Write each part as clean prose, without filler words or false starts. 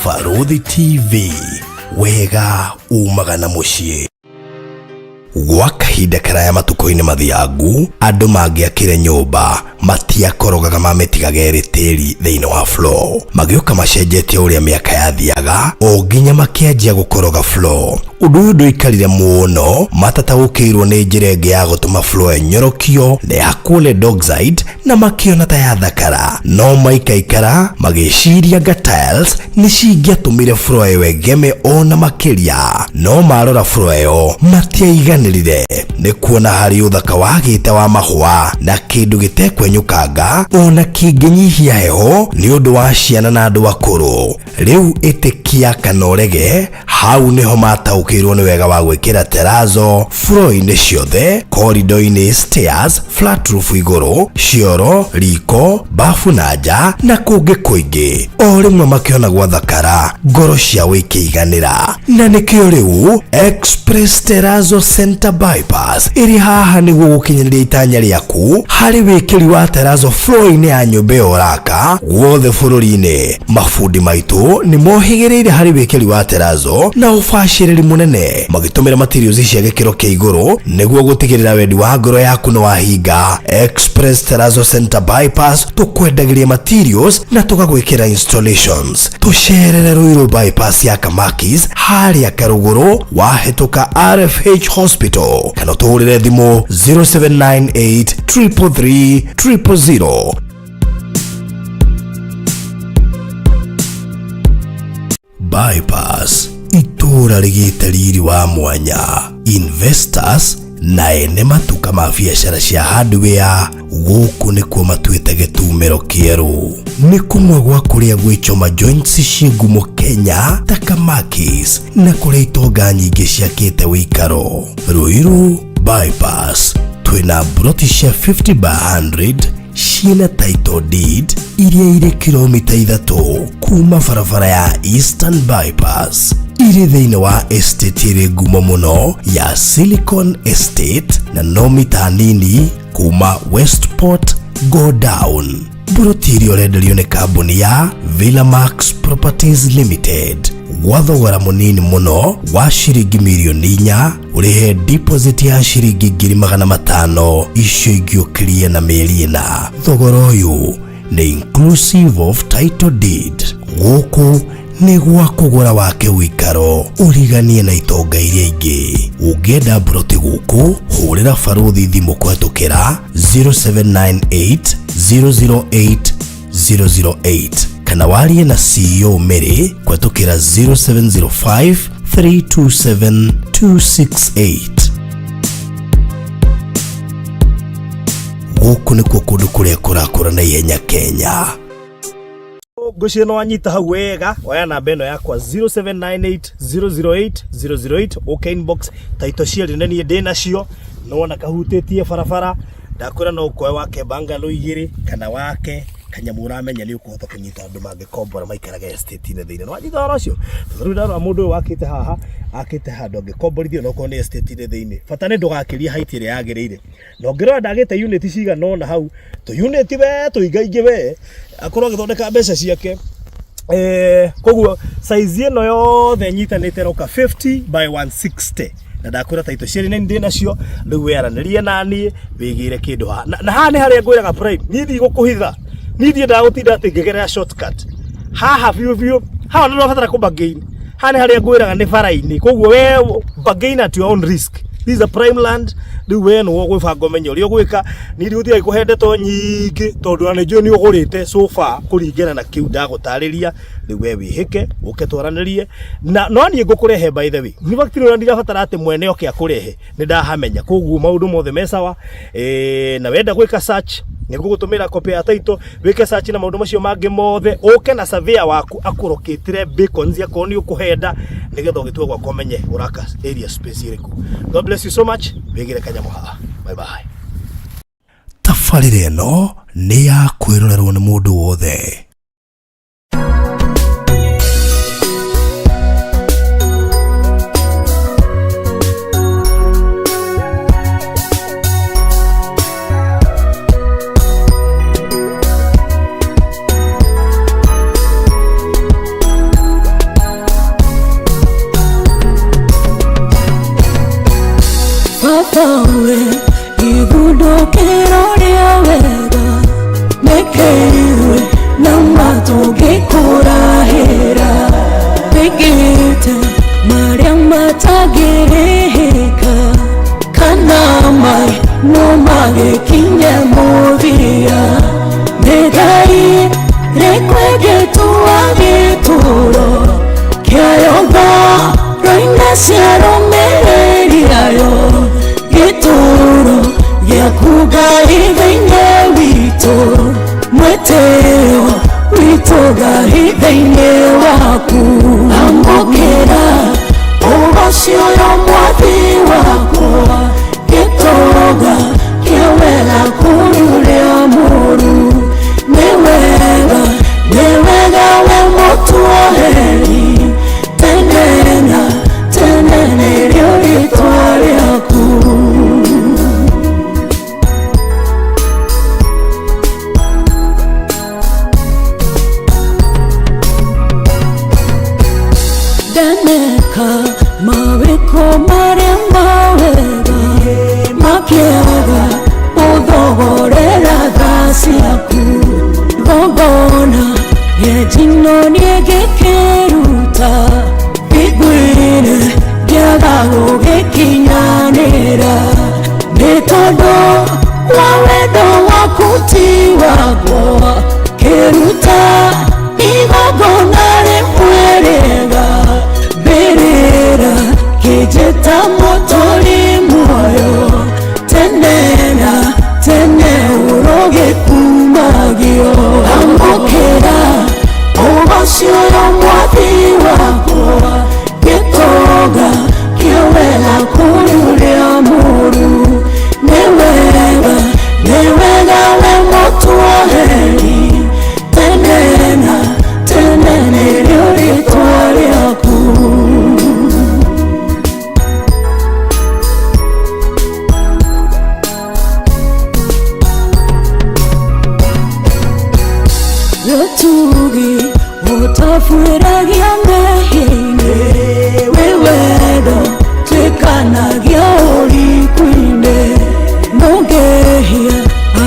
Barũthi TV, wega umaga na mũciĩ. Gwa kahinda karaya matukũ-inĩ mathiangu, andũ mangĩakire nyũmba matiakorogaga mamĩtigaga ĩrĩ tĩri thĩinĩ wa floor. Magĩũka macenjetie ũrĩa mĩaka yathiaga o nginya makĩanjia gũkoroga floor. Ũndũ ũyũ ndũikarire mũno matataũkĩirwo nĩ njĩra ĩngĩ ya gũtũma floor ĩnyorokio na ĩhakwo lead oxide na makĩona ta yathakara. No maikaikara magĩciria anga tiles nĩ cingĩatũmire floor ĩyo ĩgeme ona makĩria. No marora floor ĩyo matiaiganĩrire nĩ kuona harĩ ũthaka wagĩte wa mahũa na kĩndũ gĩtekwenyũkanga ona kĩngĩnyihia heho nĩ ũndũ wa ciana na andũ akũrũ. Rĩu ĩtĩkia kana ũrege, hau nĩho mataũkĩirwo nĩ wega wa gwĩkĩra terazo floor-inĩ ciothe, corridor-inĩ, stairs, flat roof igũrũ, cioro, riko, bafu na nja na kũngĩ kũingĩ. O rĩmwe makĩona gwathakara, ngoro ciao ikĩiganĩra. Na nĩkĩo rĩu Express Terrazzo Center Bypass ĩrĩ haha nĩguo gũkinyanĩria itanya rĩaku harĩ wĩkĩri wa terrazzo floor-inĩ ya nyũmba ĩyo ũraka guothe bũrũri-inĩ. Mabundi maitũ nĩ mohĩgĩrĩire harĩ wĩkĩri wa terrazzo na ũbacĩrĩri mũnene magĩtũmĩra materials cia gĩkĩro kĩa igũrũ nĩguo gũtigĩrĩra wendi wa ngoro yaku nĩ wahinga. Express Terrazzo Center Bypass tũkwendagĩria materials na tũgagwĩkĩra installations. Tũcerere Ruiru Bypass ya Kamakis harĩa Karũgũrũ wahĩtũka RFH Hospital kana ũtũhũrĩre thimũ 0798 333 000. Bypass itũũra rĩgĩte riri wa mwanya, investors na ene matuka ma biacara cia hardware gũkũ nĩkuo matuĩte gĩtumĩro kĩerũ. Nĩ kũmwe gwa kũrĩa gwĩchoma joints ciĩ ngumo Kenya ta Kamakis na kũrĩa itonga nyingĩ ciakĩte wĩikaro. Ruiru Bypass twĩna mburoti cia 50 by 100 ciĩna title deed iria irĩ kilomita 3 kuma barabara ya Eastern Bypass, irĩ thĩinĩ wa estate ĩrĩ ngumo mũno ya Silicon Estate na no mita nini kuma Westport go down. Mburoti iria ũrenderio nĩ kambuni ya Villamax Properties Limited gwa thogora mũnini mũno wa ciringi mirioni 4, ũrĩhe deposit ya ciringi 500,000, icio ingĩ ũkĩrie na mĩeri 4. Thogora ũyũ nĩ inclusive of title deed. Gũkũ nĩ gwa kũgũra wake ũikaro ũriganie na itonga iria ingĩ. Ũngĩenda mburoti gũkũ, hũrĩra Barũthi thimũ kũhetũkĩra 0798 008 008 kana warie na CEO Mary kũhetũkĩra 0705 327 268. Gũkũ nĩkuo kũndũ kũrĩa kũrakũra na ihenya Kenya. Ngwĩciria nĩ wanyita hau wega. Oya namba ĩno yakwa 0798 008 008, ũke inbox. Taito cierĩ nĩ niĩ ndĩ nacio, nĩwona kahutĩtie barabara. Ndakwĩra no ũkoe wake bungalow igĩrĩ kana wake kanyamũ ũramenya nĩ ũkũhota kũnyita andũ mangĩkombora maikarage estate-inĩ thĩinĩ. Nĩwanyita ũhoro ũcio? Tondũ rĩu ndarora mũndũ ũyũ wakĩte haha, akĩte handũ angĩkomborithio na okorwo nĩ estate-inĩ thĩinĩ. Bata nĩ ndũgakĩrie height ĩrĩa yagĩrĩire. Na ũngĩrora ndagĩte unit cigana ũna hau, tũ unit we tũingaingĩ we, akorwo agĩthondeka mbeca ciake. Koguo size ĩno yothe nyitanĩte ĩroka 50 by 160. Na ndakwĩra taito cierĩ nĩ ndĩ nacio, rĩu wĩaranĩrie na niĩ wĩgĩre kĩndũ haha. Na haha nĩ harĩa ngwĩraga prime, niĩ ndigũkũhitha, niĩ ndiendaga gũtinda atĩ ngĩgerera shortcut. Haha biũ biũ, haha nĩ ũrabatara kũ bargain. Haha nĩ harĩa ngwĩraga nĩ bara-inĩ, koguo we bargain at your own risk. This is a prime land. Rĩu we nĩwe ũgwĩbanga ũmenye ũrĩa ũgwĩka. Niĩ ndigũtinda ngĩkũhe ndeto nyingĩ tondũ ona nĩ njũĩ nĩ ũgũrĩte so far kũringana na kĩu ndagũtarĩria. Rĩu we wĩhĩke ũke twaranĩrie na no niĩ ngũkũrehe. By the way, in fact rĩu ndirabatara atĩ mwene oke akũrehe, nĩ ndahamenya, koguo maũndũ mothe me sawa. Na wenda gwĩka search, nĩ ngũgũtũmĩra copy ya title wĩke search na maũndũ macio mangĩ mothe, ũke na surveyor waku akũrokĩtĩre beacons akorwo nĩ ũkũhenda, nĩgetha ũgĩtua gwakwa ũmenye ũraka area space ĩrĩkũ. God bless you so much. Wĩgĩre kanyamũ haha. Bye bye. Tabarĩra ĩno nĩ ya kwĩrorerwo nĩ mũndũ wothe. Thĩinĩ waku amũkĩra ũgoci ũyũ mwathi wakwa gĩtonga kĩa wega kũrĩ ũrĩa mũũru nĩ wega nĩ wega we mũtuoheri tene na tene nĩrĩo rĩtwa rĩaku. Ndaneka mawĩko marĩa mawega makĩaga ũthogorera tha ciaku ngongona rĩa njino niĩ ngĩkĩruta iguĩre ngĩaga gũgĩkinyanĩra nĩ tondũ wa wendo waku ti wakwa kĩruta igongona rĩmwe rĩega mbĩrĩra kĩnjĩta mũtũri muoyo tene na tene ũrogĩkumagio amũkĩra ũgoci ũyũ mwathi wakwa gĩtonga kĩa wega kũrĩ ũrĩa mũũru nĩ wega nĩ wega we mũtuoheri tene na tene nĩrĩo rĩtwa rĩaku. Rũtugi ũtabuĩragia mehia-inĩ wĩ wendo tuĩkanagia ũriku-inĩ mũngĩhia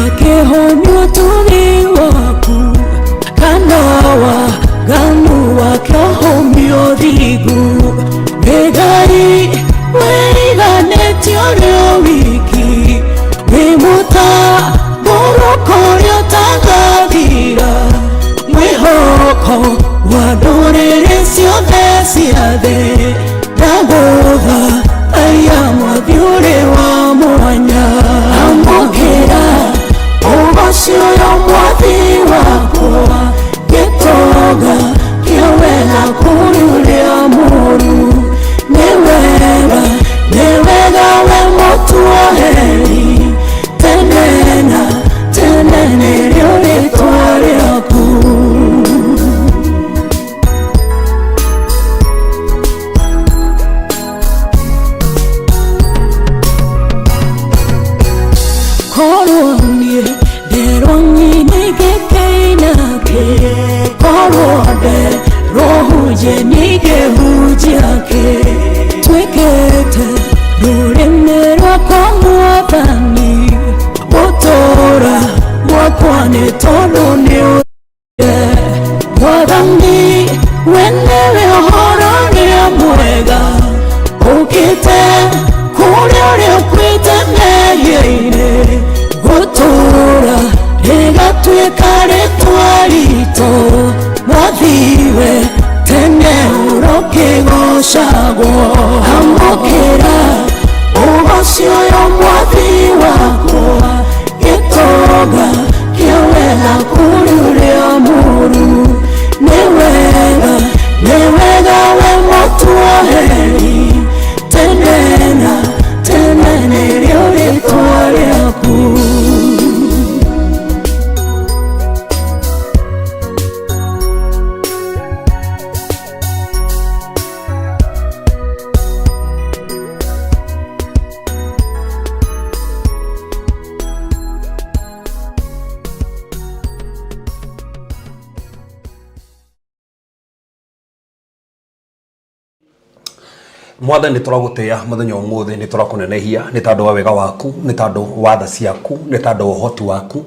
akĩhũmia ũtugi waku kana waganu wake ũhũmio thingu nĩ Ngai wĩiganĩtie ũrĩ wiki wĩ mũtambũrũko ũrĩa ũtangathira mwĩhoko wa ndũrĩrĩ ciothe cia thĩ ndagũtha aya mwathi ũrĩ wa mwanya amũkĩra ũgoci ũyũ mwathi wakwa gĩtonga kĩa wega kũrĩ ũrĩa mũũru nĩ wega nĩ wega we mũtuoheri tene na tene nĩrĩo rĩtwa rĩaku. Korwo niĩ nderwo nyine ngĩkĩinake korwo nderwo hunjie ningĩhunjia kĩ twĩkĩte rũrĩmĩ rwakwa mwathani gũtũũra gwakwa nĩ tondũ nĩ ũrĩire mwathani we nĩwe ũhoro ũrĩa mwega ũkĩte kũrĩa ũrĩa ũkuĩte mehia-inĩ gũtũũra rĩgatuĩka rĩtwa ritũ mwathiwe tene ũrokĩgocagwo amũkĩra ũgoci ũyũ mwathi wakwa gĩtonga kĩa wega kũrĩ ũrĩa mũũru nĩ wega nĩ wega we mũtuoheri tene na tene nĩrĩo rĩtwa rĩaku. Mwathani nĩ tũragũtĩa mũthenya ũmũthĩ nĩ tũrakũnenehia nĩ tondũ wa wega waku nĩ tondũ wa tha ciaku nĩ tondũ wa ũhoti waku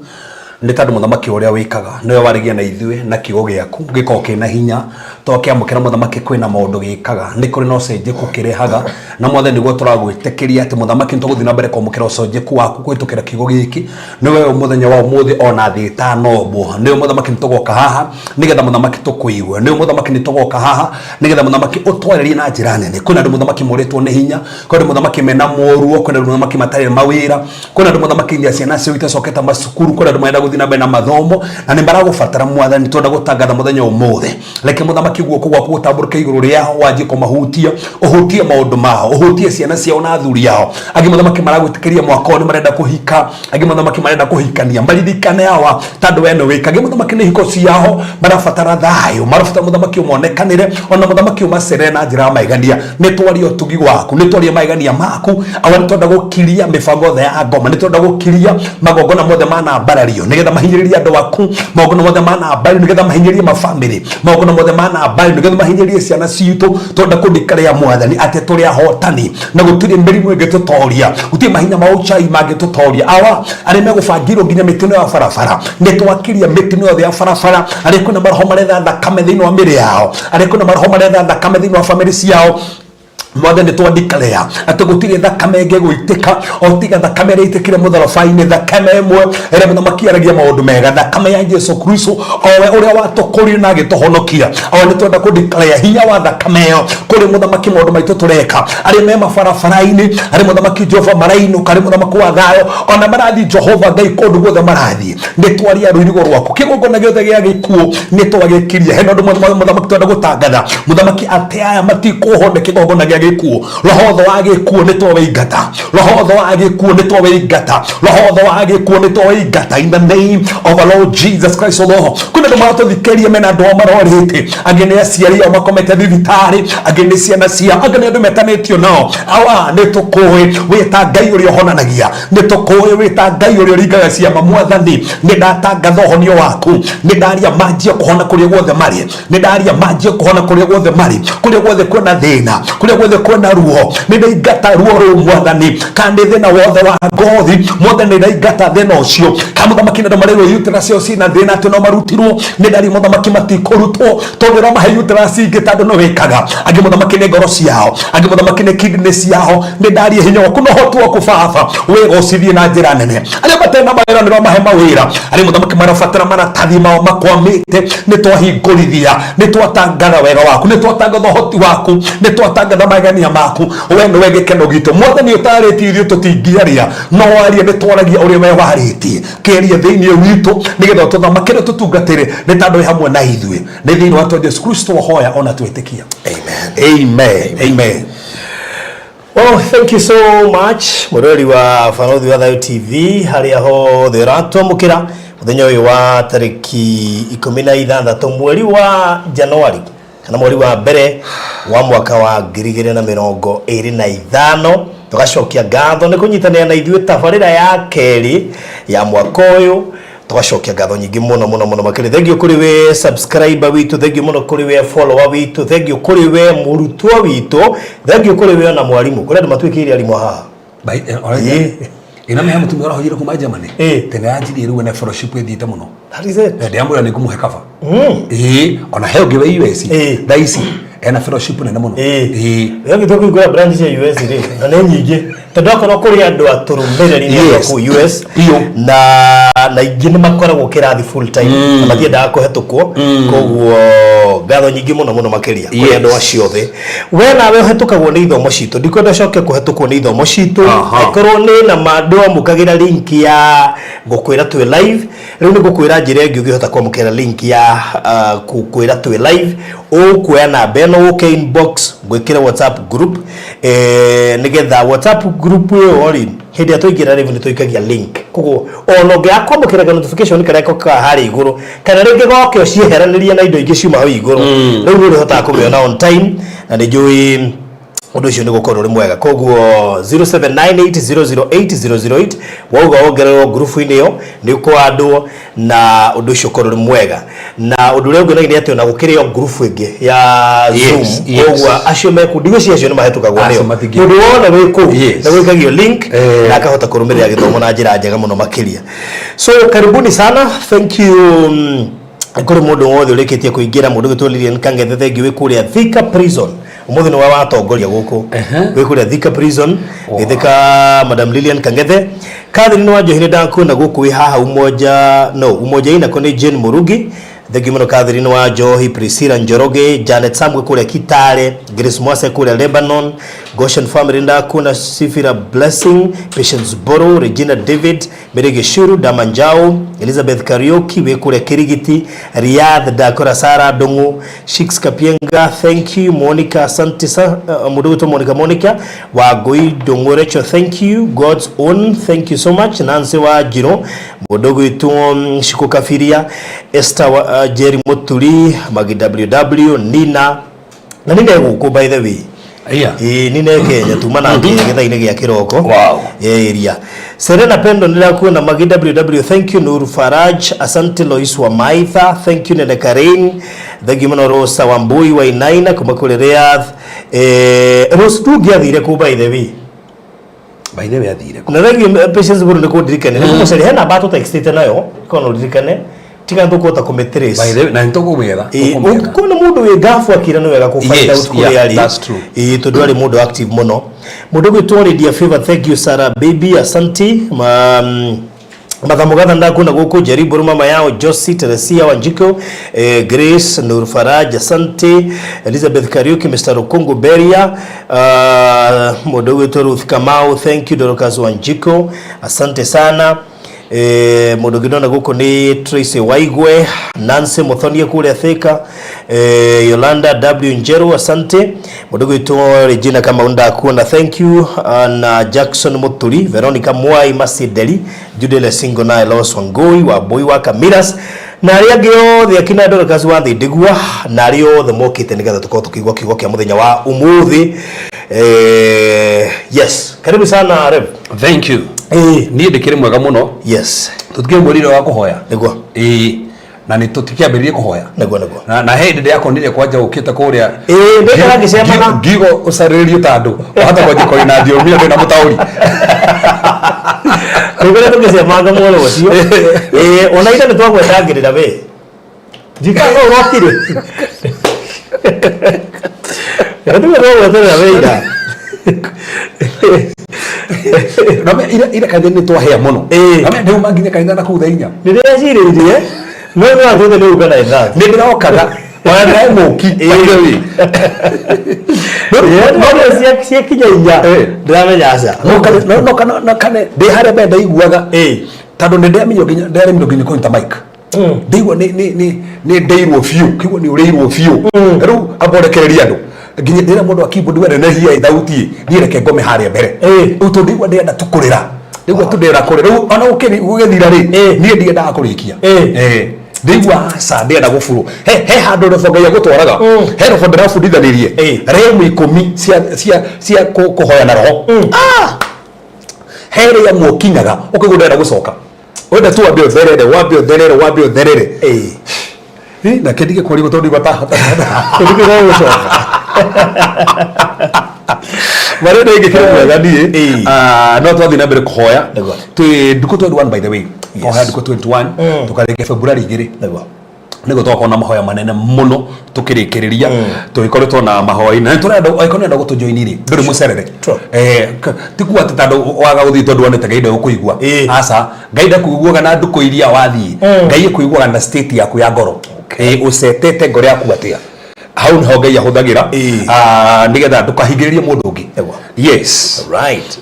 nĩ tondũ mũthamaki ũrĩa wĩkaga nĩwe waragia na ithuĩ na kiugo gĩaku gĩkoragwo kĩna hinya twakĩamũkĩra mũthamaki kwĩna maũndũ gĩkaga nĩ kũrĩ na ũcenjeku kĩrehaga na mwathani nĩguo tũragwĩtĩkĩria atĩ mũthamaki nĩ tũgũthiĩ na mbere kwamũkĩra ũcenjeku waku kũhĩtũkĩra kiugo gĩkĩ nĩwe mũthenya wa ũmũthĩ ona thĩ ĩtanombwo nĩwe mũthamaki nĩ tũgoka haha nĩgetha mũthamaki tũkũigue nĩwe mũthamaki nĩ tũgoka haha nĩgetha mũthamaki ũtwarĩrie na njĩra nene kwĩna andũ mũthamaki morĩtwo nĩ hinya kwĩna andũ mũthamaki mena moruo kwĩna andũ mũthamaki matarĩ mawĩra kwĩna andũ mũthamaki nginya ciana ciao itacokete macukuru kwĩna andũ marenda gũthiĩ na mbere na mathomo na nĩ maragũbatara mwathani twenda gũtangatha mũthenya ũmũthĩ reke mũthamaki guoko gwaku gũtambũrũke igũrũ rĩao wanjie kũmahutia ũhutie maũndũ mao ũhutie ciana ciao na athuri ao angĩ mũthamaki maragwĩtĩkĩria mwaka ũyũ nĩ marenda kũhika angĩ mũthamaki marenda kũhikania maririkane awa tondũ we nĩ wĩka angĩ mũthamaki nĩ hiko ciao marabatara thayũ marabatara mũthamaki ũmonekanĩre ona mũthamaki ũmacerere na njĩra ya maigania nĩ twaria ũtugi waku nĩ twaria maigania maku awa nĩ twenda gũkiria mĩbango yothe ya ngoma nĩ twenda gũkiria magongona mothe manambarario nĩgetha mahinyĩrĩrie andũ aku magongona mothe manambario nĩgetha mahinyĩrĩrie mabamĩrĩ magongona mothe manambario nĩgetha mahinyĩrĩrie ciana citũ twenda kũndikaria mwathani atĩ tũrĩ ahotani na gũtirĩ mĩrimũ ĩngĩtũtoria gũtirĩ mahinya ma ũcai mangĩtũtoria awa arĩa megũbangĩirwo nginya mĩtino ya barabara nĩ twakiria mĩtino yothe ya barabara arĩa kwĩna maroho maretha thakame thĩinĩ wa mĩrĩ yao arĩa kwĩna maroho maretha thakame thĩinĩ wa bamĩrĩ ciao mwathani twandikaria atĩ gũtirĩ thakame ĩngĩ gũitĩka o tiga thakame ĩrĩa ĩitĩkire mũtharaba-inĩ thakame ĩmwe ĩrĩa mũthamaki aragia maũndũ mega thakame ya jesu kristo owe ũrĩa watũkũrire na agĩtũhonokia owe nĩ twenda kũndikaria hinya wa thakame ĩyo kũrĩ mũthamaki maũndũ maitũ tũreka arĩa me mabarabara-inĩ arĩa mũthamaki jehova marainũka arĩa mũthamaki wa thayũ ona marathiĩ jehova ngai kũndũ guothe marathiĩ nĩ twaria rũirigo rwaku kĩgongona gĩothe gĩa gĩkuũ nĩ twagĩkiria hena ũndũ mũthamaki twenda gũtangatha mũthamaki atĩ aya matikũhona kĩgongona gĩa gĩkuũ roho wothe wa gĩkuũ nĩ twawaingata roho wothe wa gĩkuũ nĩ twawaingata roho wothe wa gĩkuũ nĩ twawaingata in the name of our Lord Jesus Christ o Lord kwĩna andũ maratũthikĩrĩria mena andũ ao marorĩte angĩ nĩ aciari ao makomete thibitarĩ angĩ nĩ ciana ciao angĩ nĩ andũ metanĩtio nao awa nĩ tũkũĩ wĩta ngai ũrĩa ũhonanagia nĩ tũkũĩ wĩta ngai ũrĩa ũringaga ciama mwathani nĩ ndatangatha ũhonio waku nĩ ndaria manjie kũhona kũrĩa guothe marĩ nĩ ndaria manjie kũhona kũrĩa guothe marĩ kũrĩa guothe kwĩna thĩna kũrĩa guothe kwĩna ruo nĩ ndaingata ruo rũu mwathani kana nĩ thĩna wothe wa ngothi mwathani nĩ ndaingata thĩna ũcio kana mũthamaki na andũ marĩrwo uterus ciao ciĩna thĩna atĩ no marutirwo nĩ ndaria mũthamaki matikũrutwo tondũ ũramahe uterus ingĩ tondũ nĩ wĩkaga angĩ mũthamaki nĩ ngoro ciao angĩ mũthamaki nĩ kidney ciao nĩ ndaria hinya waku na ũhoti waku baba wĩgocithie na njĩra nene arĩa matarĩ na mawĩra nĩ ũramahe mawĩra arĩa mũthamaki marabatara maratathi mao makwamĩte nĩ twahingũrithia nĩ twatangatha wega waku nĩ twatangatha ũhoti waku nĩ twatangatha magania maku we nĩwe gĩkeno gitũ mwathani ũtarĩtie ithuĩ tũtingĩaria no waria nĩ twaragia ũrĩa we warĩtie kĩaria thĩinĩ witũ nĩgetha ũtũthamakĩre tũtungatĩre nĩ tondũ wĩ hamwe na ithuĩ nĩ thĩinĩ wa Jesu Kristo wahoya ona twĩtĩkia Amen. amen amen Well, thank you so much mũrori wa Barothi wa Thayo TV harĩa hothe ũratwamũkĩra mũthenya ũyũ wa tarĩki 16 mweri wa Januari kana mweri wa mbere wa mwaka wa 2025 tũgacokia ngatho nĩ kũnyitanĩra na ithuĩ tabarĩra ya kerĩ ya mwaka ũyũ tũgacokia ngatho nyingĩ mũno mũno mũno makĩria thengio kũrĩ we subscriber witũ thengio mũno kũrĩ we follower witũ thengio kũrĩ we mũrutwo witũ thengio kũrĩ we ona mwarimũ kũrĩ andũ matuĩkĩire arimũ haha Ĩĩ. Ina mehe mutumia ũrahũthire kuma Germany Ĩĩ. tene yanjirie rĩu ene fellowship ĩthiĩte mũno That is it. Ndĩamwĩra nĩ ngũmũhe kaba ĩĩ ona he ũngĩ wĩ US Ĩĩ. thaa ici ena fellowship nene mũno Ĩĩ. Ĩĩ. Rĩu gĩtũ kũhingũra branch cia US rĩ na nĩ nyingĩ tondũ akorwo kũrĩ andũ atũrũmĩrĩri nĩ andũ a Yes. kũu US Biũ. na na ingĩ nĩ makoragwo kĩrathi full time na matiendaga kũhetũkwo koguo ngatho nyingĩ mũno mũno makĩria kũrĩ Yes. andũ acio othe we nawe ũhetũkagwo nĩ ithomo citũ ndikwenda ũcoke kũhetũkwo nĩ ithomo citũ Aha. angĩkorwo nĩ na ma ndwamũkagĩra link ya ngũkwĩra twĩ live rĩu nĩ ngũkwĩra njĩra ĩngĩ ũngĩhota kwamũkĩra link ya kwĩra twĩ live ũkuoya namba ĩno ũke inbox ngwĩkĩre whatsapp group nĩgetha whatsapp group ĩyo rĩ hĩndĩ ĩrĩa twaingĩra live nĩ tũikagia link koguo ona ũngĩaga kwamũkĩra ka notification karĩa gokaga harĩa igũrũ kana rĩngĩ goke ũcieheranĩrie na indo ingĩ ciuma hau igũrũ rĩu nĩ ũrĩhotaga kũmĩona on time na nĩ njũĩ ũndũ ũcio nĩ gũkorwo ũrĩ mwega koguo 0798008008 wauga wongererwo ngurubu-inĩ ĩyo nĩ ũkũandwo na ũndũ ũcio ũkorwo ũrĩ mwega na ũndũ ũrĩa ũngenagia nĩ atĩ ona gũkĩrĩ o ngurubu ĩngĩ ya Yes, Zoom yes. koguo acio meku ndigwĩciria acio nĩ mahetũkagwo Acio nĩo matingĩ- mũndũ wothe wĩ kũu Yes. nĩ gwĩkagio link Eh. na akahota kũrũmĩrĩra gĩthomo na njĩra njega mũno makĩria so karibuni sana thank you kũrĩ mũndũ wothe ũrĩkĩtie kũingĩra mũndũ ũgĩtwo Lilian Kangethe thengiũ wĩ kũrĩa Thika Prison ũmũthĩ nĩwe watongoria gũkũ wĩ kũrĩa Thika Prison gĩthĩka Madam Lilian Kangethe Catherine wa Njohi nĩ ndakuona gũkũ wĩ haha umoja no umoja inako nĩ Jane Murugi Thengiũ mũno Catherine wa Njohi, Priscilla Njoroge, Janet Samuel kũrĩa Kitale, Grace Mwase kũrĩa Lebanon, Goshen Family ndakuona, Sifira Blessing, Patience Boro, Regina David, Mary Gĩcuru, Damanjao, Elizabeth Kariuki wĩ kũrĩa Kĩrigiti, Riyadh ndakora, Sarah Ndung'u, Shix Kapienga, thank you Monica, asante sa mũndũ gwĩtwo Monica, Monica Wangui Ndung'u, Rachel, thank you God's own, thank you so much Nancy wa Njiro, mũndũ gwĩtwo Shiko Kabiria, Esther wa, Jerry Muturi, Magi WW, Nina na Nina gũkũ by the way. Iya. Ĩĩ, Nina e Kenya tuma nake gĩthaa-inĩ gĩa kĩroko. Wow. Area Serena Pendo ndĩrakuona, Magi WW, thank you Nur Faraj, asante Lois wa Maitha, thank you Nene Karin, thank you mũno Rosa Wambui wa Inaina kuma kũrĩ Riyadh. Rose ndũngĩathire kũ by the way? By the way, athire kũ? Na thank you Patience Buru nĩ kũndirikania, nĩ kũmũcaria hena namba tũtextĩte nayo korwo no ũririkane tiga tũkũhota kũmĩtrace. By the way, na nĩtũkũmwetha. Ĩĩ, tũkũmwetha. ũngĩkorwo nĩ mũndũ wĩ ngabu akira nĩ wega kũ find out kũrĩa arĩ. That's true. Ĩĩ, tondũ arĩ mũndũ active mũno. Mũndũ gwĩtwo Lydia Favor, thank you Sarah baby, asante ma, Matha Mugatha ndakuona gũkũ, Jerry Mburu mama yao, Josie Teresia Wanjiko, Grace Nur Faraj, asante Elizabeth Kariuki, Mr. Rukungu Beria, mũndũ gwĩtwo Ruth Kamau, thank you Dorcas Wanjiko, asante sana. Mũndũ ũngĩ ndona gũkũ nĩ Tracy Waigwe, Nancy Muthonie kũrĩa Thika, Yolanda W Njeru, asante. Mũndũ gwĩtwo Regina Kamau ndakuona, thank you na Jackson Muturi, Veronica Mwai Masideli, Jude Lesingo na Elos Wangui wa Boy wa Kamiras na arĩa angĩ othe akina Dorcas wa Thindigua na arĩa othe mokĩte nĩgetha tũkorwo tũkĩigua kiugo kĩa mũthenya wa ũmũthĩ. Yes, karibu sana Rev. Thank you. Niĩ ndĩkĩrĩ mwega mũno. Tũtikĩmwĩrire wa kũhoya. Nĩguo. Ĩĩ, na nĩ tũtikĩambĩrĩrie kũhoya. Nĩguo. Na he hĩndĩ ndĩrakonire kwanja ũkĩte kũrĩa. Ĩĩ, ndĩkara ngĩcemana. Ngiuga ũcarĩrĩrio ta andũ wahota kwanjia kwaria na thiomi ndĩ na mũtaũri. Nĩguo tũgĩcemanga mwena ũcio. Ĩĩ, ona ira nĩtwagwetangĩrĩra we. Ndikaga no ũrokire. Nĩguo twagweterera we ira. Na me ira kanitha nĩ twahĩa mũno. Ĩĩ. Na me ndĩuma nginya kanitha na kũu thaa 4. Nĩndĩrecirĩirie no nĩ watwĩte nĩ uga na ithaa. Nĩ ndĩrokaga ona ndĩraĩ mũki. Ĩĩ. By the way. No ciakinya 4 ndĩramenya aca. No kane ndĩ harĩa mbere ndaiguaga. Ĩĩ. Tondũ nĩ ndĩamenywo nginya ndĩaremirwo nginya kũnyita mic. Ndaigua nĩ ndeirwo biũ, kĩguo nĩ ũrĩirwo biũ. Rĩu amba ũrekererie andũ nginya ndĩra mũndũ wa keyboard we nenehia thauti niĩ reke ngome harĩa mbere. Rĩu tondũ ndaigua ndĩrenda tu kũrĩra, ndaigua tu ndĩrenda kũrĩra. Rĩu ona gũgĩthira rĩ, niĩ ndiendaga kũrĩkia. Ndaigua aca ndĩrenda gũburwo. He handũ robo Ngai agũtwaraga, he robo ndĩrabundithanirie remu 10 cia kũhoya na roho. He rĩa mũkinyaga ũkaigua ndĩrenda gũcoka, wenda tu wambe ũtherere, wambe ũtherere, wambe ũtherere. Na kĩndige kũrigwo tondũ ndigua ta Tũtigũcoka. Marĩa ndĩngĩkĩra mwega niĩ. No twathiĩ na mbere kũhoya. Nĩguo. Twĩ ndukũ 21 by the way. Kũhoya ndukũ 21 tũkarĩkia February 2. Nĩguo. Nĩguo tũgakorwo na mahoya manene mũno tũkĩrĩkĩrĩria tũgĩkoretwo na mahoya na tũrenda angĩkorwo nĩũrenda gũtũjoin rĩ, ndũrĩ mũcerere. Ti kuga atĩ tondũ waga gũthiĩ tondũ wonete Ngai ndegũkũigua. Aca, Ngai ndakũiguaga na ndukũ iria wathiĩ. Ngai ekũiguaga na state yaku ya ngoro. Ũcetete ngoro yaku atĩa, hau niho Ngai ahũthagĩra nĩgetha ndũkahingĩrĩrie mũndũ ũngĩ. Nĩguo. Yes. Right.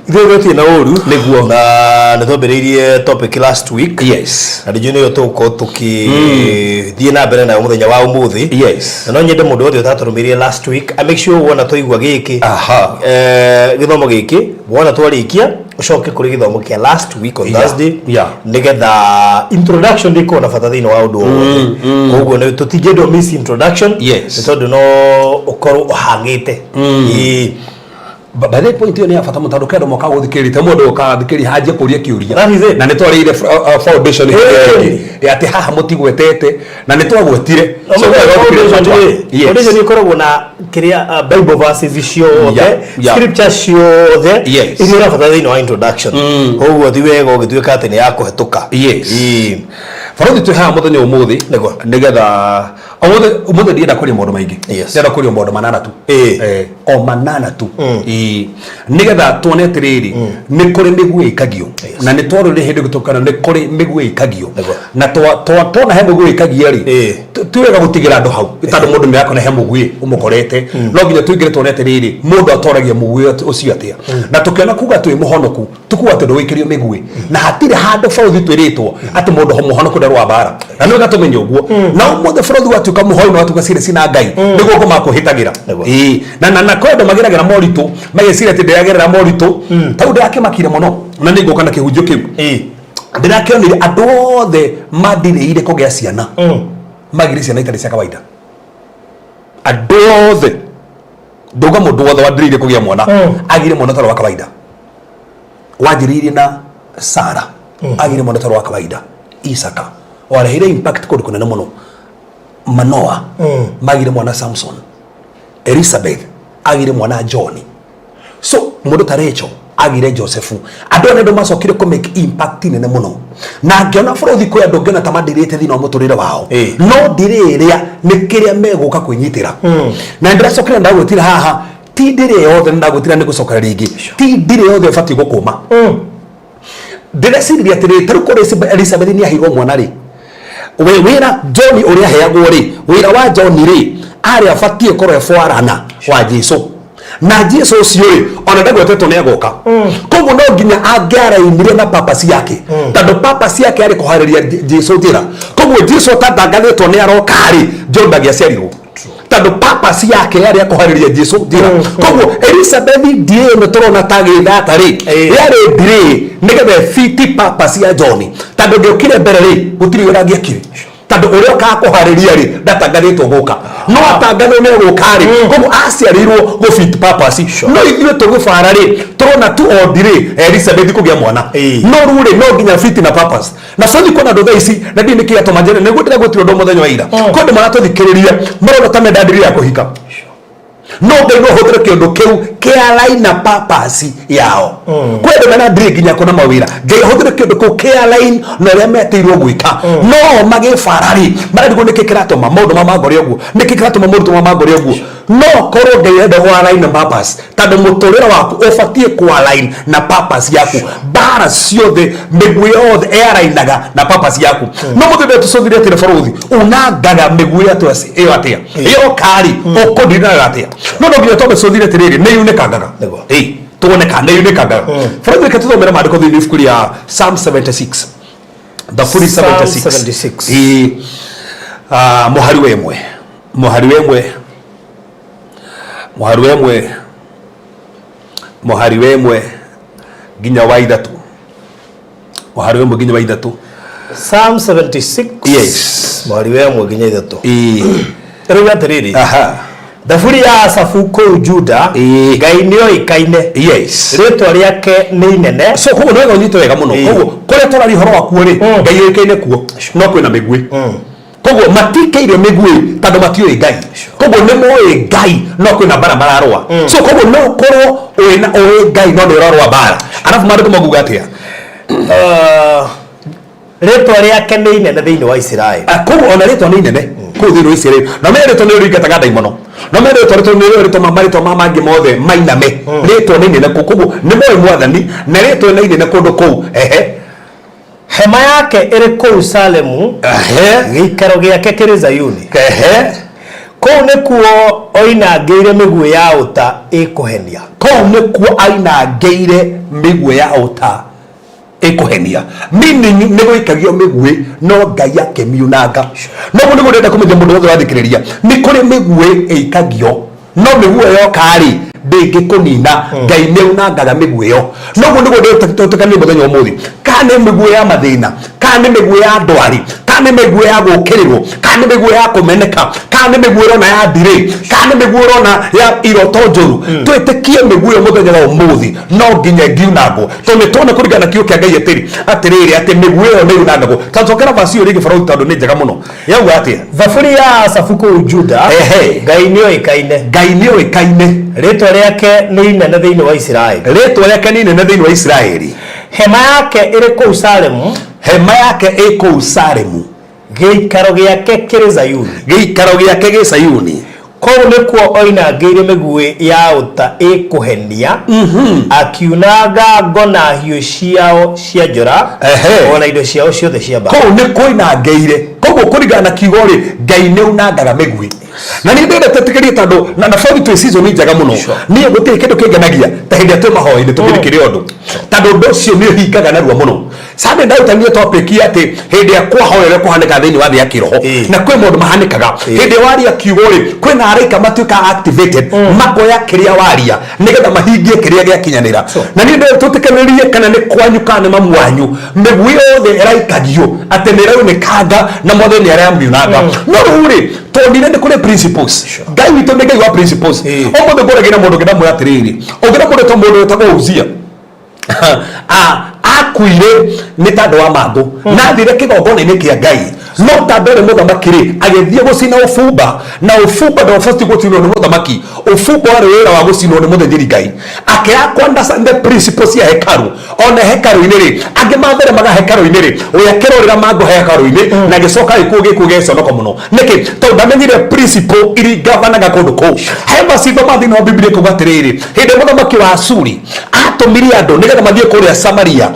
Ithuĩ gũtirĩ na ũru. Nĩguo. Na nĩ twambĩrĩirie topic last week. Yes. Na ndĩnjũĩ nĩyo tũgũkorwo tũkĩthiĩ na mbere nayo mũthenya wa ũmũthĩ. Yes. Na no nyende mũndũ wothe ũtatũrũmĩrĩire last week a make sure wona twaigua gĩkĩ. Gĩthomo gĩkĩ wona twarĩkia ũcoke kũrĩ gĩthomo kĩa last week on Thursday nĩgetha introduction ndĩkorwo na bata thĩinĩ wa ũndũ o wothe. Koguo nĩ tũtingĩendwo miss introduction. Yes. Nĩ tondũ no ũkorwo ũhang'ĩte. Ĩĩ. By the way, point ĩyo nĩ ya bata mũno tondũ kendo moka gũthikĩrĩria te mũndũ ũkaga thikĩrĩria hanjie kũria kĩũria. That is it. Na nĩ twarĩire foundation ĩngĩ ya atĩ haha mũtigwetete na nĩ twagwetire. No, So, no, foundation foundation rĩ, rĩ, Yes. foundation ĩkoragwo na kĩrĩa Bible verses ciothe, scripture ciothe iria ũrabatara thĩinĩ wa introduction. Koguo ti wega ũgĩtuĩka atĩ nĩ ya kũhetũka. Yes. Ĩĩ. Barothi twĩ haha mũthenya ũmũthĩ Nĩguo. nĩgetha Ũmũthĩ ũmũthĩ ndienda kũria maũndũ maingĩ. Yes. Ndĩrenda kũria maũndũ manana tu. Ĩĩ. Eh, o manana tu. Ĩĩ. Nĩgetha tuone atĩrĩrĩ, nĩ kũrĩ mĩguĩ ĩikagio. Na nĩ twarorire hĩndĩ ĩngĩ tũkona nĩ kũrĩ mĩguĩ ĩikagio. Nĩguo. Na tuona he mũguĩ ĩikagio rĩ, Ĩĩ. ti wega gũtigĩra andũ hau tondũ mũndũ nĩ akona he mũguĩ ũmũkorete. No nginya tũingĩre tuone atĩrĩrĩ, mũndũ atoragia mũguĩ ũcio atĩa. Na tũkĩona kuga twĩ mũhonoku, tukuga atĩ ndũgũikĩrio mĩguĩ na hatirĩ handũ bũrũri twĩrĩtwo atĩ mũndũ mũhonoku ndarũa mbara na nĩ wega tũmenye ũguo na ũmũthĩ bũrũri watuĩka mũhoi na watuĩka serious na Ngai nĩguo ngoma kũhĩtagĩra Nĩguo. Ĩĩ. na kwĩ andũ mageragĩra moritũ mageciria atĩ ndĩragerera moritũ tau ndĩrakĩmakire mũno na nĩ ngũka na kĩhunjio kĩu Ĩĩ. ndĩrakĩonire andũ othe mandirĩire kũgĩa ciana magire ciana itarĩ cia kawaida andũ othe ndauga mũndũ wothe wandirĩire kũgĩa mwana agire mwana ũtarĩ wa kawaida wanjĩrĩirie na Sara agire mwana ũtarĩ wa kawaida Isaka wareheire impact kũndũ kũnene mũno Manoa magire mwana Samson Elizabeth agire mwana John so mũndũ ta Rachel agire Josefu andũ aya nĩ andũ macokire kũ make impact nene mũno na ngĩona bũrũri kwĩ andũ ngĩona ta mandirĩte thĩinĩ wa mũtũrĩre wao Ĩĩ. no ndirĩ ĩrĩa nĩ kĩrĩa megũka kwĩnyitĩra na ndĩracokera ndagwĩtira haha ti ndirĩ yothe ndagwĩtira nĩ gũcokera rĩngĩ ti ndirĩ yothe ĩbatiĩ gũkũma ndĩreciririe atĩrĩrĩ tarĩu korwo Elizabeth nĩ aheirwo mwana rĩ we wĩra John ũrĩa aheagwo rĩ wĩra wa John rĩ arĩ abatiĩ korwo e forerunner wa Jesu na Jesu ũcio rĩ ona ndagwetetwo nĩ agoka koguo no nginya angĩarainire na purpose yake tondũ purpose yake yarĩ kũharĩria Jesu njĩra koguo Jesu atatangathĩtwo nĩ aroka rĩ John ndangĩaciarirwo tondũ purpose yake yarĩ ya kũharĩria Jesu njĩra koguo Elizabeth ndiĩ ĩno tũrona ta gĩthata rĩ yarĩ ndirĩ nĩgetha ĩbiti purpose ya John tondũ ndĩokire mbere rĩ gũtirĩ wĩra angĩekire tondũ ũrĩa ũkaga kũharĩria rĩ ndatangathĩtwo gũka no atangathwo nĩ egũka rĩ koguo aciarĩirwo gũ fit purpose no ithuĩ tũgĩbara rĩ tũrona tu o ndirĩ Elizabeth kũgĩa mwana Ĩĩ. no rĩu rĩ no nginya fit na purpose na bũrũri kwĩna andũ thaa ici na ndiũĩ nĩkĩ gĩatũma njĩre nĩguo ndĩragwĩtire ũndũ mũthenya wa ira kwĩ andũ maratũthikĩrĩria marona ta menda ndiri ya kũhika no ngai no ahũthĩre kĩũndũ kĩu kĩa na purpose yao kwĩ andũ mena ndiri nginya kuona mawĩra ngai ahũthĩre kĩũndũ kĩu kĩa line na ũrĩa metĩirwo gwĩka no magĩbara rĩ mararigwo nĩkĩ kĩratũma maũndũ ma mangore ũguo nĩkĩ kĩratũma moritũ ma mangore ũguo no korwo ngai arenda gũ align na purpose tondũ mũtũrĩre waku ũbatiĩ kũ align na purpose yaku mbara ciothe mĩguĩ yothe ĩarainaga na purpose yaku no mũthĩ tũcũthire atĩrĩ bũrũthi unangaga mĩguĩ ĩyo atĩa yoka rĩ ũkũndinaga atĩa no no nginya twambe tũcũthire atĩrĩrĩ nĩ yunĩkangaga Nĩguo. Ĩĩ, tuone kana nĩ yunĩkangaga bũrũthi reke tũthomere maandĩko thĩinĩ wa ibuku rĩa Psalm 76 Thaburi Psalm 76 76. Ĩĩ. Ah, mũhari wa ĩmwe mũhari wa ĩmwe mũhari wa ĩmwe mũhari wa ĩmwe nginya wa ithatũ mũhari wa ĩmwe nginya wa ithatũ Psalm 76 Yes. Mũhari wa ĩmwe nginya ithatũ. Ĩĩ. Rĩu atĩrĩrĩ aha Thaburi ya Asafu kũu Juda Ĩĩ. Ngai nĩoĩkaine yes rĩtwa rĩake nĩ inene so koguo nĩ wega ũnyite wega mũno Ĩĩ. koguo kũrĩa tũraria ũhoro wakuo rĩ ngai ũĩkaine kuo no kwĩna mĩguĩ koguo matikĩirio mĩguĩ tondũ matiũĩ ngai koguo nĩ moĩ ngai no kwĩna mbara mararũa so koguo no ũkorwo ũĩ ũĩ ngai no nĩ ũrarũa mbara arabu maandĩko maguga atĩa Rĩtwa rĩake nĩ inene thĩinĩ wa Isiraeli. Ah, koguo ona rĩtwa nĩ inene kũu thĩinĩ wa Isiraeli na menya rĩtwa nĩ rĩingataga ndaimono na menya rĩtwa rĩtwa nĩ rĩtũma marĩtwa ma mangĩ mothe mainame rĩtwa nĩ inene kũu koguo nĩ moĩ mwathani na rĩtwa nĩ inene kũndũ kũu ehe Hema yake ĩrĩ kũu Salemu, ehe gĩikaro gĩake kĩrĩ Zayuni. ehe Kũu nĩkuo oinangĩire mĩguĩ ya ũta ĩkũhenia. Kũu nĩkuo ainangĩire mĩguĩ ya ũta ĩkũhenia meaning nĩ gũikagio mĩguĩ no ngai akĩmiunanga noguo nĩguo ndĩrenda kũmenya mũndũ wothe ũrathikĩrĩria nĩ kũrĩ mĩguĩ ĩikagio no mĩguĩ yoka rĩ ndĩngĩkũnina ngai nĩ unangaga mĩguĩ ĩyo noguo nĩguo ndĩtũkanie mũthenya ũmũthĩ kana nĩ mĩguĩ ya mathĩna kana nĩ mĩguĩ ya ndwari kana nĩ mĩguĩ ya gũkĩrĩrwo kana nĩ mĩguĩ ya kũmeneka kana nĩ mĩguĩ ũrona ya ndirĩ kana nĩ mĩguĩ ũrona ya iroto njũru twĩtĩkie mĩguĩ ĩyo mũthenya wa ũmũthĩ no nginya ĩngiunangwo tondũ nĩ tuona kũringana na kiugo kĩa ngai atĩrĩ atĩrĩrĩ atĩ mĩguĩ ĩyo nĩ yunangagwo ta cokera vaci ĩyo rĩngĩ barũthi tondũ nĩ njega mũno yauga atĩa Thaburi ya Asafu kũu Juda, Ehe. Ngai nĩoĩkaine. Ngai nĩoĩkaine. Rĩĩtwa rĩake nĩ inene thĩinĩ wa Isiraeli. Rĩĩtwa rĩake nĩ inene thĩinĩ wa Isiraeli. Hema yake ĩrĩ kũu Salemu. Hema yake ĩ kũu Salemu. Gĩikaro gĩake kĩrĩ Zayuni. Gĩikaro gĩake gĩ Sayuni. Kũu nĩkuo oinangĩire mĩguĩ ya ũta ĩkũhenia, akiunanga ngo na hiũ ciao cia njora, o na indo ciao ciothe cia mbaara. Kũu nĩ kũinangĩire. Koguo kũringana na kiugo rĩ, Ngai nĩ unangaga mĩguĩ. Na niĩ ndĩrenda twĩtĩkĩrie tondũ na borithi twĩ season njega mũno. Niĩ gũtirĩ kĩndũ kĩngenagia ta hĩndĩ ĩrĩa twĩ mahoya-inĩ tũkĩrĩkĩria ũndũ. Tondũ ũndũ ũcio nĩ ũhingaga narua mũno. Sunday ndarutanire topic ya atĩ hĩndĩ ĩrĩa kwahoya ũrĩa kũhanĩkaga thĩinĩ wa thĩ ya kĩroho. Na kwĩ maũndũ mahanĩkaga. Hĩndĩ ĩrĩa waria kiugo rĩ, kwĩna araika matuĩkaga activated, makoya kĩrĩa waria nĩgetha mahingie kĩrĩa gĩakinyanĩra. Na niĩ ndĩrenda twĩtĩkanĩrie kana nĩ kwanyu kana nĩ mamu wanyu, mĩguĩ yothe ĩraikagio atĩ nĩ ĩraunĩkanga na mwathani nĩ aramiunanga. No rĩu rĩ, tondire nĩ kũrĩ principles. Ngai witũ nĩ Ngai wa principles. Ũmũthĩ ngũragia na mũndũ ũngĩ ndamwĩra atĩrĩrĩ, ũngĩra mũndũ ta mũndũ wĩtagwo Uzia, Akuire nĩ tondũ wa mangũ na athire kĩgongona-inĩ kĩa Ngai, no tondũ arĩ mũthamaki rĩ, agĩthiĩ gũcina ũbumba, na ũbumba ndwabatiĩ gũcinwo nĩ mũthamaki, ũbumba warĩ wĩra wa gũcinwo nĩ mũthĩnjĩri Ngai. Akĩaga kũ understand the principle cia hekarũ, ona hekarũ-inĩ rĩ, angĩ matheremaga hekarũ-inĩ rĩ, we akĩrorera mangũ hekarũ-inĩ na agĩcoka agĩkua gĩkuũ gĩa gĩconoko mũno. Nĩkĩ? Tondũ ndamenyire principle iria igavanaga kũndũ kũu. He macitho ma thĩinĩ wa Bibilia ĩkuga atĩrĩrĩ, hĩndĩ ĩrĩa mũthamaki wa Ashuri atũmire andũ nĩgetha mathiĩ kũrĩa Samaria,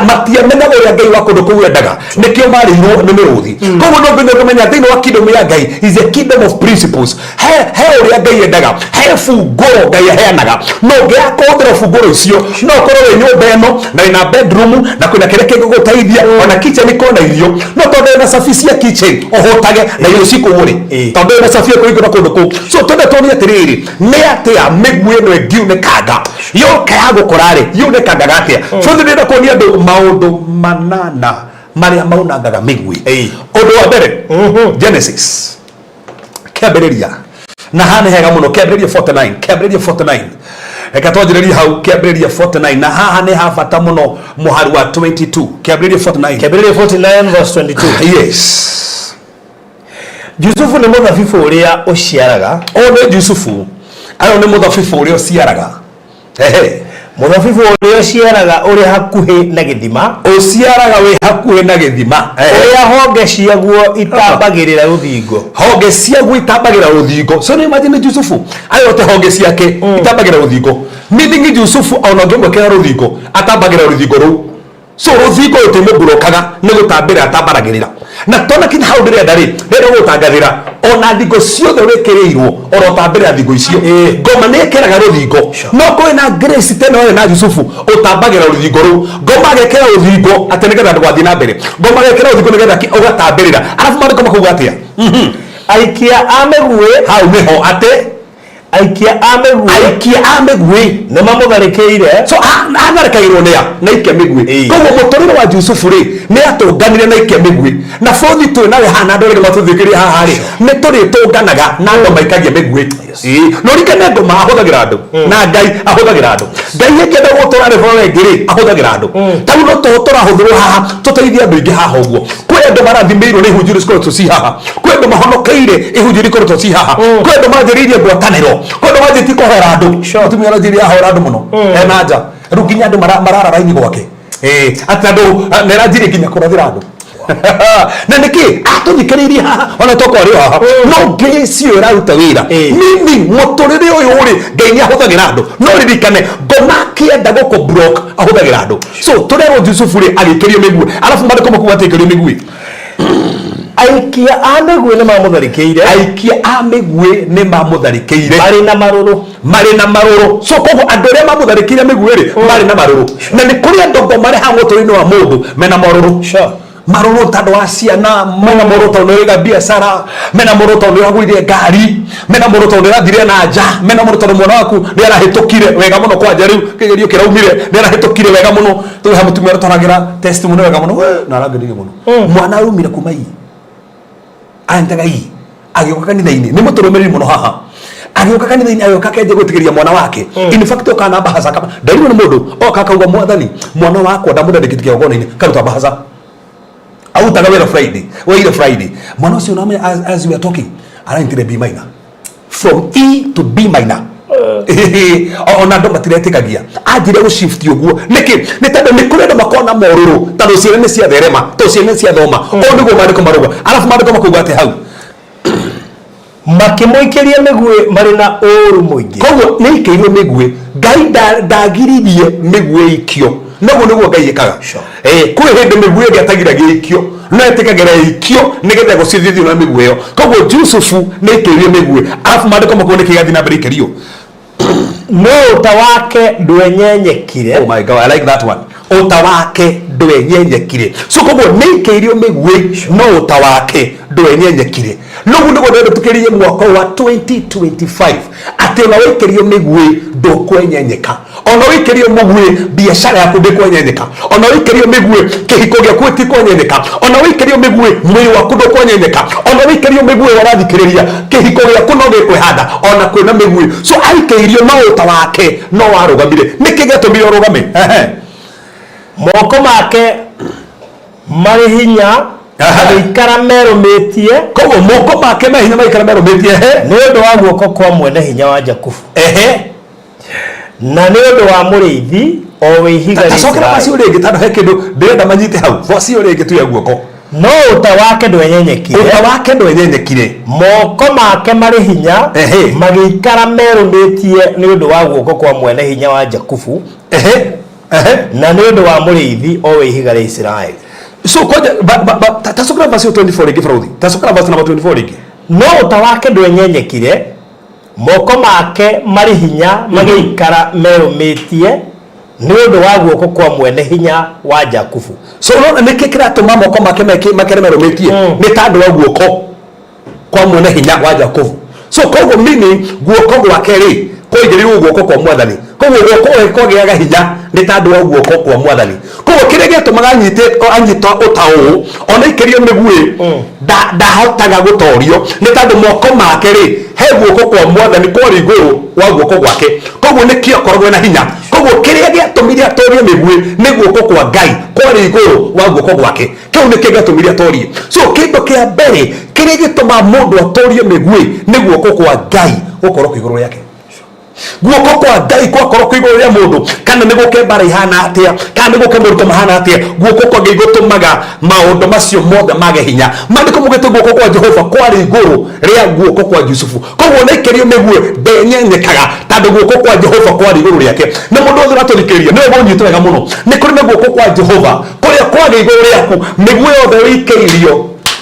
matiamenyaga ũrĩa Ngai wa kũndũ kũu endaga, nĩkĩo marĩirwo nĩ mĩrũthi. Koguo no nginya kũmenya thĩinĩ wa kingdom ya Ngai is a kingdom of principles. He ũrĩa Ngai endaga, he bungũro Ngai aheanaga, no ũngĩaga kũhũthĩra bungũro icio, no ũkorwo wĩ nyũmba ĩno na wĩna bedroom na kwĩna kĩrĩa kĩngĩgũteithia, ona kitchen kwĩna irio, no tondũ wĩna cabi cia kitchen ũhũtage na irio cikũu rĩ, tondũ wĩna cabi ĩkũhingũra kũndũ kũu. So twende tuone atĩrĩrĩ, nĩ atĩa mĩguĩ ĩno ĩngiunĩkanga yoka ya gũkora rĩ, yunĩkangaga atĩa? Bũthi ndĩrenda kuonia andũ maũndũ manana marĩa maunangaga mĩguĩ. Ũndũ wa mbere, Genesis kĩambĩrĩria, na haha nĩ hega mũno, kĩambĩrĩria 49, kĩambĩrĩria 49, reke twanjĩrĩrie hau, kĩambĩrĩria 49, na haha nĩ ha bata mũno, mũhari wa 22, kĩambĩrĩria 49. Kĩambĩrĩria 49 verse 22. Yes. Jusufu nĩ mũthabibũ ũrĩa ũciaraga. Ũyũ nĩ Jusufu, ũyũ nĩ mũthabibũ ũrĩa ũciaraga. Ehe. Mũthabibũ ũrĩa ũciaraga ũrĩ hakuhĩ na gĩthima. Ũciaraga wĩ hakuhĩ na gĩthima. Ehe. Ũrĩa honge ciaguo itambagĩrĩra rũthingo. Honge ciaguo itambagĩra rũthingo. So nĩ imagine Jusufu arĩ ote honge ciake itambagĩra rũthingo. Meaning Jusufu ona ũngĩmwĩkĩra rũthingo atambagĩra rũthingo rũu. So rũthingo rũtimũmburokaga nĩ gũtambĩra atambaragĩrĩra. Na tona kinya hau ndĩrenda rĩ, ndĩrenda gũgũtangathĩra ona thingo ciothe wĩkĩrĩirwo oro ũtambĩrĩra thingo icio. Ngoma nĩ ĩkĩraga rũthingo. No kwĩ na grace tena ũyũ na Jusufu ũtambagĩra rũthingo rũu. Ngoma agekĩra rũthingo atĩ nĩgetha ndũgathiĩ na mbere. Ngoma agekĩra rũthingo nĩgetha ũgatambĩrĩra. Arabu maandĩko makauga atĩa? Aikia a mĩguĩ. Hau nĩho atĩ Aikia a mĩguĩ. Aikia a mĩguĩ. Nĩ mamũtharĩkĩire. So, atharĩkagĩrwo nĩ a? Nĩ aikia mĩguĩ. Koguo mũtũrĩre wa Jusufu rĩ, nĩ atũnganire na aikia mĩguĩ. Na bũthi twĩ nawe haha na andũ arĩa matũthikĩrĩria haha rĩ, nĩ tũrĩtũnganaga na andũ maikagia mĩguĩ. Na ũririkane ngoma ahũthagĩra andũ, na Ngai ahũthagĩra andũ. Ngai angĩenda gũtũra level ĩngĩ rĩ, ahũthagĩra andũ. Ta rĩu no tũrahũthĩrwo haha tũteithie andũ aingĩ haha ũguo. Kwĩ andũ marathimĩirwo nĩ ihunjio iria cikoretwo ci haha. Kwĩ andũ mahonokeire ihunjio iria ikoretwo ci haha. Kwĩ andũ manjĩrĩirie ngwatanĩro. Kwĩ andũ manjĩtie kũhoera andũ. Mũtumia aranjĩrire ahoera andũ mũno ena nja. Rĩu nginya andũ marara raini gwake. Atĩ andũ nĩ aranjĩrĩria nginya kũrathĩra andũ. Na nĩkĩ atũthikĩrĩirie haha ona tũkwarĩ haha, no grace ĩyo ĩraruta wĩra. Meaning mũtũrĩre ũyũ rĩ, Ngai nĩ ahũthagĩra andũ. No ririkane ngoma akĩenda gũkũ block ahũthagĩra andũ. So tũrerwo Jusufu rĩ agĩkĩrio mĩguĩ, arabu maandĩko makuga atĩ aikĩrio mĩguĩ. Aikia a mĩguĩ nĩ mamũtharĩkĩire. Aikia a mĩguĩ nĩ mamũtharĩkĩire. Marĩ na marũrũ. Marĩ na marũrũ. So koguo andũ arĩa mamũtharĩkĩire mĩguĩ rĩ, marĩ na marũrũ. Na nĩ kũrĩ andũ ngo marĩ haha mũtũrĩre-inĩ wa mũndũ mena marũrũ. Marũrũ tondũ wa ciana, mena marũrũ tondũ nĩ ũraiga biacara, mena marũrũ tondũ nĩ ũragũrire ngari, mena marũrũ tondũ nĩ ũrathire na nja, mena marũrũ tondũ mwana waku nĩ arahĩtũkire wega mũno kwanja rĩu kĩgerio kĩraumire nĩ arahĩtũkire wega mũno. Tũrĩ haha mũtumia ũratwaragĩra testimony wega mũno, we, na arangenirie mũno. Mwana araumire kuma I, aendaga I, agĩũka kanitha-inĩ, nĩ mũtũrũmĩrĩri mũno haha. Agĩũka kanitha-inĩ, agĩũka akĩanjia gwĩtĩkĩria mwana wake. In fact, oka na mbahaca kama, ndarirwo nĩ mũndũ, oka akauga mwathani, mwana wakwa ndamũndandĩkĩtie kĩgongona-inĩ, karuta mbahaca. Arutaga wĩra Friday, wĩire Friday. Mwana ũcio na as we are talking, aranyitire B minor. From E to B minor. Ona andũ matiretĩkagia anjire gũ shift ũguo nĩkĩ? Nĩ tondũ nĩ kũrĩ andũ makoragwo na morũrũ, tondũ ciana nĩ ciatherema, tondũ ciana nĩ ciathoma. Ũũ nĩguo maandĩko marauga. Arabu maandĩko makauga atĩ hau Makĩmũikĩria mĩguĩ marĩ na ũũru mũingĩ. Koguo nĩ ikĩirwo mĩguĩ. Ngai ndagiririe mĩguĩ ĩikio. Noguo nĩguo Ngai ĩkaga. Kwĩ hĩndĩ mĩguĩ ĩngĩ atagiragia ĩikio, no etĩkagĩra ĩikio nĩgetha gũcithithio na mĩguĩ ĩyo. Koguo Jusufu nĩ aikĩirio mĩguĩ. Arabu maandĩko makuo nĩkĩ gĩathiĩ na mbere ikĩrio? No ũta wake ndwenyenyekire. Oh my God, I like that one. Ũta wake ndwenyenyekire. So koguo nĩ ikĩirio mĩguĩ, no ũta wake ndwenyenyekire. Noguo nĩguo ndĩrenda tũkĩrie mwaka wa 2025, atĩ ona waikĩrio mĩguĩ ndũkwenyenyeka, ona waikĩrio mũguĩ biacara yaku ndĩkwenyenyeka, ona waikĩrio mĩguĩ kĩhiko gĩaku gĩtikwenyenyeka, ona waikĩrio mĩguĩ mwĩrĩ waku ndũkwenyenyeka, ona waikĩrio mĩguĩ warathikĩrĩria kĩhiko gĩaku no gĩkwĩhanda ona kwĩna mĩguĩ. So aikĩirio no ũta wake no warũgamire. Nĩkĩ gĩatũmire ũrũgame? Ehe. Moko make marĩ hinya magĩikara merũmĩtie. Koguo moko make me hinya magĩikara merũmĩtie. Ehe. Nĩ ũndũ wa guoko kwa Mwene Hinya wa Jakubu, na nĩ ũndũ wa Mũrĩithi, o we Ihiga rĩa Tacokera Isiraeli. Vacio rĩngĩ, tondũ he kĩndũ ndĩrenda manyite hau. Vacio rĩngĩ tu ya guoko. No ũta wake ndwenyenyekire. Ũta wake ndwenyenyekire. Moko make marĩ hinya magĩikara merũmĩtie nĩ ũndũ wa guoko kwa Mwene Hinya wa Jakubu, Ehe. Ehe. na nĩ ũndũ wa Mũrĩithi, o we Ihiga rĩa Isiraeli. So koja tacokera verse 24 rĩngĩ, Farauthi. Tacokera verse number 24 rĩngĩ. No ũta wake ndwenyenyekire, moko make marĩ hinya magĩikara merũmĩtie nĩ ũndũ wa guoko kwa Mwene Hinya wa Jakubu. So unaona nĩkĩ kĩratũma moko make makere merũmĩtie? Nĩ tondũ wa guoko kwa Mwene Hinya wa Jakubu. So koguo meaning guoko gwake rĩ kwaigĩrĩirwo guoko kwa Mwathani. Koguo guoko gwake kwagĩaga hinya nĩ tondũ wa guoko kwa Mwathani. Koguo kĩrĩa gĩatũmaga anyite anyita ũta ũũ ona ikĩrio mĩguĩ ndahotaga gũtorio nĩ tondũ moko make rĩ he guoko kwa Mwathani kwarĩ igũrũ wa guoko gwake. Koguo nĩkĩo akoragwo na hinya. Koguo kĩrĩa gĩatũmire atorie mĩguĩ nĩ guoko kwa Ngai kwarĩ igũrũ wa guoko gwake. Kĩu nĩkĩo gĩatũmire atorie. So kĩndũ kĩa mbere kĩrĩa gĩtũmaga mũndũ atorie mĩguĩ nĩ guoko kwa Ngai gũkorwo kwĩ igũrũ rĩake. Guoko kwa Ngai gwakorwo kwĩ igũrũ rĩa mũndũ, kana nĩ gũke mbara ihana atĩa, kana nĩ gũke moritũ mahana atĩa, guoko kwa Ngai gũtũmaga maũndũ macio mothe mage hinya. Maandĩko maugĩte guoko kwa Jehova kwarĩ igũrũ rĩa guoko kwa Jusufu. Koguo ona ikĩrio mĩguĩ ndenyenyekaga tondũ guoko kwa Jehova kwarĩ igũrũ rĩake. Na mũndũ wothe ũratũthikĩrĩria nĩ wega ũnyite wega mũno, nĩ kũrĩ na guoko kwa Jehova kũrĩa kwarĩ igũrũ rĩaku. Mĩguĩ yothe wĩikĩirio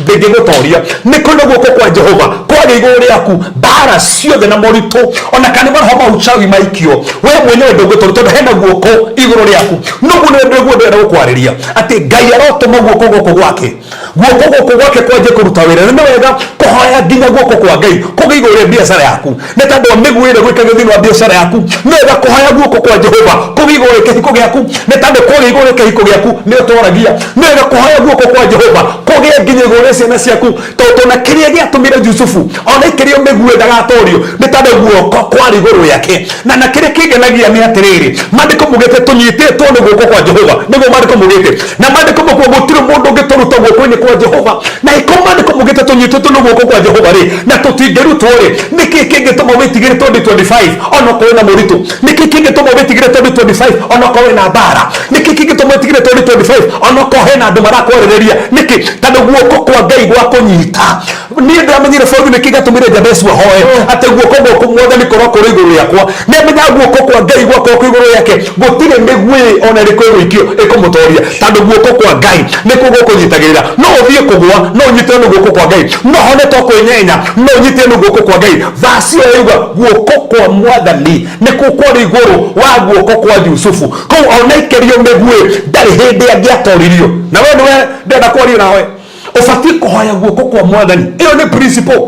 ndĩngĩgũtoria. Nĩ kũrĩ na guoko kwa Jehova kwarĩ igũrũ rĩaku. Mbara ciothe na moritũ ona kana nĩ maroho ma uchawi maikio, we mwenyewe ndũngĩtorio tondũ hena guoko igũrũ rĩaku. Noguo nĩguo ndĩrenda gũkwarĩria atĩ Ngai arotũma guoko gũkũ gwake, guoko gũkũ gwake kwanjie kũruta wĩra. Na nĩ wega kũhoya nginya guoko kwa Ngai kũgĩe igũrũ rĩa biacara yaku, nĩ tondũ wa mĩguĩ ĩrĩa gwĩkagio thĩinĩ wa biacara yaku. Nĩ wega kũhoya guoko kwa Jehova kũgĩe igũrũ rĩa kĩhiko gĩaku, nĩ tondũ kũgĩe igũrũ rĩa kĩhiko gĩaku nĩ ũtoragia. Nĩ wega kũhoya guoko kwa Jehova kũgĩe nginya igũrũ rĩa ciana ciaku, tondũ na kĩrĩa gĩatũmire Jusufu ona ikĩrio mĩguĩ ndagatorio nĩ tondũ guoko kwarĩ igũrũ rĩake. Na kĩrĩa kĩngenagia nĩ atĩrĩrĩ, maandĩko maugĩte tũnyitĩtwo nĩ guoko kwa Jehova. Nĩguo maandĩko maugĩte, na maandĩko makuo gũtirĩ mũndũ ũngĩtũruta guoko-inĩ kwa Jehova. Na ĩko maandĩko maugĩte tũnyitĩtwo nĩ guoko kwa Jehova rĩ, na tũtingĩrutwo rĩ, nĩkĩ kĩngĩtũma wĩtigĩre 2025 onokorwo wĩna moritũ? Nĩkĩ kĩngĩtũma wĩtigĩre 2025 onokorwo wĩna mbara? Nĩkĩ kĩngĩtũma wĩtigĩre 2025 onokorwo hena andũ marakwarĩrĩria? Nĩkĩ? Tondũ guoko kwa Ngai gwa kũnyita. Niĩ ndamenyire borithi nĩkĩ gĩatũmire Jabesu ahoe atĩ guoko gwaku Mwathani korwo kũrĩ igũrũ rĩakwa. Nĩamenyaga guoko kwa Ngai gwakorwo kwĩ igũrũ rĩake gũtirĩ mĩguĩ ona ĩrĩkũ ĩgũikio ĩkũmũtoria, tondũ guoko kwa Ngai nĩkuo gũkũnyitagĩrĩra. No ũthiĩ kũgũa no ũnyitĩrwo nĩ guoko kwa Ngai, no hone to kwĩnyenya no ũnyitĩrwo nĩ guoko kwa Ngai. Vaci ĩyo yauga guoko kwa Mwathani nĩkuo kwarĩ igũrũ wa guoko kwa Jusufu. Koguo ona aikĩrio mĩguĩ ndarĩ hĩndĩ angĩatoririo. Na we nĩwe ndĩrenda kwaria nawe, ũbatiĩ kũhoya guoko kwa Mwathani. Ĩyo nĩ principle.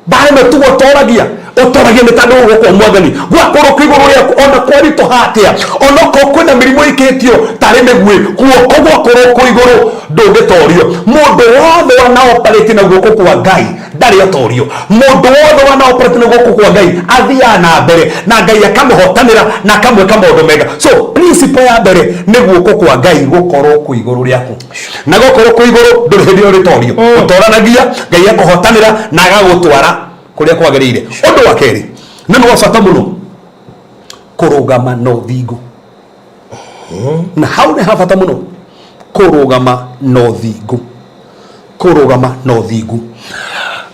Mbara ĩno tiguo ũtoragia, ũtoragia nĩ tondũ guoko kwa Mwathani gwakorwo kwĩ igũrũ rĩaku, ona kwaritũha atĩa, ona okorwo kwĩna mĩrimũ ĩikĩtio tarĩ mĩguĩ, guoko gwakorwo kwĩ igũrũ ndũngĩtorio. Mũndũ wothe wana operate na guoko kwa Ngai ndarĩ atorio. Mũndũ wothe wana operate na guoko kwa Ngai athiaga na mbere na Ngai akamũhotanĩra na akamwĩka maũndũ mega. So principle ya mbere nĩ guoko kwa Ngai gũkorwo kwĩ igũrũ rĩaku, na gũkorwo kwĩ igũrũ ndũrĩ hĩndĩ ũrĩtorio. Ũtoranagia, Ngai akũhotanĩra na agagũtwara kũrĩa kwagĩrĩire. Ũndũ wa kerĩ na nĩ wa bata mũno, Kũrũgama na ũthingu. Na hau nĩ ha bata mũno, kũrũgama na ũthingu, kũrũgama na ũthingu.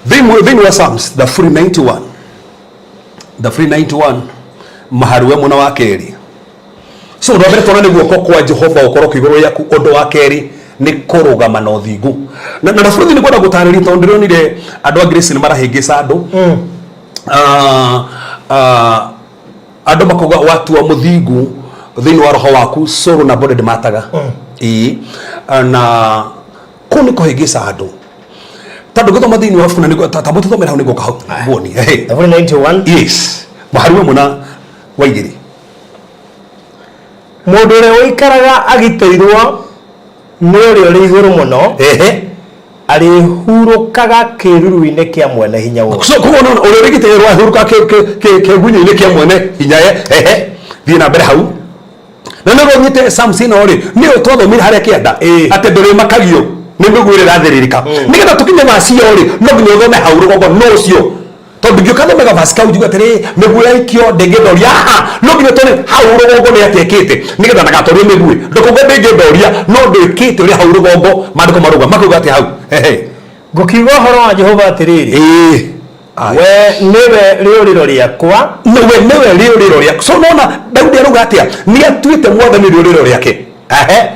Thĩinĩ wa Psalms thaburi 91, thaburi 91 mũhari wa ĩmwe na wa kerĩ. So ũndũ wa mbere tuona nĩ guoko kwa Jehova gũkorwo kwĩ igũrũ rĩaku. Ũndũ wa kerĩ nĩ kũrũgama na ũthingu. Na bũrũri nĩ kwenda gũtarĩria, tondũ ndĩronire andũ a Grace nĩ marahĩngĩca andũ. Ah, ah, andũ makauga watua mũthingu thĩinĩ wa roho waku, soul na body ndĩmataga. Ĩĩ, na kũu nĩ kũhĩngĩca andũ, tondũ gũthoma thĩinĩ wa buna nĩguo ta mũtũthomera hau nĩguo hau nguoni. Thaburi 91. Yes, mũhari wa mũna wa igĩrĩ. Mũndũ ũrĩa ũikaraga agitĩirwo nĩ ũrĩa ũrĩ igũrũ mũno arĩhurũkaga kĩĩruru-inĩ kĩa mwene hinya wothe. So koguo nona ũrĩa ũrĩgitĩrwo ahurũka kĩgunyũ-inĩ kĩa mwene hinya ye. Ehe, thiĩ na mbere hau. Na nĩguo nyite Psalms ĩno rĩ, nĩyo twathomire harĩa kĩanda atĩ ndũrĩmakagio nĩ mĩguĩ ĩrĩa ĩrathĩrĩrĩka. Nĩgetha tũkinye vaci ĩyo rĩ, no nginya ũthome hau rũgongo no ũcio, tondũ ngĩũka thome gavaci kau njigue atĩrĩ, mĩguĩ yaikio ndĩngĩndoria. Aha, no nginya tone hau rũgongo nĩ atĩa ĩkĩte nĩgetha ndagatorio mĩguĩ. Ndũkauge ndĩngĩndoria no ndwĩkĩte ũrĩa hau rũgongo maandĩko marauga. Makauga atĩa hau? Ehe. Ngũkiuga ũhoro wa Jehova atĩrĩrĩ, we nĩwe rĩũrĩro rĩakwa. Nĩwe nĩwe rĩũrĩro rĩaku. So nona Daudi arauga atĩa? Nĩ atuĩte Mwathani rĩũrĩro rĩake. Ehe.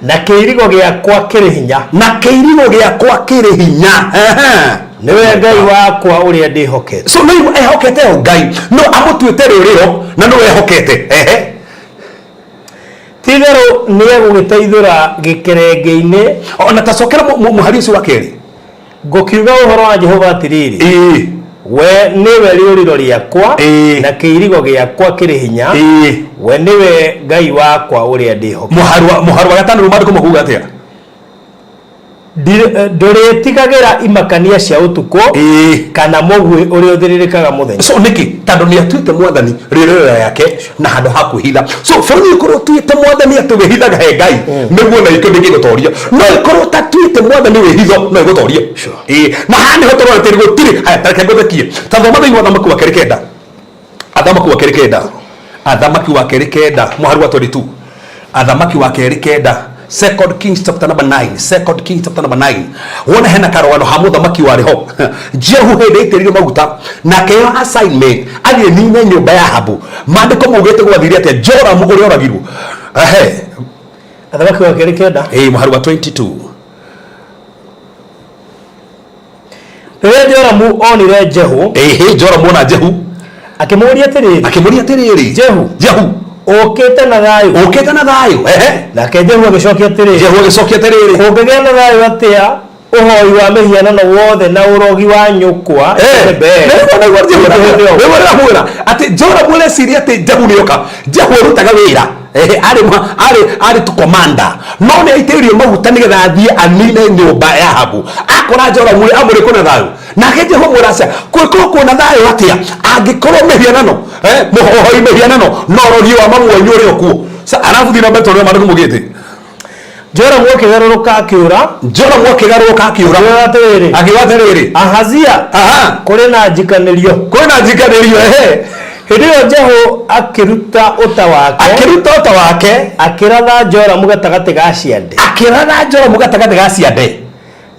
Na kĩirigo gĩakwa kĩrĩ hinya. Na kĩirigo gĩakwa kĩrĩ hinya. Ehe. Nĩwe Ngai wakwa ũrĩa ndĩhokete. So no ehokete o Ngai, no amũtuĩte rĩũrĩro na no ehokete. Ehe. Ti-itherũ nĩegũgĩteithũra gĩkerenge-inĩ. Ona tacokera mũhari ũcio wa kerĩ. Ngũkiuga ũhoro wa Jehova atĩrĩrĩ, We nĩwe rĩũrĩro rĩakwa na kĩirigo gĩakwa kĩrĩ hinya, we nĩwe Ngai wakwa ũrĩa ndĩhokete. Mũhari wa gatano rĩu maandĩko makuga atĩa? Ndũrĩtigagĩra imakania cia ũtukũ, kana mũguĩ ũrĩa ũthĩrĩrĩkaga mũthenya. So nĩkĩ? Tondũ nĩ atuĩte Mwathani rĩũrĩro yake na handũ ha kwĩhitha. So bũrũri, ũkorwo ũtuĩte Mwathani atĩ wĩhithaga he Ngai, nĩguo na ikũ ndĩngĩgũtoria. No ĩkorwo ũtatuĩte Mwathani wĩhitho, no ĩgũtorie. Ĩĩ, na haha nĩho tũrona atĩ gũtirĩ. Haya, ta reke ngũthekie. Ta thoma thĩinĩ wa Athamaki wa Kerĩ 9, Athamaki wa Kerĩ 9, Athamaki wa Kerĩ 9 mũhari wa 22, Athamaki wa Kerĩ 9, Second Kings chapter number 9, Second Kings chapter number 9. Wona hena karũgano ha mũthamaki warĩ ho Jehu hĩndĩ aitĩrĩirio maguta na akĩheo assignment athiĩ nine nyũmba ya Ahabu. Maandĩko maugĩte gwathire atĩa Joramu ũrĩa oragirwo? Ehe. Athamaki wa Kerĩ 9. Ĩĩ, mũhari wa 22. Rĩrĩa Joramu onire Jehu, Ĩhĩ, Joramu ona Jehu, akĩmũũria atĩrĩrĩ, akĩmũria atĩrĩrĩ, Jehu, Jehu, ũkĩte na thayũ? Ũkĩte na thayũ? Ehe. Nake Jehu agĩcokia atĩrĩ, Jehu agĩcokia atĩrĩrĩ, kũngĩgĩa na thayũ atĩa, ũhoi wa mĩhianano wothe na ũrogi wa nyũkwa Jezebeli Ndĩramwĩra atĩ Joramu areciria atĩ Jehu nĩoka. Jehu arutaga wĩra. Ehe, arĩ tu commander, no nĩ aitĩrĩirio maguta nĩgetha athiĩ anine nyũmba ya Ahabu. Akora Joramu rĩ, amũrĩ kwĩna thayũ? Nake Jehu amwĩra aca, kwĩkorwo kwĩna thayũ atĩa angĩkorwo mĩhianano, mũhoi mĩhianano na ũrogi wa mamu wanyu ũrĩ o kuo? Arabu thiĩ na mbere tondũ maandĩko maugĩte. Joramu akĩgarũrũka akĩũra. Joramu akĩgarũrũka akĩũra. Akiuga atĩrĩrĩ, Akiuga atĩrĩrĩ, Ahazia, kũrĩ na njikanĩrio. Kwĩna njikanĩrio. Ehe. Hĩndĩ ĩyo Jehu akĩruta ũta wake, Akĩruta ũta wake, akĩratha Joramu gatagatĩ ga ciande. Akĩratha Joramu gatagatĩ ga ciande.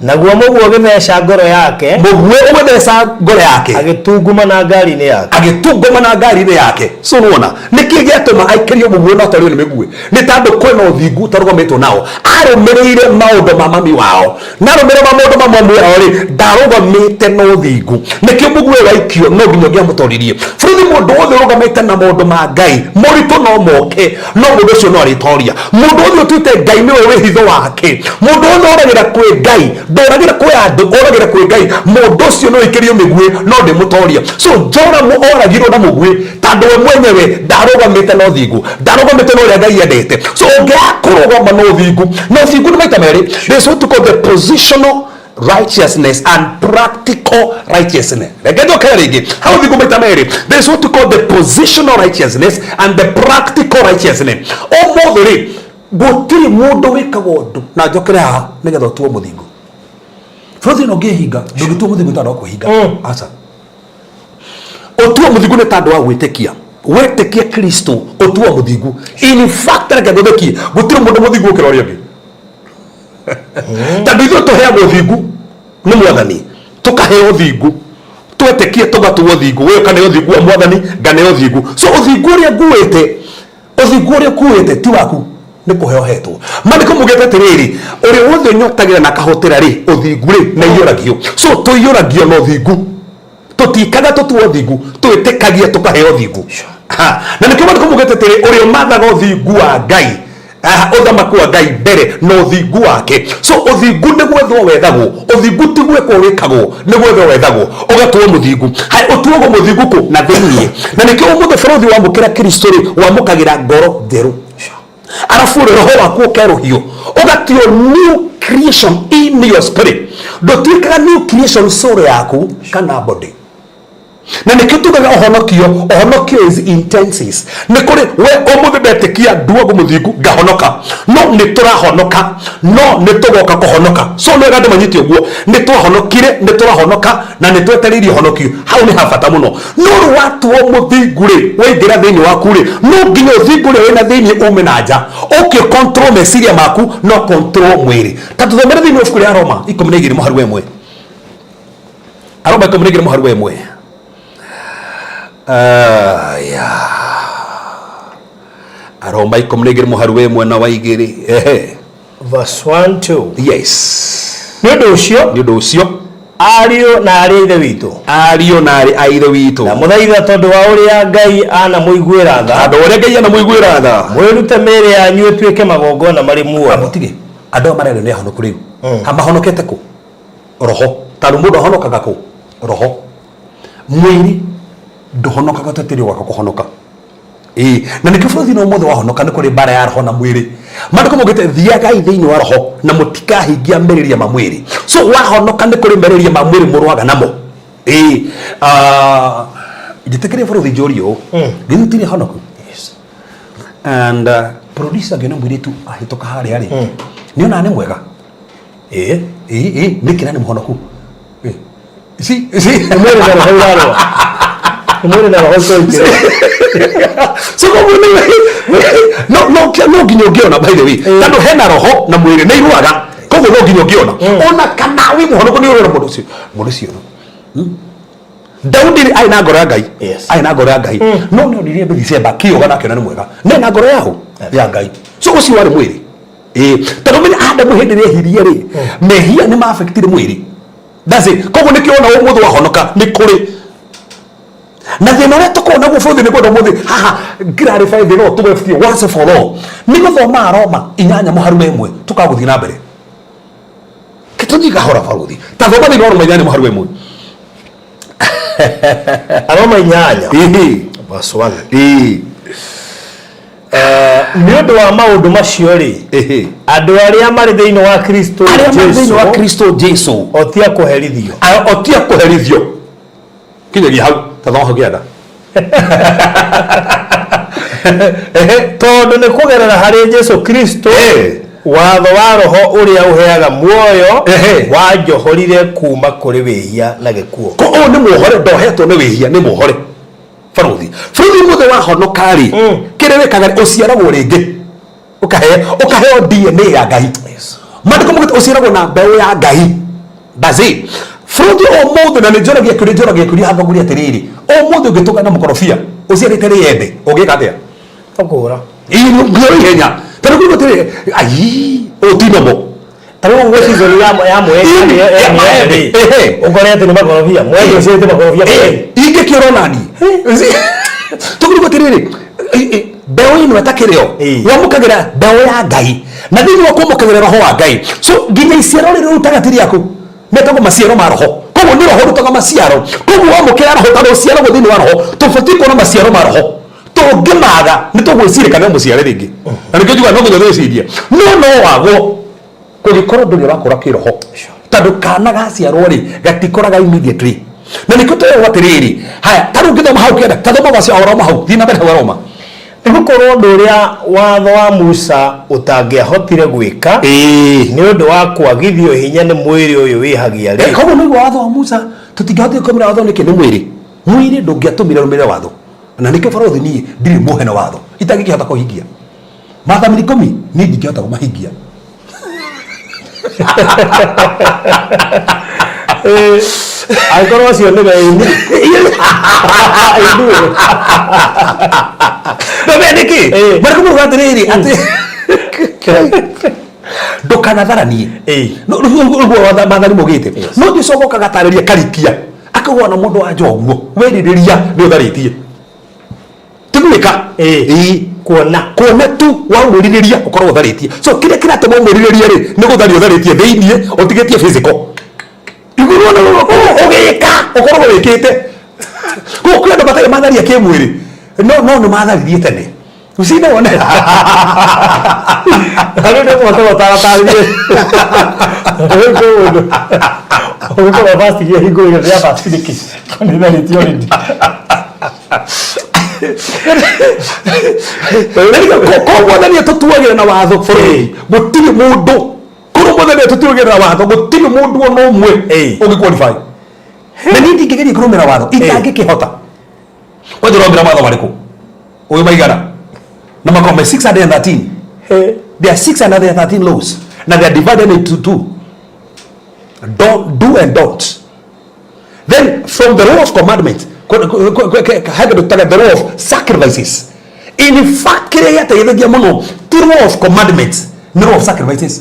Naguo mũguĩ ũgĩtheca ngoro yake. Mũguĩ ũgĩtheca ngoro yake. Agĩtungumana ngaari-inĩ yake. Agĩtungumana ngaari-inĩ yake. So nĩwona nĩkĩ gĩatũma aikĩrio mũguĩ no torio nĩ mĩguĩ? Nĩ tondũ kwĩna ũthingu ũtarũgamĩtwo nao. Arũmĩrĩire maũndũ ma mami wao, na arũmĩrĩra ma maũndũ ma mami wao rĩ, ndarũgamĩte na ũthingu. Nĩkĩo mũguĩ waikio no nginya ũngĩamũtoririe. Bũrũri, mũndũ wothe ũrũgamĩte na maũndũ ma Ngai, moritũ no moke, no mũndũ ũcio no arĩtoria. Mũndũ wothe ũtuĩte Ngai nĩwe wĩhitho wake, mũndũ wothe ũragĩra kwĩ Ngai, ndũragĩra kwĩ andũ, ũragĩra kwĩ Ngai, mũndũ ũcio no aikĩrio mĩguĩ no ndĩmũtoria. So Joramu oragirwo na mũguĩ tondũ we mwenyewe ndarũgamĩte na ũthingu, ndarũgamĩte na ũrĩa Ngai endete. So ũngĩaga kũrũgama na ũthingu, na ũthingu nĩ maita merĩ, there is what we call the positional righteousness and practical righteousness. Reke njokere rĩngĩ hau, ũthingu maita merĩ, there is what we call the positional righteousness and the practical righteousness. Ũmũthĩ rĩ, gũtirĩ mũndũ wĩkaga ũndũ na njokere haha nĩgetha ũtuo mũthingu. Bũrũri ĩno ũngĩhinga, ndũngĩtuo mũthingu tondũ wa kwĩhinga. Aca, ũtuo mũthingu nĩ tondũ wa gwĩtĩkia. Wetĩkia Kristo ũtuo mũthingu. In fact, reke ngũthekie, gũtirĩ mũndũ mũthingu gũkĩra ũrĩa ũngĩ, tondũ ithuĩ tũheagwo ũthingu nĩ Mwathani, tũkaheo ũthingu twetĩkia, tũgatuo ũthingu. We ũkaneo ũthingu wa Mwathani, nganeo ũthingu. So ũthingu ũrĩa nguĩte, ũthingu ũrĩa ũkuĩte ti waku, nĩ kũheo hetwo. Maandĩko maugĩte atĩrĩrĩ, ũrĩa wothe ũnyotagĩra na akahũtĩra rĩ ũthingu rĩ, na iyũragio. So tũiyũragio na ũthingu, tũtikaga tũtuo ũthingu, twĩtĩkagia tũkaheo ũthingu. Ha, na nĩkĩo maandĩko maugĩte atĩrĩ, ũrĩa ũmathaga ũthingu wa Ngai, aha, ũthamaki wa Ngai mbere na ũthingu wake. So ũthingu nĩ gwethwo wethagwo, ũthingu ti gwĩkwo wĩkagwo, nĩ gwethwo wethagwo ũgatuo mũthingu. Hai, ũtuagwo mũthingu kũ? Na thĩiniĩ. Na nĩkĩo ũmũthĩ bũrũthi wamũkĩra Kristo rĩ, wamũkagĩra ngoro njerũ, arabu rĩ, roho waku ũkerũhio, ũgatio new creation in your spirit. Ndũtuĩkaga new creation soul yaku kana body. Na nĩkĩo tugaga ũhonokio, ũhonokio is in tenses. Nĩ kũrĩ we ũmũthĩ ndetĩkia nduagwo mũthingu ngahonoka, no nĩ tũrahonoka, no nĩ tũgoka kũhonoka. So nĩ wega andũ manyite ũguo, nĩ twahonokire, nĩ tũrahonoka, na nĩ twetereirie ũhonokio. Hau nĩ ha bata mũno. No rĩu watuo mũthingu rĩ, waingĩra thĩinĩ waku rĩ, no nginya ũthingu ũrĩa wĩna thĩinĩ ume na nja, ũkĩ control meciria maku, no control mwĩrĩ. Ta tũthomere thĩinĩ wa ibuku rĩa Roma 12 mũhari wa 1. Aroma 12 mũhari wa 1. Aya. Aroma 12 mũhari wa 1 na wa 2. Ehe. Verse 1 2. Yes. Nĩ ũndũ ũcio, Nĩ ũndũ ũcio, ariũ na arĩ a ithe witũ, ariũ na arĩ a ithe witũ, na mũthaitha tondũ wa ũrĩa Ngai anamũiguĩra tha, andũ ũrĩa Ngai anamũiguĩra tha, mwĩrute mĩĩrĩ yanyu ĩtuĩke magongona marĩ muoyo. Mũtige andũ aya marerwo nĩ ahonoku rĩu. Ha, mahonokete kũ? Roho. Tondũ mũndũ ahonokaga kũ? Roho. Mwĩrĩ ndũhonokaga ũtetĩrio gwaka kũhonoka. Ĩĩ, na nĩkĩo bũrũri no mũthĩ wahonoka, nĩ kũrĩ mbara ya roho na mwĩrĩ. Maandĩko maugĩte thiagai thĩinĩ wa roho na mũtikahingia merirĩria ma mwĩrĩ. So wahonoka nĩ kũrĩ merirĩria ma mwĩrĩ mũrũaga namo. Ĩĩ, ah, njĩtĩkĩrie bũrũri njũrie ũũ. Githĩ tũtirĩ honoku? And producer ngĩona mũirĩtu ahĩtũka harĩa rĩ, nĩonaga nĩ mwega. Ĩĩ. Ĩĩ, ĩĩ, nĩkĩ na nĩ mũhonoku? Ĩĩ. Si, si. Nĩ mwĩrĩ na roho irarũa. Nĩ mwĩrĩ na roho ikorwo. So koguo nĩ no no no nginya ũngĩona, by the way, tondũ hena roho na mwĩrĩ nĩ irũaga, koguo no nginya ũngĩona ona kana wĩ mũhonoku nĩ ũrona mũndũ ũcio, mũndũ ũcio. Daudi rĩ, arĩ na ngoro ya Ngai. Arĩ na ngoro ya Ngai, no nĩ onire Bethsheba kĩũga na akĩona nĩ mwega, nĩ na ngoro yaho ya Ngai. So ũcio warĩ mwĩrĩ. Ĩĩ, tondũ menya Adamu hĩndĩ ĩrĩa ehirie rĩ, mehia nĩ ma-affectire mwĩrĩ. That's it. Koguo nĩkĩo ona ũmũthĩ wahonoka nĩ kũrĩ na thĩna ũrĩa tũkoragwo naguo bũrũri. Nĩ kwenda ũmũthĩ haha clarify thĩna ũyũ tũwebutie once for all nĩ gũthoma Roma 8 mũhari wa 1, tũkaga gũthiĩ na mbere. Tũthiĩ kahora barũthi. Ta thoma thĩinĩ wa Roma 8 mũhari wa 1. Aroma 8. Ĩhĩ. Verse 1. Ĩĩ. Nĩ ũndũ wa maũndũ macio rĩ, Ĩhĩ. andũ arĩa marĩ thĩinĩ wa Kristo Arĩa marĩ thĩinĩ wa Jesu Kristo Jesu o ti a kũherithio. O ti a kũherithio. Kinyagia hau, ta thoma hau kĩanda. Ehe. Tondũ nĩ kũgerera harĩ Jesu Kristo watho wa roho ũrĩa ũheaga muoyo wanjohorire kuuma kũrĩ wĩhia na gĩkuũ. Ko ũyũ nĩ muohore, ndohetwo nĩ wĩhia, nĩ muohore barũthi. Bũrũri mũthĩ wahonoka rĩ, kĩrĩa wĩkaga rĩ, ũciaragwo rĩngĩ, ũkaheo DNA ya Ngai. Maandĩko maugĩte ũciaragwo na mbeũ ya Ngai. That's it. Bũrũri ũmũthĩ, na nĩ njoragia kĩũria, njoragia kĩũria hathogori atĩrĩrĩ, ũmũthĩ ũngĩtũngana na mũkorobia ũciarĩte rĩembe, ũngĩka atĩa? Ũkũhũra. Ĩĩ, ũngĩoya ihenya tondũ kuga atĩrĩrĩ, ai, ũyũ ti normal. Ta rĩu ũguo season ya mweri Ĩĩ, ya ya maembe maembe, ehe. ũkore atĩ nĩ makorobia, mwembe ũciarĩte makorobia merĩ. Ingĩkĩũra nani tũkĩruga atĩrĩrĩ, mbeũ ĩno ĩtakĩrĩ o wamũkagĩra mbeũ ya Ngai, na thĩinĩ wa kwamũkagĩra roho wa Ngai, so nginya iciaro rĩrĩ ũrutaga ti rĩaku, metagwo maciaro ma roho. Koguo nĩ roho ũrutaga maciaro. Koguo wamũkĩra roho, tondũ ũciaragwo thĩinĩ wa roho, tũbatiĩ kuona maciaro ma roho. Tũngĩmaga nĩ tũgwĩciria kana mũciare rĩngĩ, na nĩkĩo njugaga no nginya twĩcirie, no no wagwo kũngĩkorwo ndũrĩ ũrakũra kĩroho, tondũ kana gaciarwo rĩ, gatikũraga immediately. Na nĩkĩo twerwo atĩrĩrĩ, haya, ta rĩu ngĩthoma hau kĩanda, ta thoma wacio Aroma hau, thiĩ na mbere hau Aroma. Nĩ gũkorwo ũndũ ũrĩa watho wa Musa ũtangĩahotire gwĩka nĩ ũndũ wa kwagithio hinya nĩ mwĩrĩ ũyũ wĩhagia rĩ, Koguo nĩguo watho wa Musa tũtingĩahotire kũrũmĩrĩra watho nĩkĩ? Nĩ mwĩrĩ. Mwĩrĩ ndũngĩatũmire rũmĩrĩre watho. Na nĩkĩo barothi niĩ ndirĩ muohe na watho itangĩkĩhota kũhingia. Maathani 10 niĩ ndingĩhota kũmahingia. Angĩkorwo ũcio nĩwe ĩni ithuĩ. Ndũmbe nĩkĩ? Marĩkũ mauga atĩrĩrĩ atĩ ndũkanatharanie. Ũguo maathani maugĩte. No Jesũ agoka agatarĩria karikia akauga ona mũndũ wa nja ũguo werirĩria nĩ ũtharĩtie. Ti gwĩka. Ĩĩ. Kuona. Kuona tu waũmũrirĩria ũkorwo ũtharĩtie. So kĩrĩa kĩratũma ũmũrirĩrie rĩ nĩ gũtharia ũtharĩtie thĩiniĩ ũtigĩtie physical. Igũrũ ona ũgĩka ũkoragwo wĩkĩte. Koguo kwĩ andũ matarĩ matharia kĩmwĩrĩ no no nĩ matharirie tene. Ucinde wone. Rĩu nĩ mũhaka ũtaratarĩrie. Rĩu kwĩ mũndũ ũgĩkorwo fast iria hingũrĩire ndĩra fast nĩkĩ? Nĩ tharĩtie already. Korwo Mwathani atũtuagĩra na watho bũrũri, gũtirĩ mũndũ, korwo Mwathani atũtuagĩra na watho, gũtirĩ mũndũ ona ũmwe ũngĩ qualify. Na niĩ ndingĩgeria kũrũmĩrĩra watho, itangĩkĩhota. Kwanja ũromĩra watho marĩkũ? Ũyũ maigana? Na makorwo me 613. There are 613 laws. Na they are divided into two. Don't, do and don't. Then from the law of commandment, he kĩndũ tũtaga the law of sacrifices. In fact, kĩrĩa gĩateithagia mũno ti law of commandments, nĩ law of sacrifices.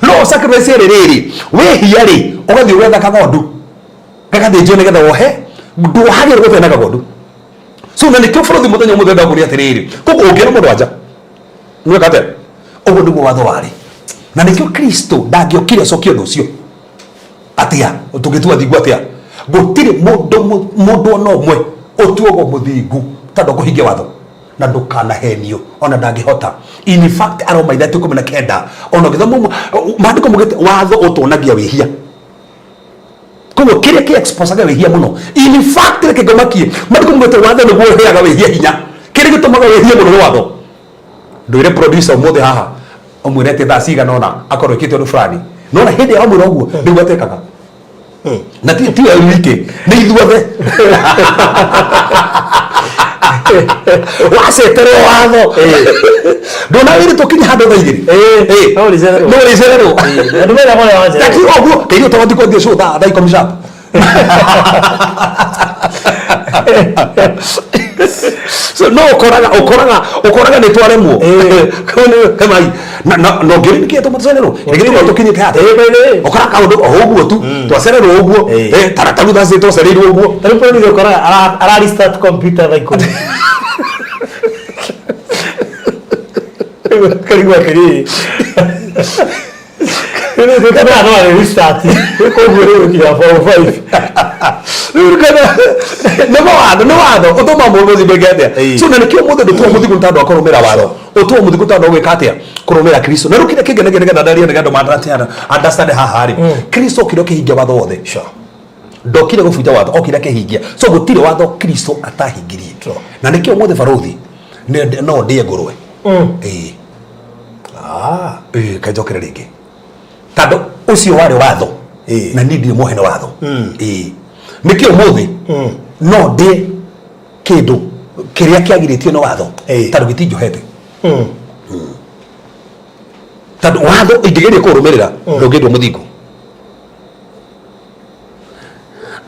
Law of sacrifice ĩrĩ rĩrĩ, wĩhia rĩ, ũgathiĩ ũgetha kagondu, gagathĩnjwo nĩgetha wohe, ndwohagĩrwo gũtarĩ na kagondu. So na nĩkĩo bũrũri mũthenya ũmwe ndakũria atĩrĩrĩ, koguo ũngĩona mũndũ wa nja, nĩweka atĩa? Ũguo nĩguo watho warĩ. Na nĩkĩo Kristo ndangĩokire acokie ũndũ ũcio. Atĩa? Tũngĩtua thingu atĩa? Gũtirĩ mũndũ mũndũ ona ũmwe ũtuagwo mũthingu tondũ kũhingia watho na ndũkanahenio ona ndangĩhota. In fact Aroma 3:19 ona ũgĩthoma maandĩko maugĩte watho ũtuonagia wĩhia. Koguo kĩrĩa kĩ exposaga wĩhia mũno. In fact reke ngũmakie maandĩko maugĩte watho nĩguo ũheaga wĩhia hinya. Kĩrĩa gĩtũmaga wĩhie mũno nĩ watho. Ndwĩre producer ũmũthĩ haha ũmwĩre atĩ thaa cigana ũna akorwo ĩkĩte ũndũ fulani. Nona hĩndĩ ya wamwĩra ũguo nĩguo atekaga. Na ti we wiki, nĩ ithuothe. Waceterwo watho. Ndona wĩrĩ tũkinye handũ thaa 2. No ũrĩcererwo. No ũrĩcererwo. Andũ mena mwana wa Na ti ũguo, kairĩ ũtagũthiĩ kwambia show thaa 10 sharp. So no ũkoraga ũkoraga ũkoraga nĩ twaremwo. Kemai na na na ũngĩrĩ nĩkĩ tũma tũcererwo? Nĩkĩ tũkorwo tũkinyĩte haha? Ũkoraga kaũndũ o ũguo tu twacererwo ũguo tarataru thaa citũ twacereirwo ũguo. Tarĩu producer ũkoraga ara restart computer thaa 10. Karigwo atĩrĩrĩ. Kana no arĩ restart. Koguo rĩu ũkinya form 5. Rĩu kana nĩ mawatho nĩ watho ũtũma mũndũ ũcio ndwĩke atĩa? So na nĩkĩo mũthĩ ndũtuo mũthingu nĩ tondũ wa kũrũmĩrĩra watho. Ũtuo mũthingu tondũ wa gwĩka atĩa? Kũrũmĩrĩra Kristo. Na rĩu kĩrĩa kĩngenagia nĩgetha ndarie nĩgetha andũ ma understand haha rĩ, Kristo okire ũkĩhingia watho wothe. Ndokire gũbunja watho, okire akĩhingia. So gũtirĩ watho Kristo atahingirie. Na nĩkĩo ũmũthĩ barũthi no ndĩe ngũrwe. Ĩĩ. Ĩĩ, kanjokere rĩngĩ. Tondũ ũcio warĩ watho. Na niĩ ndirĩ muohe nĩ watho. Ĩĩ. Nĩkĩo ũmũthĩ no ndĩe kĩndũ kĩrĩa kĩagirĩtio nĩ watho tondũ gĩtinjohete. Tondũ watho ingĩgeria kũũrũmĩrĩra ndũngĩndua mũthingu.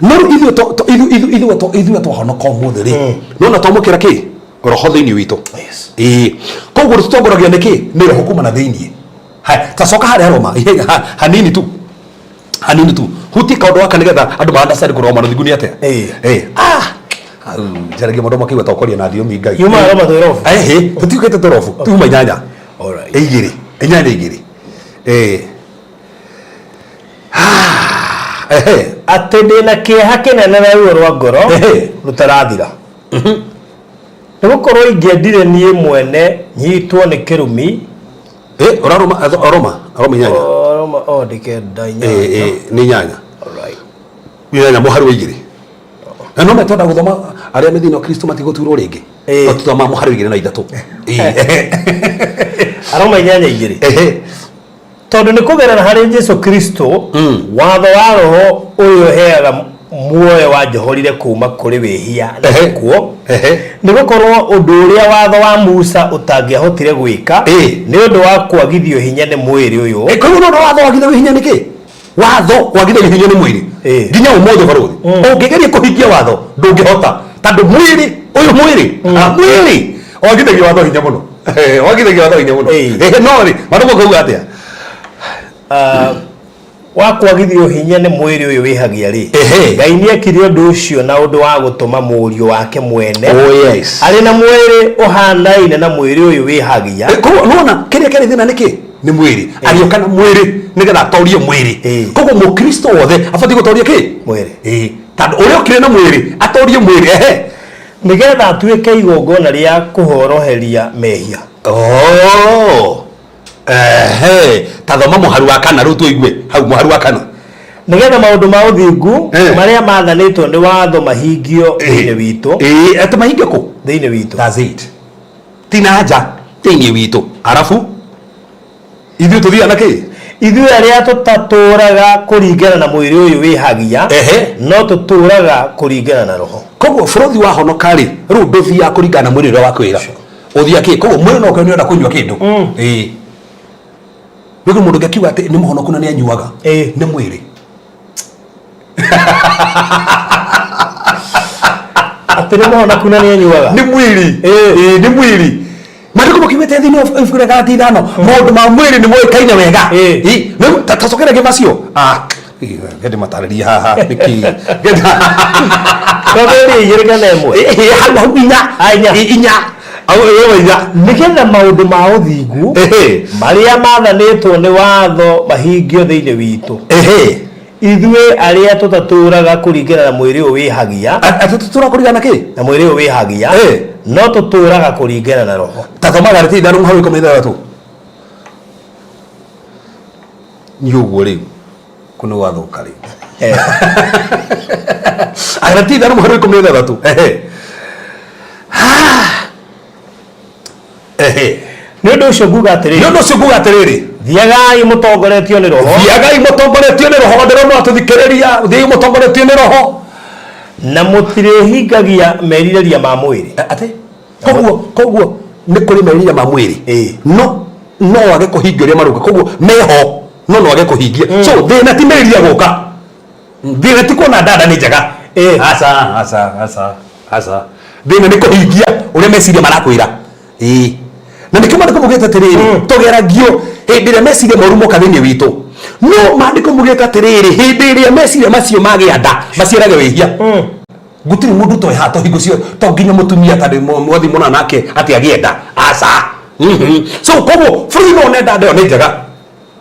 No rĩu ithuĩ ithuĩ ithuĩ twahonoka ũmũthĩ rĩ, nona twamũkĩra kĩ? Roho thĩinĩ witũ. Ĩĩ. Koguo tũtongoragia nĩ kĩ? Nĩ roho kuma na thĩinĩ. Haya, tacoka harĩa Roma, hanini tu. Hanini tu. Hutie kaũndũ gaka nĩgetha andũ ma understand kũrũgama na ũthingu nĩ atĩa. Ĩĩ. Ah! Njaragia mũndũ makĩigua tokoria na thiomi Ngai. Yuma Roma twĩ robu. Ehe, tũtiukĩte twĩ robu. Tuma 8. Alright. 2. 8 2. Ĩĩ. Ehe. Atĩ ndĩna kĩeha kĩnene na ruo rwa ngoro rũtarathira. Nĩ gũkorwo ingĩendire niĩ mwene nyitwo nĩ kĩrumi. Eh, ũrarũma Roma, Roma 8. O, Roma, o, ndĩkenda 8. Eh, nĩ 8. Alright. 8 mũhari wa 2. Na no metwenda gũthoma arĩa me thĩinĩ wa Kristo matigũturwo rĩngĩ. No tũthoma mũhari wa 2 na 3. Aroma 8 2. Tondũ nĩ kũgerera harĩ Jesu Kristo watho wa roho ũrĩa ũheaga Muoyo wanjohorire kuma kũrĩ wĩhia na Ehe. gĩkuũ. Ehe. Nĩ gũkorwo ũndũ ũrĩa watho wa Musa ũtangĩahotire gwĩka Ĩ. nĩ ũndũ wa kwagithio hinya nĩ mwĩrĩ ũyũ. Ĩ, koguo no watho wagithagio hinya nĩ kĩ? Watho wagithagio hinya nĩ mwĩrĩ. Ĩ. Nginya ũmũthĩ barũthi ũngĩgeria kũhingia watho ndũngĩhota, tondũ mwĩrĩ ũyũ, mwĩrĩ, mwĩrĩ wagithagio watho hinya mũno. Wagithagio watho hinya mũno. Ĩ. Ĩ, no rĩ maandĩko kauga atĩa? Ah, wa kwagithio hinya nĩ mwĩrĩ ũyũ wĩhagia rĩ, Ehe. Ngai nĩ ekire ũndũ ũcio na ũndũ wa gũtũma mũriũ wake mwene Oh, yes. arĩ na mwĩrĩ ũhanaine na mwĩrĩ ũyũ wĩhagia. Eh, koguo nona kĩrĩa kĩarĩ thĩna nĩ kĩ? Nĩ mwĩrĩ. Agĩũka na mwĩrĩ nĩgetha atorie mwĩrĩ. Koguo mũkristo wothe abatiĩ gũtoria kĩ? Mwĩrĩ. Ĩ, tondũ ũrĩa ũkire na mwĩrĩ atorie mwĩrĩ. Ehe. Nĩgetha atuĩke igongona rĩa kũhoroheria mehia. Oh. Ehe, ta thoma mũharu wa kana rĩu tũigue hau, mũharu wa kana. Nĩgetha maũndũ ma ũthingu marĩa mathanĩtwo nĩ watho mahingio thĩinĩ witũ. Ĩ, atĩ mahingio kũ? Thĩinĩ witũ. That's it, ti na nja, thĩinĩ witũ. Arabu ithuĩ tũthiaga na kĩ? Ithuĩ arĩa tũtatũũraga kũringana na mwĩrĩ ũyũ wĩhagia, no tũtũũraga kũringana na roho. Koguo bũrũthi wahonoka rĩ, rĩu ndũthiaga kũringana na mwĩrĩ ũrĩa wakwĩra ũthiaga kĩ. Koguo mwĩrĩ no ũkorwo nĩ ũrenda kũnyua kĩndũ. Ĩĩ, rĩu mũndũ ũngĩ akiuga atĩ nĩ mũhonoku na nĩ anyuaga, nĩ mwĩrĩ. Atĩ nĩ mũhonoku na nĩ anyuaga? Nĩ mwĩrĩ. Ĩĩ, nĩ mwĩrĩ. Maandĩko makiugĩte thĩinĩ wa ibuku rĩa Galatia 5, maũndũ ma mwĩrĩ nĩ moĩkaine wega. Ĩĩ, rĩu ta tacokera rĩngĩ macio. Ah, ngende matarĩrie haha nĩkĩ. Kwambĩrĩria 2 kana 1? Ĩĩ, hau hau 4. Ah, 4. Ĩĩ, 4. Au ĩĩ, 4. Nĩgetha maũndũ ma ũthingu marĩa mathanĩtwo nĩ watho mahingio thĩinĩ witũ, ithuĩ arĩa tũtatũũraga kũringana na mwĩrĩ ũyũ wĩhagia. Atĩ tũtũũra kũringana na kĩ? Na mwĩrĩ ũyũ wĩhagia, no tũtũũraga kũringana na roho. Ta thoma Galatia 5 mũhari wa 16. Nĩ ũguo rĩu kũ nĩ gwathũka rĩu. Galatia 5 mũhari wa 16. Ehe. Ehe. Nĩ ũndũ ũcio nguga atĩrĩrĩ. Nĩ ũndũ ũcio nguga atĩrĩrĩ. Thiagai mũtongoretio nĩ roho. Thiagai mũtongoretio nĩ roho. Ndĩrona tũthikĩrĩria, thiai mũtongoretio nĩ roho. Na mũtirĩhingagia merirĩria ma mwĩrĩ. Atĩ koguo nĩ kũrĩ merirĩria ma mwĩrĩ, no no wage kũhingia ũrĩa marauga. Koguo meho, no no wage kũhingia. So thĩna ti merirĩria gũka, thĩna ti kuona dada nĩ njega. Aca, aca, aca, aca, thĩna nĩ kũhingia ũrĩa meciria marakwĩra. Ĩĩ, na nĩkĩo maandĩko maugĩte atĩrĩrĩ, tũgeragio hĩndĩ ĩrĩa meciria moru moka thĩinĩ witũ. No maandĩko maugĩte atĩrĩrĩ, hĩndĩ ĩrĩa meciria macio magĩa nda maciarage wĩhia. Gũtirĩ mũndũ ũtoĩ haha, to hingo cio to nginya mũtumia tondũ mwathi mũna nake atĩ agĩe nda. Aca. So koguo bũrũri no one nda ĩyo nĩ njega,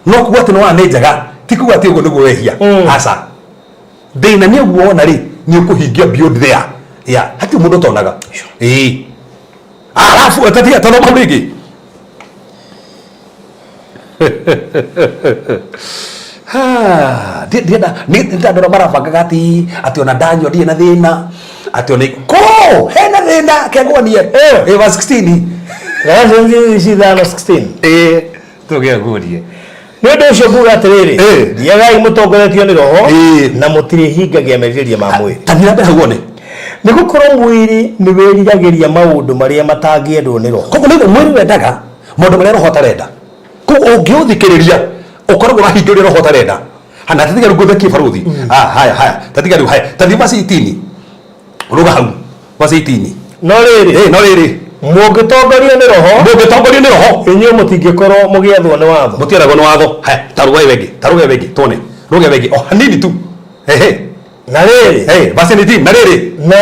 no kuga atĩ nĩwona nĩ njega ti kuga atĩ ũguo nĩguo wehia. Aca, thĩna nĩ ũguo wona rĩ, nĩ ũkũhingia beyond there. Yeah, hatirĩ mũndũ ũtonaga. Ĩĩ, arabu atatiga tathoma hau rĩngĩ. Ndienda nĩ andũ arĩa marabangaga atĩ ona ndanyua ndirĩ na thĩna, atĩ ona kũ hena thĩna kengwanie. Ĩ, verse 16. Galatians 5:16. Ĩ, tũgĩagurie. Nĩ ũndũ ũcio nguga atĩrĩrĩ, thiagai mũtongoretio nĩ roho, na mũtirĩhingagia merirĩria ma mwĩrĩ. Ta thiĩ na mbere hau wone. Nĩ gũkorwo mwĩrĩ nĩ wĩriragĩria maũndũ marĩa matangĩendwo nĩ roho. Koguo nĩ mwĩrĩ wendaga maũndũ marĩa roho atarenda. Koguo ũngĩũthikĩrĩria ũkoragwo ũrahingia ũrĩa roho ũtarenda. Hana tatiga rĩu ngũthekie barũthi. Ah, haya haya, tatiga rĩu, haya, tathiĩ verse 18, ruga hau verse 18. No rĩrĩ, no rĩrĩ, mũngĩtongorio nĩ roho, mũngĩtongorio nĩ roho, inyuĩ mũtingĩkorwo mũgĩathwo nĩ watho. Mũtiaragwo nĩ watho. Haya, ta ruga ĩyo ĩngĩ, ta ruga ĩyo ĩngĩ tuone, ruga ĩyo ĩngĩ o hanini tu. Ehe. Na rĩrĩ, verse 18, na rĩrĩ, na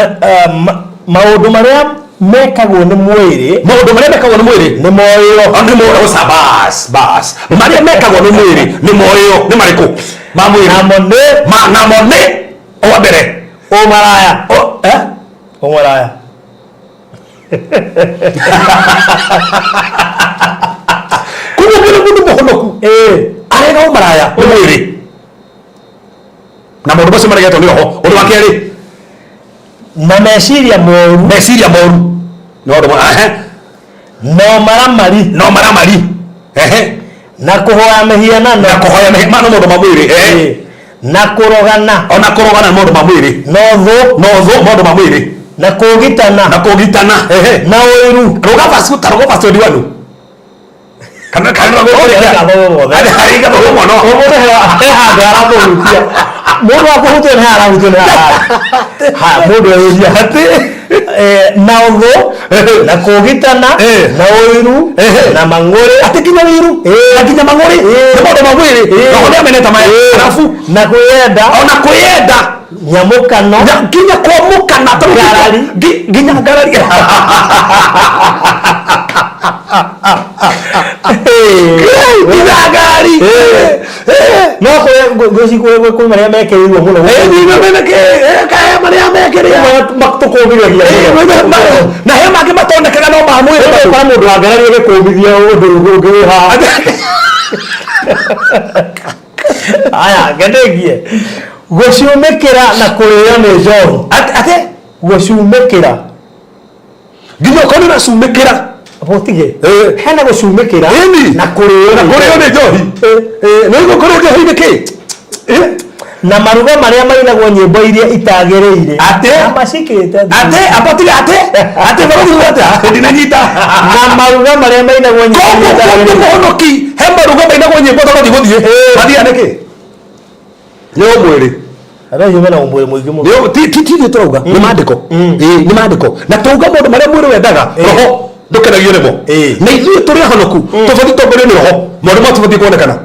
maũndũ marĩa mekagwo nĩ mwĩrĩ, maũndũ marĩa mekagwo nĩ mwĩrĩ nĩ moĩo. Ah, nĩ moĩo. Bas bas, marĩa mekagwo nĩ mwĩrĩ nĩ moĩo. Nĩ marĩkũ ma mwĩrĩ? Namo nĩ, ma namo nĩ wa mbere, ũmaraya. O, eh? Ũmaraya. Koguo kĩrĩ mũndũ mũhonoku arega ũmaraya nĩ mwĩrĩ na maũndũ macio maregetwo nĩ roho. Ũndũ wa kerĩ? Na meciria moru. Meciria moru nĩ maũndũ ehe. Na ũmaramari. Na ũmaramari, ehe. Na kũhoya mĩhianano. Na kũhoya mĩhianano, maũndũ ma mwĩrĩ, ehe. Na kũrogana. Ona kũrogana nĩ maũndũ ma mwĩrĩ. Na ũthũ. Na ũthũ, maũndũ ma mwĩrĩ. Na kũũgitana. Na kũũgitana. Ehe. Na ũiru. Rũga verse, ta rũga verse 21. Kana kana no Reka thome mothe. Reka thome mũno. Ũmũthĩ he handũ haramũhutia. Mũndũ wa kũhutio nĩ harahutio nĩ haha. Haya, mũndũ eyũria Atĩ na ũthũ na kũũgitana na ũiru na mang'ũrĩ. Atĩ nginya ũiru na nginya mang'ũrĩ nĩ maũndũ ma mwĩrĩ. Roho nĩ amenete maya. Arabu na kwĩyenda. Ona kwĩyenda. Nyamũkano. Nginya kwamũkana. Ngarari. Nginya ngarari. Nginya ngarari. No ngwĩci kwĩ marĩa mekĩrĩirwo mũno. Marĩa mekĩrĩirwo. Tũkũmithia. Na he mangĩ matonekaga no ma mwĩrĩ. Ũgakora mũndũ wa ngarari agĩkũmithia ũndũ ũngĩ wĩ haha. Aya, ngendegie. Gũcumĩkĩra na kũrĩo nĩ njohi. Atĩ? Gũcumĩkĩra. Nginya ũkorwo ũracumĩkĩra. Ũtige. Hena gũcumĩkĩra Ĩni. na kũrĩo Na kũrĩo nĩ njohi. Nĩ ũguo kũrĩo njohi nĩ kĩ? Na maruga marĩa mainagwo nyĩmbo iria itagĩrĩire. Atĩ? Na macikĩte. Atĩ, abotige atĩ? Atĩ barũthi uga atĩa? Ndinanyita. Na maruga marĩa mainagwo nyĩmbo iria Koguo itagĩrĩire. mũhonoki he maruga mainagwo nyĩmbo tondũ gũthiĩ. Mathiaga nĩkĩ? Nĩ ũmwĩrĩ. Andũ acio mena ũmwĩrĩ mũingĩ mũno. Nĩ ti ti ti ithuĩ tũrauga nĩ maandĩko. Ĩĩ nĩ maandĩko. Na tũrauga maũndũ marĩa mwĩrĩ wendaga roho ndũkenagio nĩmo. Na ithuĩ tũrĩ ahonoku tũbatiĩ tũtongorio nĩ roho. Maũndũ maya tũbatiĩ kuonekana.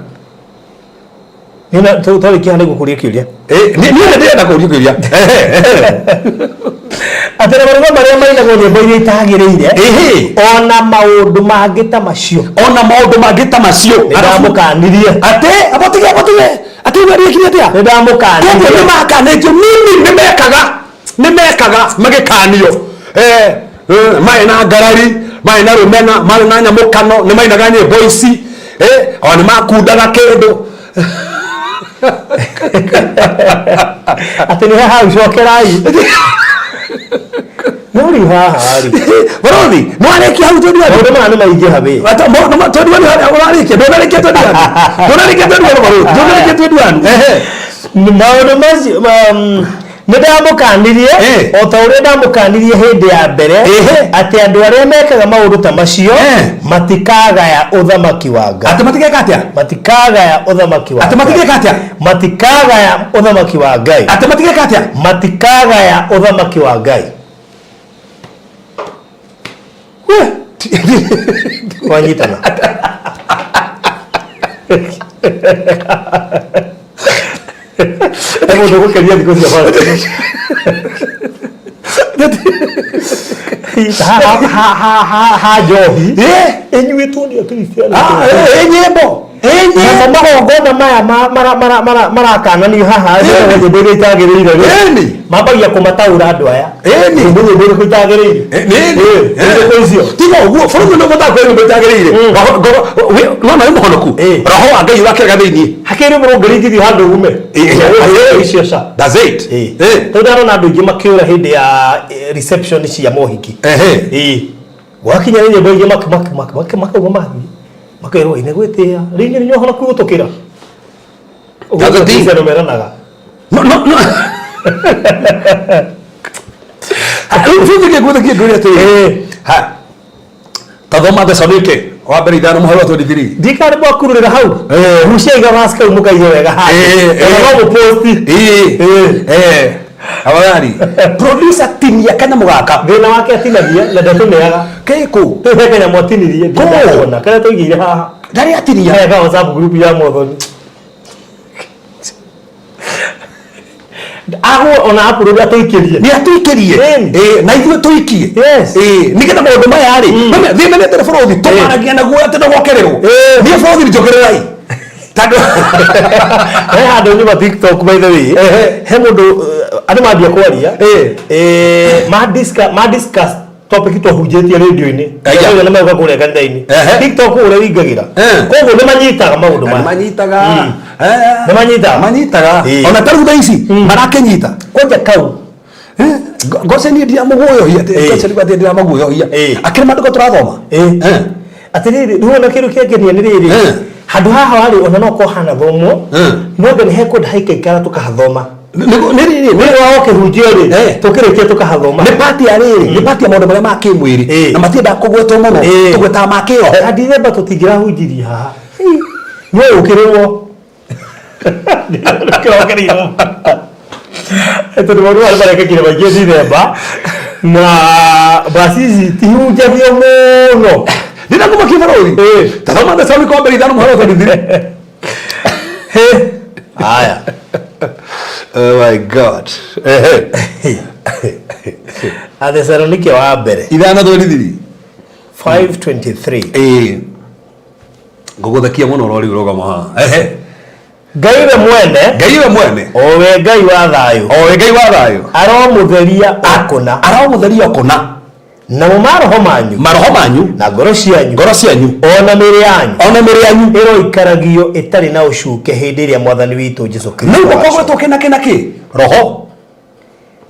Nina twarĩkia haha nĩngũkũria kĩũria. Niĩ nĩ ndĩrenda kũũria kĩũria. Atĩ na maruga marĩa mainagwo nyĩmbo iria itagĩrĩire. Ona maũndũ mangĩ ta macio. Ona maũndũ mangĩ ta macio. Nĩ ndamũkanirie. Atĩ abotige abotige. Atĩ ũrĩa atĩa? Nĩ ndamũkanirie. Koguo nĩ makanĩtio mimi nĩ mekaga nĩ mekaga magĩkanio. Marĩ na ngarari, marĩ na rũmena, marĩ na nyamũkano, nĩ mainaga nyĩmbo ici. Ona nĩ makundaga kĩndũ. Atĩ nĩ haha cokerai. No rĩu haha rĩ. Bũrũri, nĩ warĩkia hau twenty one? Maũndũ maya nĩ maingĩha wĩ. 21 ũrarĩkia, ndũnarĩkia 21. Ndũnarĩkia 21 bũrũri, ndũnarĩkia 21. Maũndũ macio nĩ ndamũkanirie o ta ũrĩa ndamũkanirie hĩndĩ ya mbere atĩ andũ arĩa mekaga maũndũ ta macio matikagaya ũthamaki wa Ngai. Atĩ matigeka atĩa? Matikagaya ũthamaki wa Atĩ matigeka atĩa? Matikagaya ũthamaki wa Ngai. Atĩ matigeka atĩa? Matikagaya ũthamaki wa Ngai. Twanyitana. He mũndũ ũgũkeria thikũ cia bara. Ha njohi ĩnyuĩtwo nĩ Akristiano. Nyĩmbo. Namo magongona maya marakananio haha nyĩmbo iria itagĩrĩire rĩ mambagia kũmataũra andũ aya. Nyĩmbo nyĩmbo irĩkũ itagĩrĩire? Nyĩmbo icio. Tiga ũguo bũrũri nĩ ũhotaga kwĩra nyĩmbo itagĩrĩire. Nona wĩ mũhonoku. Roho wa Ngai ũrakĩrega thĩinĩ. Hakĩrĩ mũrũngĩrĩngithio handũ ume. Icio ca. That's it. Tondũ ndarona andũ aingĩ makĩũra hĩndĩ ya reception cia mohiki. Gwakinya nĩ nyĩmbo ingĩ makauga mathiĩ. Makerwo ĩ nĩ gwĩtĩĩa. Rĩu inyuĩ nĩ ũhonoku gũtũkĩra. Ũguo Akristiano meranaga. No no no. Rĩu tuthike ngũthĩkie ngũria atĩrĩrĩ. Ha. Tathoma Thesalonike wa mbere ithano mũhari wa 23. Ndikari mwakururĩra hau. Gucia igavaci kau mũkaige wega handũ. Kana no mũposti. Afadhali. Producer tinia kanyamũ gaka. Thĩna wake atinagia na ndatũneaga. Kĩkũ? Rĩu he kanyamũ atinirie ndinakona. Karĩa tũigĩire haha. Ndarĩ atinia. Karĩa ka WhatsApp group ya Mwathoni. Agwo ona upload atũikĩrie. Nĩ atũikĩrie. Na ithuĩ tũikie. Yes. Nĩgetha maũndũ maya rĩ, thĩna nĩ atĩrĩ bũrũri tũmaragia naguo atĩ ndũgokererwo. Niĩ bũrũri njokererai. Tondũ he handũ nyuma TikTok by the way. He mũndũ andũ mambia kwaria. Ma discuss topic twahunjĩtie radio-inĩ. Aya. Nĩ mauga kũrĩa kanitha-inĩ. TikTok ũrĩa ũingagĩra. Koguo nĩ manyitaga maũndũ maya. Manyitaga. Nĩ manyitaga. Manyitaga. Ona ta rĩu thaa ici marakĩnyita. Kwanja kau. Ngoce niĩ ndiramũguoyohia, ngoce nĩ atĩ ndiramũguoyohia. Akĩrĩ maandĩko tũrathoma. Atĩrĩrĩ, rĩu ona kĩndũ kĩangenia nĩ rĩrĩ, handũ haha warĩ ona no korwo hanathomwo, no anga nĩ hekwenda haikaikara tũkahathoma. Nĩ rĩrĩ. Wĩra wa kĩhunjio rĩ, tũkĩrĩkia tũkahathoma. Nĩ pati ya rĩrĩ, nĩ pati ya maũndũ marĩa ma kĩmwĩrĩ na matiendaga kũgwetwo mũno, tũgwetaga ma kĩroho. Na Ndithemba tũtingĩrahunjirie haha. No ũkĩrĩrwo. Kĩrokereirwo. Tondũ maũndũ maya marekĩkire maingĩ Ndithemba na mbaci ici tihunjagio mũno. Ndĩrakũmakia bũrũri. Tathoma Thesalonike wa mbere 5 mũhari wa 23. Haya. Oh my God. Ehe. Athesalonike wa mbere 5:23. 5:23. Ĩĩ. Ngũgũthekia mũno ũrori ũrũgama haha. Ehe. Ngai we mwene, Ngai we mwene, o we Ngai wa thayũ, o we Ngai wa thayũ, aromũtheria o kũna, aromũtheria o kũna, namo maroho manyu, maroho manyu, na ngoro cianyu, ngoro cianyu, o na mĩĩrĩ yanyu, o na mĩĩrĩ yanyu, ĩroikaragio ĩtarĩ na ũcuke hĩndĩ ĩrĩa Mwathani witũ Jesu Kristo Nĩguo agacoka. kũgwetwo kĩna kĩna kĩ roho,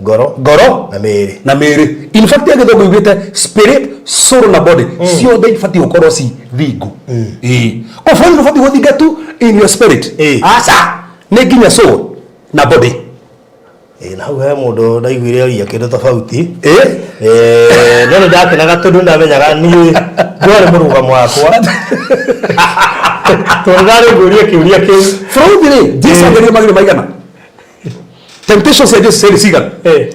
Ngoro, ngoro na mĩĩrĩ. Na mĩĩrĩ. In fact, ya gĩthũngũ yugĩte spirit, soul na body, ciothe ibatiĩ gũkorwo ci thingu. Ĩĩ, kwa bũrũri ndũbatiĩ gũthinga tu in your spirit. Aca, nĩ nginya soul na body. Ĩĩ, na hau he mũndũ ndaiguire aria kĩndũ tofauti. Ĩĩ. No nĩ ndakenaga tondũ ndamenyaga niĩ ndwarĩ mũrũgamo wakwa, tondũ ndarĩ ngũria kĩũria kĩu. Bũrũri rĩ, Jesu agerio magerio maigana? Temptation cia Jesu ciarĩ cigana?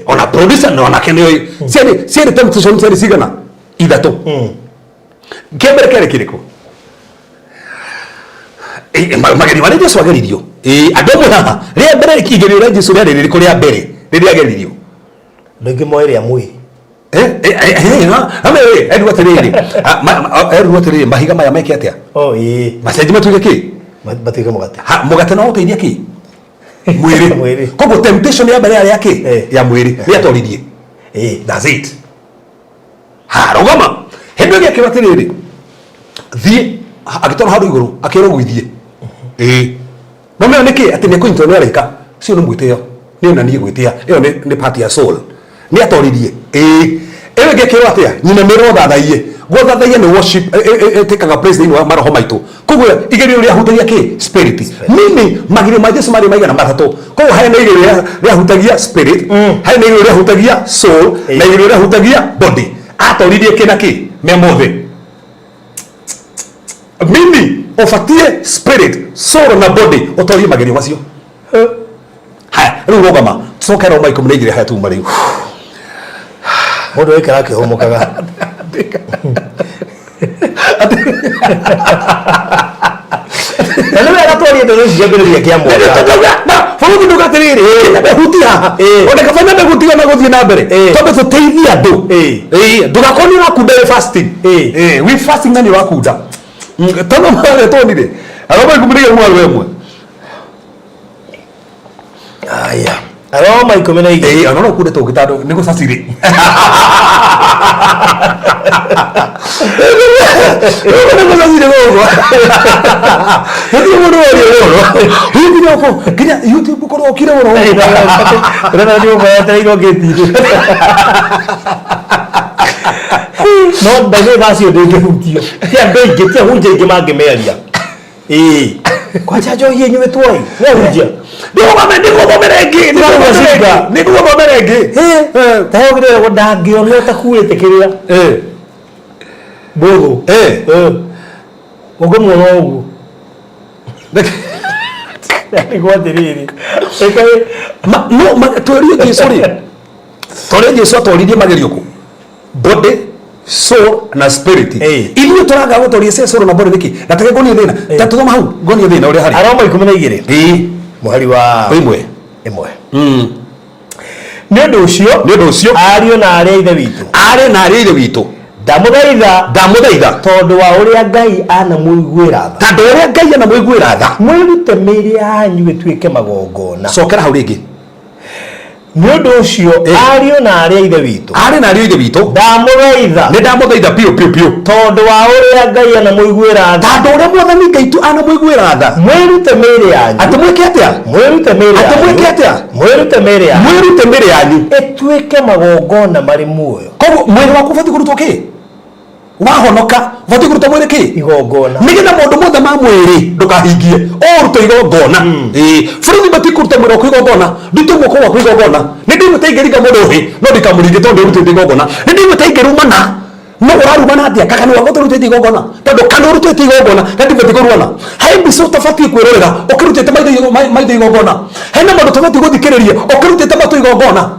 Ona producer na onake nĩ oĩ ciarĩ temptation ciarĩ cigana? Ithatũ. Kĩa mbere kĩarĩ kĩrĩkũ? Magerio marĩa Jesu ageririo. Andũ amwe haha, rĩa mbere igerio rĩa Jesu rĩarĩ rĩrĩkũ rĩa mbere rĩrĩa ageririo? Andũ aingĩ moĩ rĩa mwĩrĩ. Erirwo atĩrĩrĩ, erirwo atĩrĩrĩ, mahiga maya meke atĩa? Oh, ĩĩ. Macenji matuĩke kĩ? Matuĩke mũgate. Mũgate no ũteithie kĩ? Mwĩrĩ. Mwĩrĩ. Koguo temptation ya mbere yarĩ ya kĩ? Ya mwĩrĩ. Nĩ atoririe. That's it. Ha, rũgama. Hĩndĩ ĩngĩ akĩrwo atĩrĩrĩ, thiĩ, agĩtwarwo handũ igũrũ, akĩrwo gwithie. Ĩĩ. No menya nĩkĩ atĩ nĩ ekũnyitwo nĩ araika? Ũcio nĩ mwĩtĩo. Nĩ ona niĩ gwĩtĩa. Ĩyo nĩ part ya soul. Nĩ atoririe. Ĩĩ. Ĩyo ĩngĩ akĩrwo atĩa? Nyina mĩrwo thathaiye. Gũthathaiya nĩ worship, ĩtĩkaga place thĩinĩ wa maroho maitũ. Koguo igerio rĩahutagia kĩ? Spirit. Meaning magerio ma Jesu marĩ maigana? Matatũ. Koguo harĩ na igerio rĩahutagia spirit, harĩ na igerio rĩahutagia soul, na igerio rĩahutagia body. Atoririe kĩ na kĩ? Me mothe. Mimi ũbatiĩ spirit, soul na body ũtorie magerio macio. Haya, rĩu rũgama, tucoke Roma 12 haya tuma rĩu. Mũndũ aikara akĩhũmũkaga. Na nĩ wega twarie ndeto ici kĩambĩrĩria kĩa mwaka. Bũrũri nduga atĩrĩrĩ, hutia haha, ona kaba nyambe gũtiga na gũthiĩ na mbere, twambe tũteithie andũ. Ndũgakorwo nĩ ũrakunda wĩ fasting. Wĩ fasting na nĩ ũrakunda tondũ marĩa tuonire Aroma 12 mwaro ĩmwe. Aya. Aroma 12. Ĩĩ, ona no ũkunde tũngĩ tondũ nĩ gũcacirĩ. Nĩ gũcacirĩ gũkũ. Gũtirĩ mũndũ waria ũhoro. Hihi nginya ũkũ nginya YouTube ũkorwo ũkire mũno. Ũrenda nĩ ũkoetereirwo ngĩti-inĩ. No ndagĩ vacio ndĩngĩhutio. Ti andũ aingĩ, ti ahunjia aingĩ mangĩmĩaria. Ĩĩ. Kwanja njohi ĩnyuĩtwo ĩ. Nĩ ahunjia. Nĩgũthomera ĩngĩ, nĩgũthomera ĩngĩ. Ta hau kĩrĩa ndangĩona ũtakuĩte kĩrĩa. Mbũthũ. Ũngĩmuona ũguo. Nĩguo atĩrĩrĩ. No tũrie Jesu rĩ, tũrie Jesu atoririe magerio kũ? Body, soul na spirit. Ithuĩ tũraga gũtoria cia soul na body nĩkĩ? Na take ngonie thĩna. Ta tũthoma hau ngonie thĩna ũrĩa harĩ. Aroma 12. Mũhari wa 1. 1. Nĩ ũndũ ũcio, Nĩ ũndũ ũcio, ariũ na aarĩ a Ithe witũ, arĩ na arĩ ithe witũ, ndamũthaitha, ndamũthaitha, tondũ wa ũrĩa Ngai anamũiguĩra tha, tondũ ũrĩa Ngai anamũiguĩra tha, mwĩrute mĩĩrĩ yanyu ĩtuĩke magongona. Cokera hau rĩngĩ. Nĩ ũndũ ũcio, ariũ na aarĩ a Ithe witũ, Arĩ na arĩ ithe witũ, ndamũthaitha, nĩ ndamũthaitha biũ biũ biũ, tondũ wa ũrĩa Ngai anamũiguĩra tha, tondũ ũrĩa Mwathani Ngai tu anamũiguĩra tha, mwĩrute mĩĩrĩ yanyu, atĩ mwĩke atĩa? Mwĩrute mĩĩrĩ Atĩ yanyu, mwĩke atĩa? Mwĩrute mĩĩrĩ yanyu Mwĩrute mĩĩrĩ yanyu ĩtuĩke magongona marĩ muoyo. Koguo mwĩrĩ waku ũbatiĩ kũrutwo kĩ? Wahonoka ũbatiĩ kũruta mwĩrĩ kĩ? Igongona. Nĩgetha maũndũ mothe ma mwĩrĩ ndũkahingie, ũrute igongona. Ĩĩ, bũrũri batiĩ kũruta mwĩrĩ waku igongona, ndute guoko gwaku igongona. Nĩ ndĩiguĩte ingĩringa mũndũ hĩ, no ndikamũringe tondũ ndĩrutĩte igongona. Nĩ ndĩiguĩte ingĩrumana, no ũrarumana atĩa kakanua gaku ũtarutĩte igongona? Tondũ kanua ũrutĩte igongona gatibatiĩ kũruana. He mbica ũtabatiĩ kwĩrorera ũkĩrutĩte maitho igongona. Hena maũndũ ũtabatiĩ gũthikĩrĩria ũkĩrutĩte matũ igongona.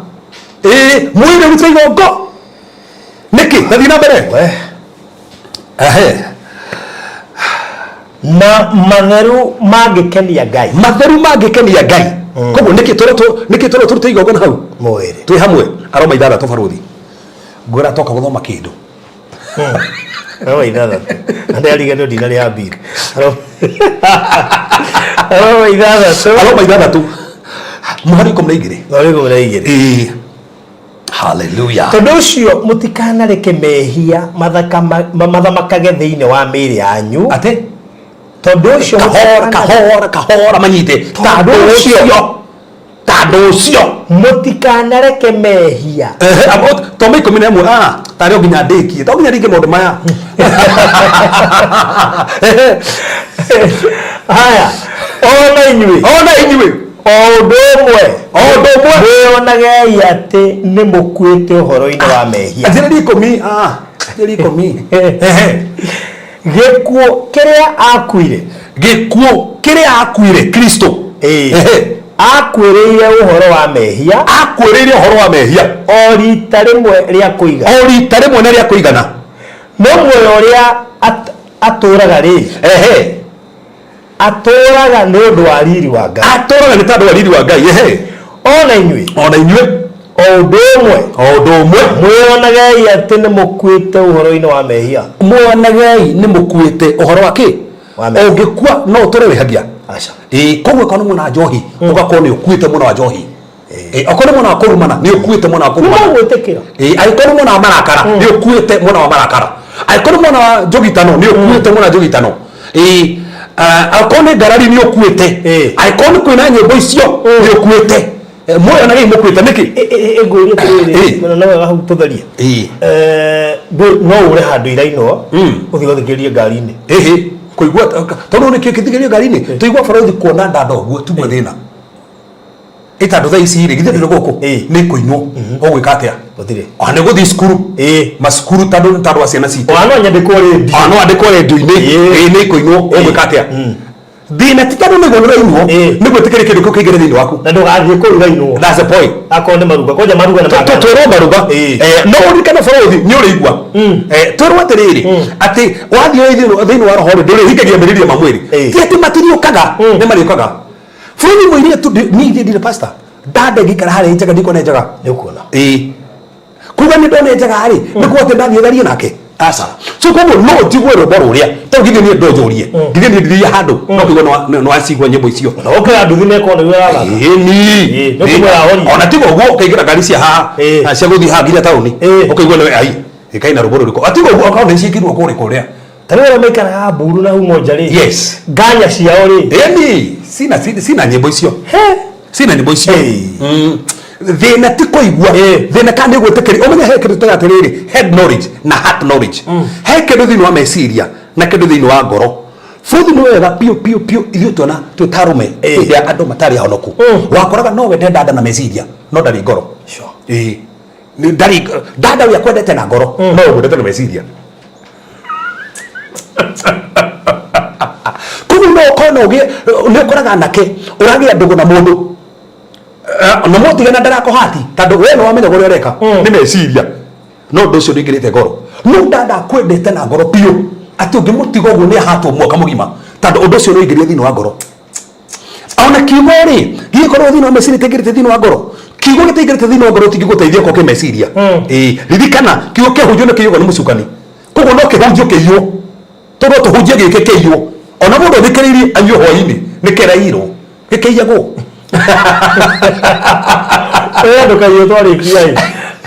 Ĩĩ, mwĩrĩ ũrute igongo nĩkĩ? Tathiĩ na mbere. We. Ehe. Na matheru mangĩkenia Ngai. Matheru mangĩkenia Ngai. Koguo nĩkĩ nĩkĩ tũrĩa tũrute igongona hau? Mwĩrĩ. Twĩ hamwe. Aroma 6 barũthi, ngwĩra toka gũthoma kĩndũ. Aroma 6. Na ndĩrariganĩrwo ndinarĩha bill. Aroma 6. Aroma 6 mũhari 12. Mũhari 12. Ĩĩ, haleluya. Tondũ ũcio mũtikanareke mehia mathamakage thĩinĩ wa mĩĩrĩ yanyu. Atĩ? Tondũ ũcio Kahora, kahora, kahora, manyite. Tondũ ũcio. Tondũ ũcio. Mũtikanareke mehia. Ehe, toma 11, ah, tarĩ o nginya ndĩkie, to nginya ndĩkie maũndũ maya. Ehe. Haya, ona inyuĩ. Ona inyuĩ. O ũndũ ũmwe. O ũndũ ũmwe. Mwĩonagei atĩ nĩ mũkuĩte ũhoro-inĩ wa mehia. Anjĩrĩria 10, ah, anjĩrĩria 10. Ehe. Gĩkuũ kĩrĩa akuire. Gĩkuũ kĩrĩa akuire Kristo. Ĩĩ. Ehe. Akuĩrĩire ũhoro wa mehia. Akuĩrĩire ũhoro wa mehia. O rita rĩmwe rĩa kũigana. O rita rĩmwe na rĩa kũigana. No muoyo ũrĩa atũũraga rĩ. Ehe. Atũũraga nĩ ũndũ wa riri wa Ngai. Atũũraga nĩ tondũ wa riri wa Ngai. Ehe. Ona inyuĩ. Ona inyuĩ. O ũndũ ũmwe. O ũndũ ũmwe. Mwĩonagei atĩ nĩ mũkuĩte ũhoro-inĩ wa mehia. Mwĩonagei nĩ mũkuĩte ũhoro wa kĩ? Wa mehia. Ũngĩkua no ũtũre wĩhagia. Aca. Ĩĩ, koguo okorwo nĩ mwena wa njohi, ũgakorwo nĩ ũkuĩte mwena wa njohi. Ĩĩ, okorwo nĩ mwena wa kũrumana, nĩ ũkuĩte mwena wa kũrumana. Nĩ ũgwĩtĩkĩra. Ĩĩ, angĩkorwo nĩ mwena wa marakara, nĩ ũkuĩte mwena wa marakara. Angĩkorwo nĩ mwena wa njũgitano, nĩ ũkuĩte mwena wa njũgitano. Ĩĩ, angĩkorwo nĩ ngarari, nĩ ũkuĩte. Angĩkorwo nĩ kwĩna nyĩmbo icio, nĩ ũkuĩte. Muoyo na mũkuĩte nĩkĩ? Ngũria atĩrĩrĩ, mũno no wega hau tũtherie. No ũre handũ irainwo, ũthiĩ ũgathikĩrĩrie ngari-inĩ. Ĩhĩ, kũigua tondũ nĩkĩo kĩthikĩrĩrio ngari-inĩ, tũigua borithi kuona ndanda ũguo tiguo thĩna. Ĩ tondũ thaa ici rĩ, githĩ ndũrĩ gũkũ? Nĩ kũinwo. Ũgwĩka atĩa? Gũtirĩ. Ona nĩ gũthiĩ cukuru. Macukuru tondũ nĩ tondũ wa ciana citũ. Ona no nyandĩkwo rĩndiũ. Ona no andĩkwo rĩndiũ-inĩ. Ĩĩ nĩ kũinwo. Ũgwĩka atĩa? Thĩna ti tondũ nĩguo nĩrainwo, nĩ gwĩtĩkĩria kĩndũ kĩu kĩingĩre thĩinĩ waku. Na ndũgathiĩ kũu irainwo. That's the point. Akorwo nĩ maruga, kwanja maruga nĩ magana. Twĩrwo maruga. No ũririkane bũrũri nĩ ũrĩigua. Twĩrwo atĩrĩrĩ, atĩ wathiĩ thĩinĩ wa roho rĩ, ndũrĩhingagia merirĩria ma mwĩrĩ. Ti atĩ matiriũkaga, nĩ marĩũkaga. Bũrũri mũirĩtu, niĩ ithe ndirĩ pastor. Ndanda ingĩikara harĩa njega ndikuona njega. Nĩ ũkuona. Ĩĩ. Kuga nĩ ndona njega rĩ, nĩ kuga atĩ ndathiĩ tharie nake. Aca. So koguo no njigue rwĩmbo rũrĩa, tondũ githĩ niĩ ndonjũrie. Githĩ niĩ ndithiaga handũ, no kũigua nĩ wacigua nyĩmbo icio. Na ũkĩra nduthi mekwo nĩguo ĩrathaka. Ĩni. Ĩĩ, nĩ kũmwĩra horia. Ona tiga ũguo ũkaingĩra ngari cia haha, cia gũthiĩ haha nginya taũni, ũkaigua nĩ ai, ĩkaina rwĩmbo rũrĩkũ. Atiga ũguo okorwo nĩ ciĩkĩrirwo kũrĩa kũrĩa. Ta rĩu arĩa maikaraga Mburu na Umoja rĩ, Yes. nganya ciao rĩ, Ĩni, cina nyĩmbo icio. Cina nyĩmbo icio. Thĩna ti kũigua, thĩna kana nĩ gwĩtĩkĩria. Ũmenye he kĩndũ tũtaga atĩrĩrĩ, head knowledge na heart knowledge. He kĩndũ thĩinĩ wa meciria na kĩndũ thĩinĩ wa ngoro. Bũthi nĩ wega piũ piũ piũ, ithuĩ tuona twĩ ta arũme hĩndĩ ya andũ matarĩ ahonoku. Wakoraga no wende dada na meciria no ndarĩ ngoro. Ĩĩ. Nĩ ndarĩ dada ũrĩa akwendete na ngoro no ũmwendete na meciria. Koguo no ũkorwo na ũgĩe, nĩ ũkoraga anake ũragĩa ndũgũ na mũndũ na mũtigana ndarakũhati tondũ we nĩ wamenya ũrĩa ũreka nĩ meciria, no ũndũ ũcio ndũingĩrĩte ngoro. No dada akwendete na ngoro biũ atĩ ũngĩmũtiga ũguo nĩ ahatwo mwaka mũgima tondũ ũndũ ũcio nĩ ũingĩrire thĩinĩ wa ngoro. Ona kiugo rĩ gĩgĩkorwo thĩinĩ wa meciria gĩtaingĩrĩte thĩinĩ wa ngoro, kiugo gĩtaingĩrĩte thĩinĩ wa ngoro gĩtingĩgũteithia okorwo kĩ meciria. Ĩĩ, ririkana kiugo kĩahunjio nĩ kĩiyagwo nĩ mũcukani, koguo no kĩhunjio kĩiywo, tondũ no tũhunjie gĩkĩ kĩiywo, ona mũndũ athikĩrĩirie anyue hwainĩ nĩ kĩrairwo, gĩkĩiyagwo. Wewe ndũkaiywo twarĩkia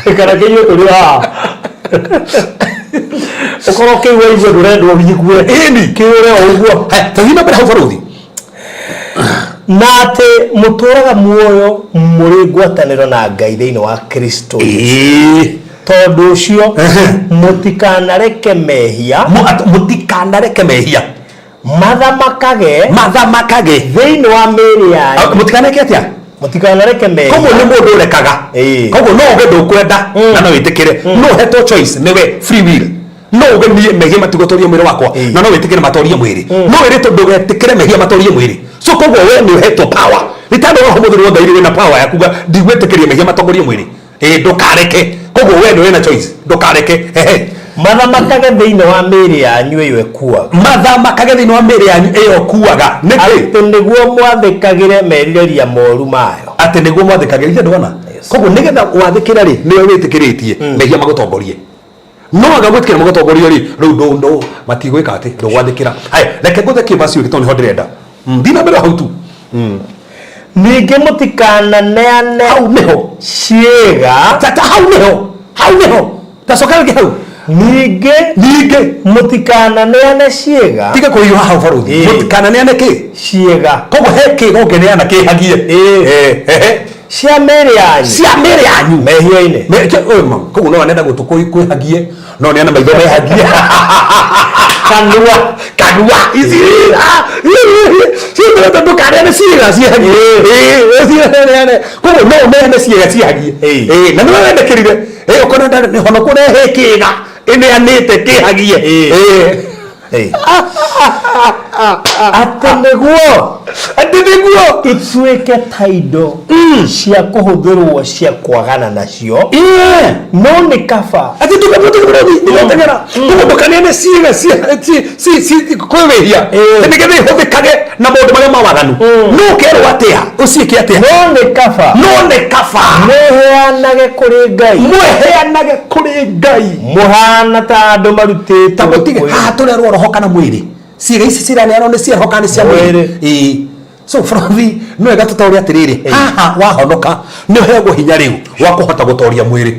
ĩ, kana kĩiywo tũrĩ o haha. Ũkorwo kĩu waigua ndũrendwo wĩigue. Ĩni. Kĩũre o ũguo. Haya, tũthiĩ na mbere hau barũthi. Na atĩ mũtũũraga muoyo mũrĩ ngwatanĩro na Ngai thĩinĩ wa Kristo. Ĩĩ. Tondũ ũcio mũtikanareke mehia Mũtikanareke mehia mathamakage mathamakage thĩinĩ wa mĩĩrĩ yanyu. Ah, mũtikaneke atĩa? Mũtikanareke mehia. Koguo nĩ mũndũ ũrekaga. Koguo no uge ndũkwenda na no wĩtĩkĩre, no ũhetwo choice nĩwe, free will. No uge niĩ mehia matigũtoria mwĩrĩ wakwa, na no wĩtĩkĩre matorie mwĩrĩ. No wĩrĩtwo ndũgetĩkĩre mehia matorie mwĩrĩ. So koguo we nĩ ũhetwo power nĩ tondũ Roho Mũtheru wa Ngai wĩna power ya kuga ndigwĩtĩkĩria mehia matongorie mwĩrĩ. Ĩĩ, ndũkareke. Koguo we nĩ wĩna choice, ndũkareke. Ehe. Mathamakage thĩinĩ wa mĩĩrĩ yanyu ĩyo ĩkuaga. Mathamakage thĩinĩ wa mĩĩrĩ yanyu ĩyo ĩkuaga nĩkĩ? Atĩ nĩguo mwathĩkagĩre merirĩria moru mayo. Atĩ nĩguo mwathĩkagĩre ithe ndona. Koguo nĩgetha wathĩkĩre rĩ, nĩwe wĩtĩkĩrĩtie mehia magũtongorie. No aga gwĩtĩkĩra magũtongorie rĩ, rĩu ndũ ndũ matigwĩka atĩ ndũgwathĩkĩra. Haya, reke ngũthe kĩbacio gĩtondũ nĩho ndĩrenda. Thiĩ na mbere hau tu. Ningĩ mũtikananeane Hau nĩho. ciĩga. Ta hau nĩho. Hau nĩho. Ta coka rĩngĩ hau. Ningĩ Ningĩ mũtikananeane ciĩga. Tiga kũhiũha hau, baruthi. Mũtikananeane kĩ? Ciĩga. Koguo he kĩga ũngĩneana kĩhagie. Ehe. Cia mĩĩrĩ yanyu cia mĩĩrĩ yanyu mehia-inĩ. Koguo no anenda gũtũ kwĩhagie, no neana maitho mehagie, kanua. Kanua ici ciĩtĩrĩte, ndũkaneane ciĩga ciĩhagie. Ciĩneane. Koguo no ũneane ciĩga ciĩhagie. Na nĩwe wendekĩrire. Ũkona nĩ honoku ũrehe kĩga ĩneanĩte kĩhagie. Atĩ nĩguo Atĩ nĩguo ituĩke ta indo cia kũhũthĩrwo cia kwagana nacio, no nĩ kaba Atĩ ndũgateng'era. Koguo ndũkaneane ciĩga kwĩ wĩhia nĩgetha ihũthĩkage na maũndũ marĩa ma waganu. No ũkerwo atĩa? Ũciĩke atĩa? No nĩ kaba No nĩ kaba mwĩheanage kũrĩ Ngai mwĩheanage kũrĩ Ngai mũhana ta andũ marutĩtwo Ta mũtige haha tũrerwo roho kana mwĩrĩ. Ciĩga ici ciraneanwo nĩ cia roho kana nĩ cia mwĩrĩ? Mwĩrĩ. Ĩĩ. So bũrũri no wega tũtaũre atĩrĩrĩ, haha wahonoka nĩ ũheagwo hinya rĩu wa kũhota gũtoria mwĩrĩ.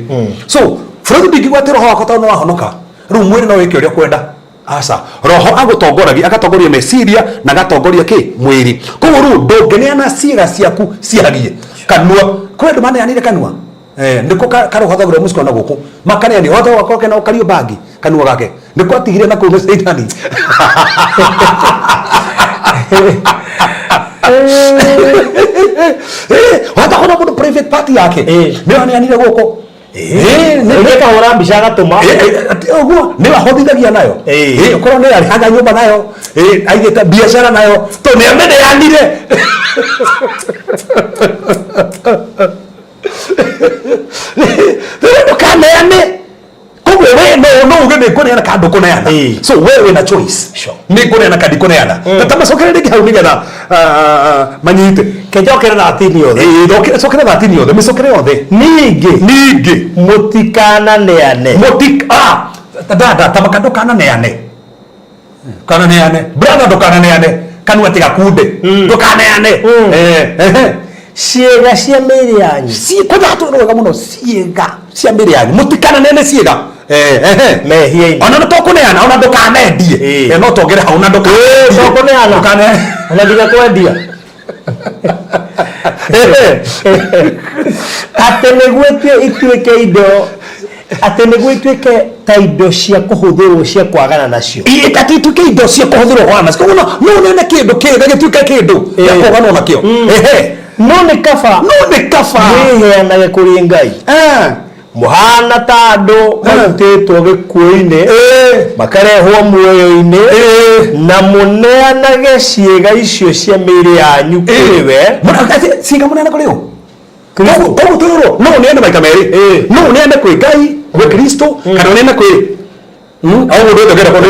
So bũrũri ndingĩgwa atĩ roho wakwa tondũ nĩ wahonoka rĩu mwĩrĩ no wĩke ũrĩa ũkwenda. Aca, roho agũtongoragia, agatongoria meciria na agatongoria kĩ? Mwĩrĩ. Koguo rĩu ndũngĩneana ciĩga ciaku ciarie kanua. Kwĩ andũ maneanire kanua. Nĩko karũhothagĩrwo mũciko na gũkũ makaneani hotha gwakorwo kena ũkario bangi kanua gake nĩko atigire na kũu nĩ caitani. Wahota kuona mũndũ private party yake nĩyo aneanire gũkũ. Rĩngĩ akahũra mbica agatũma. Ũguo nĩyo ahotithagia nayo. Ũkorwo nĩyo arĩhaga nyũmba nayo, aigĩte biacara nayo tondũ nĩ amĩneanire. Rĩu ndũkaneane. Koguo we no uge nĩ ngũneana kana ndũkũneana. So we wĩna choice, nĩ ngũneana kana ndikũneana. Ta macokere rĩngĩ hau nĩgetha manyite. Kenjokere 13 yothe. Ĩĩ, cokere 13 yothe, mĩcokere yothe. Ningĩ Ningĩ mũtikananeane mũtik ah dada tamaka, ndũkananeane, ndũkananeane. Brother, ndũkananeane kanua, tiga kunde, ndũkaneane. Ehe. Ciĩga cia mĩĩrĩ yanyu Kwanza hatũ wega mũno, ciĩga cia mĩĩrĩ yanyu, mũtikananeane ciĩga. Ehe. Mehia-inĩ. Ona nĩ tũkũneana, ona ndũkanendie. No tongere hau na ndũkanendie. To kũneana. Ndũkane Ona nginya kwendia. Atĩ nĩguo ituĩke indo, atĩ nĩguo ituĩke ta indo cia kũhũthĩrwo cia kwagana nacio. Atĩ ituĩke indo cia kũhũthĩrwo kwagana nacio. Koguo no ũneane kĩndũ kĩega gĩtuĩke kĩndũ gĩa kũganwo nakĩo. Ehe. No nĩ kaba No nĩ kaba mwĩheanage kũrĩ Ngai mũhana ta andũ marutĩtwo gĩkuũ-inĩ makarehwo muoyo-inĩ, na mũneanage ciĩga icio cia mĩĩrĩ yanyu kũrĩ we. Ciĩga mũneane kũrĩ ũ? Koguo twĩrwo no ũneane maita merĩ. No ũneane kwĩ Ngai, gwĩ Kristo, kana ũneane kwĩ au mũndũ wothe ũngĩenda kũrĩ.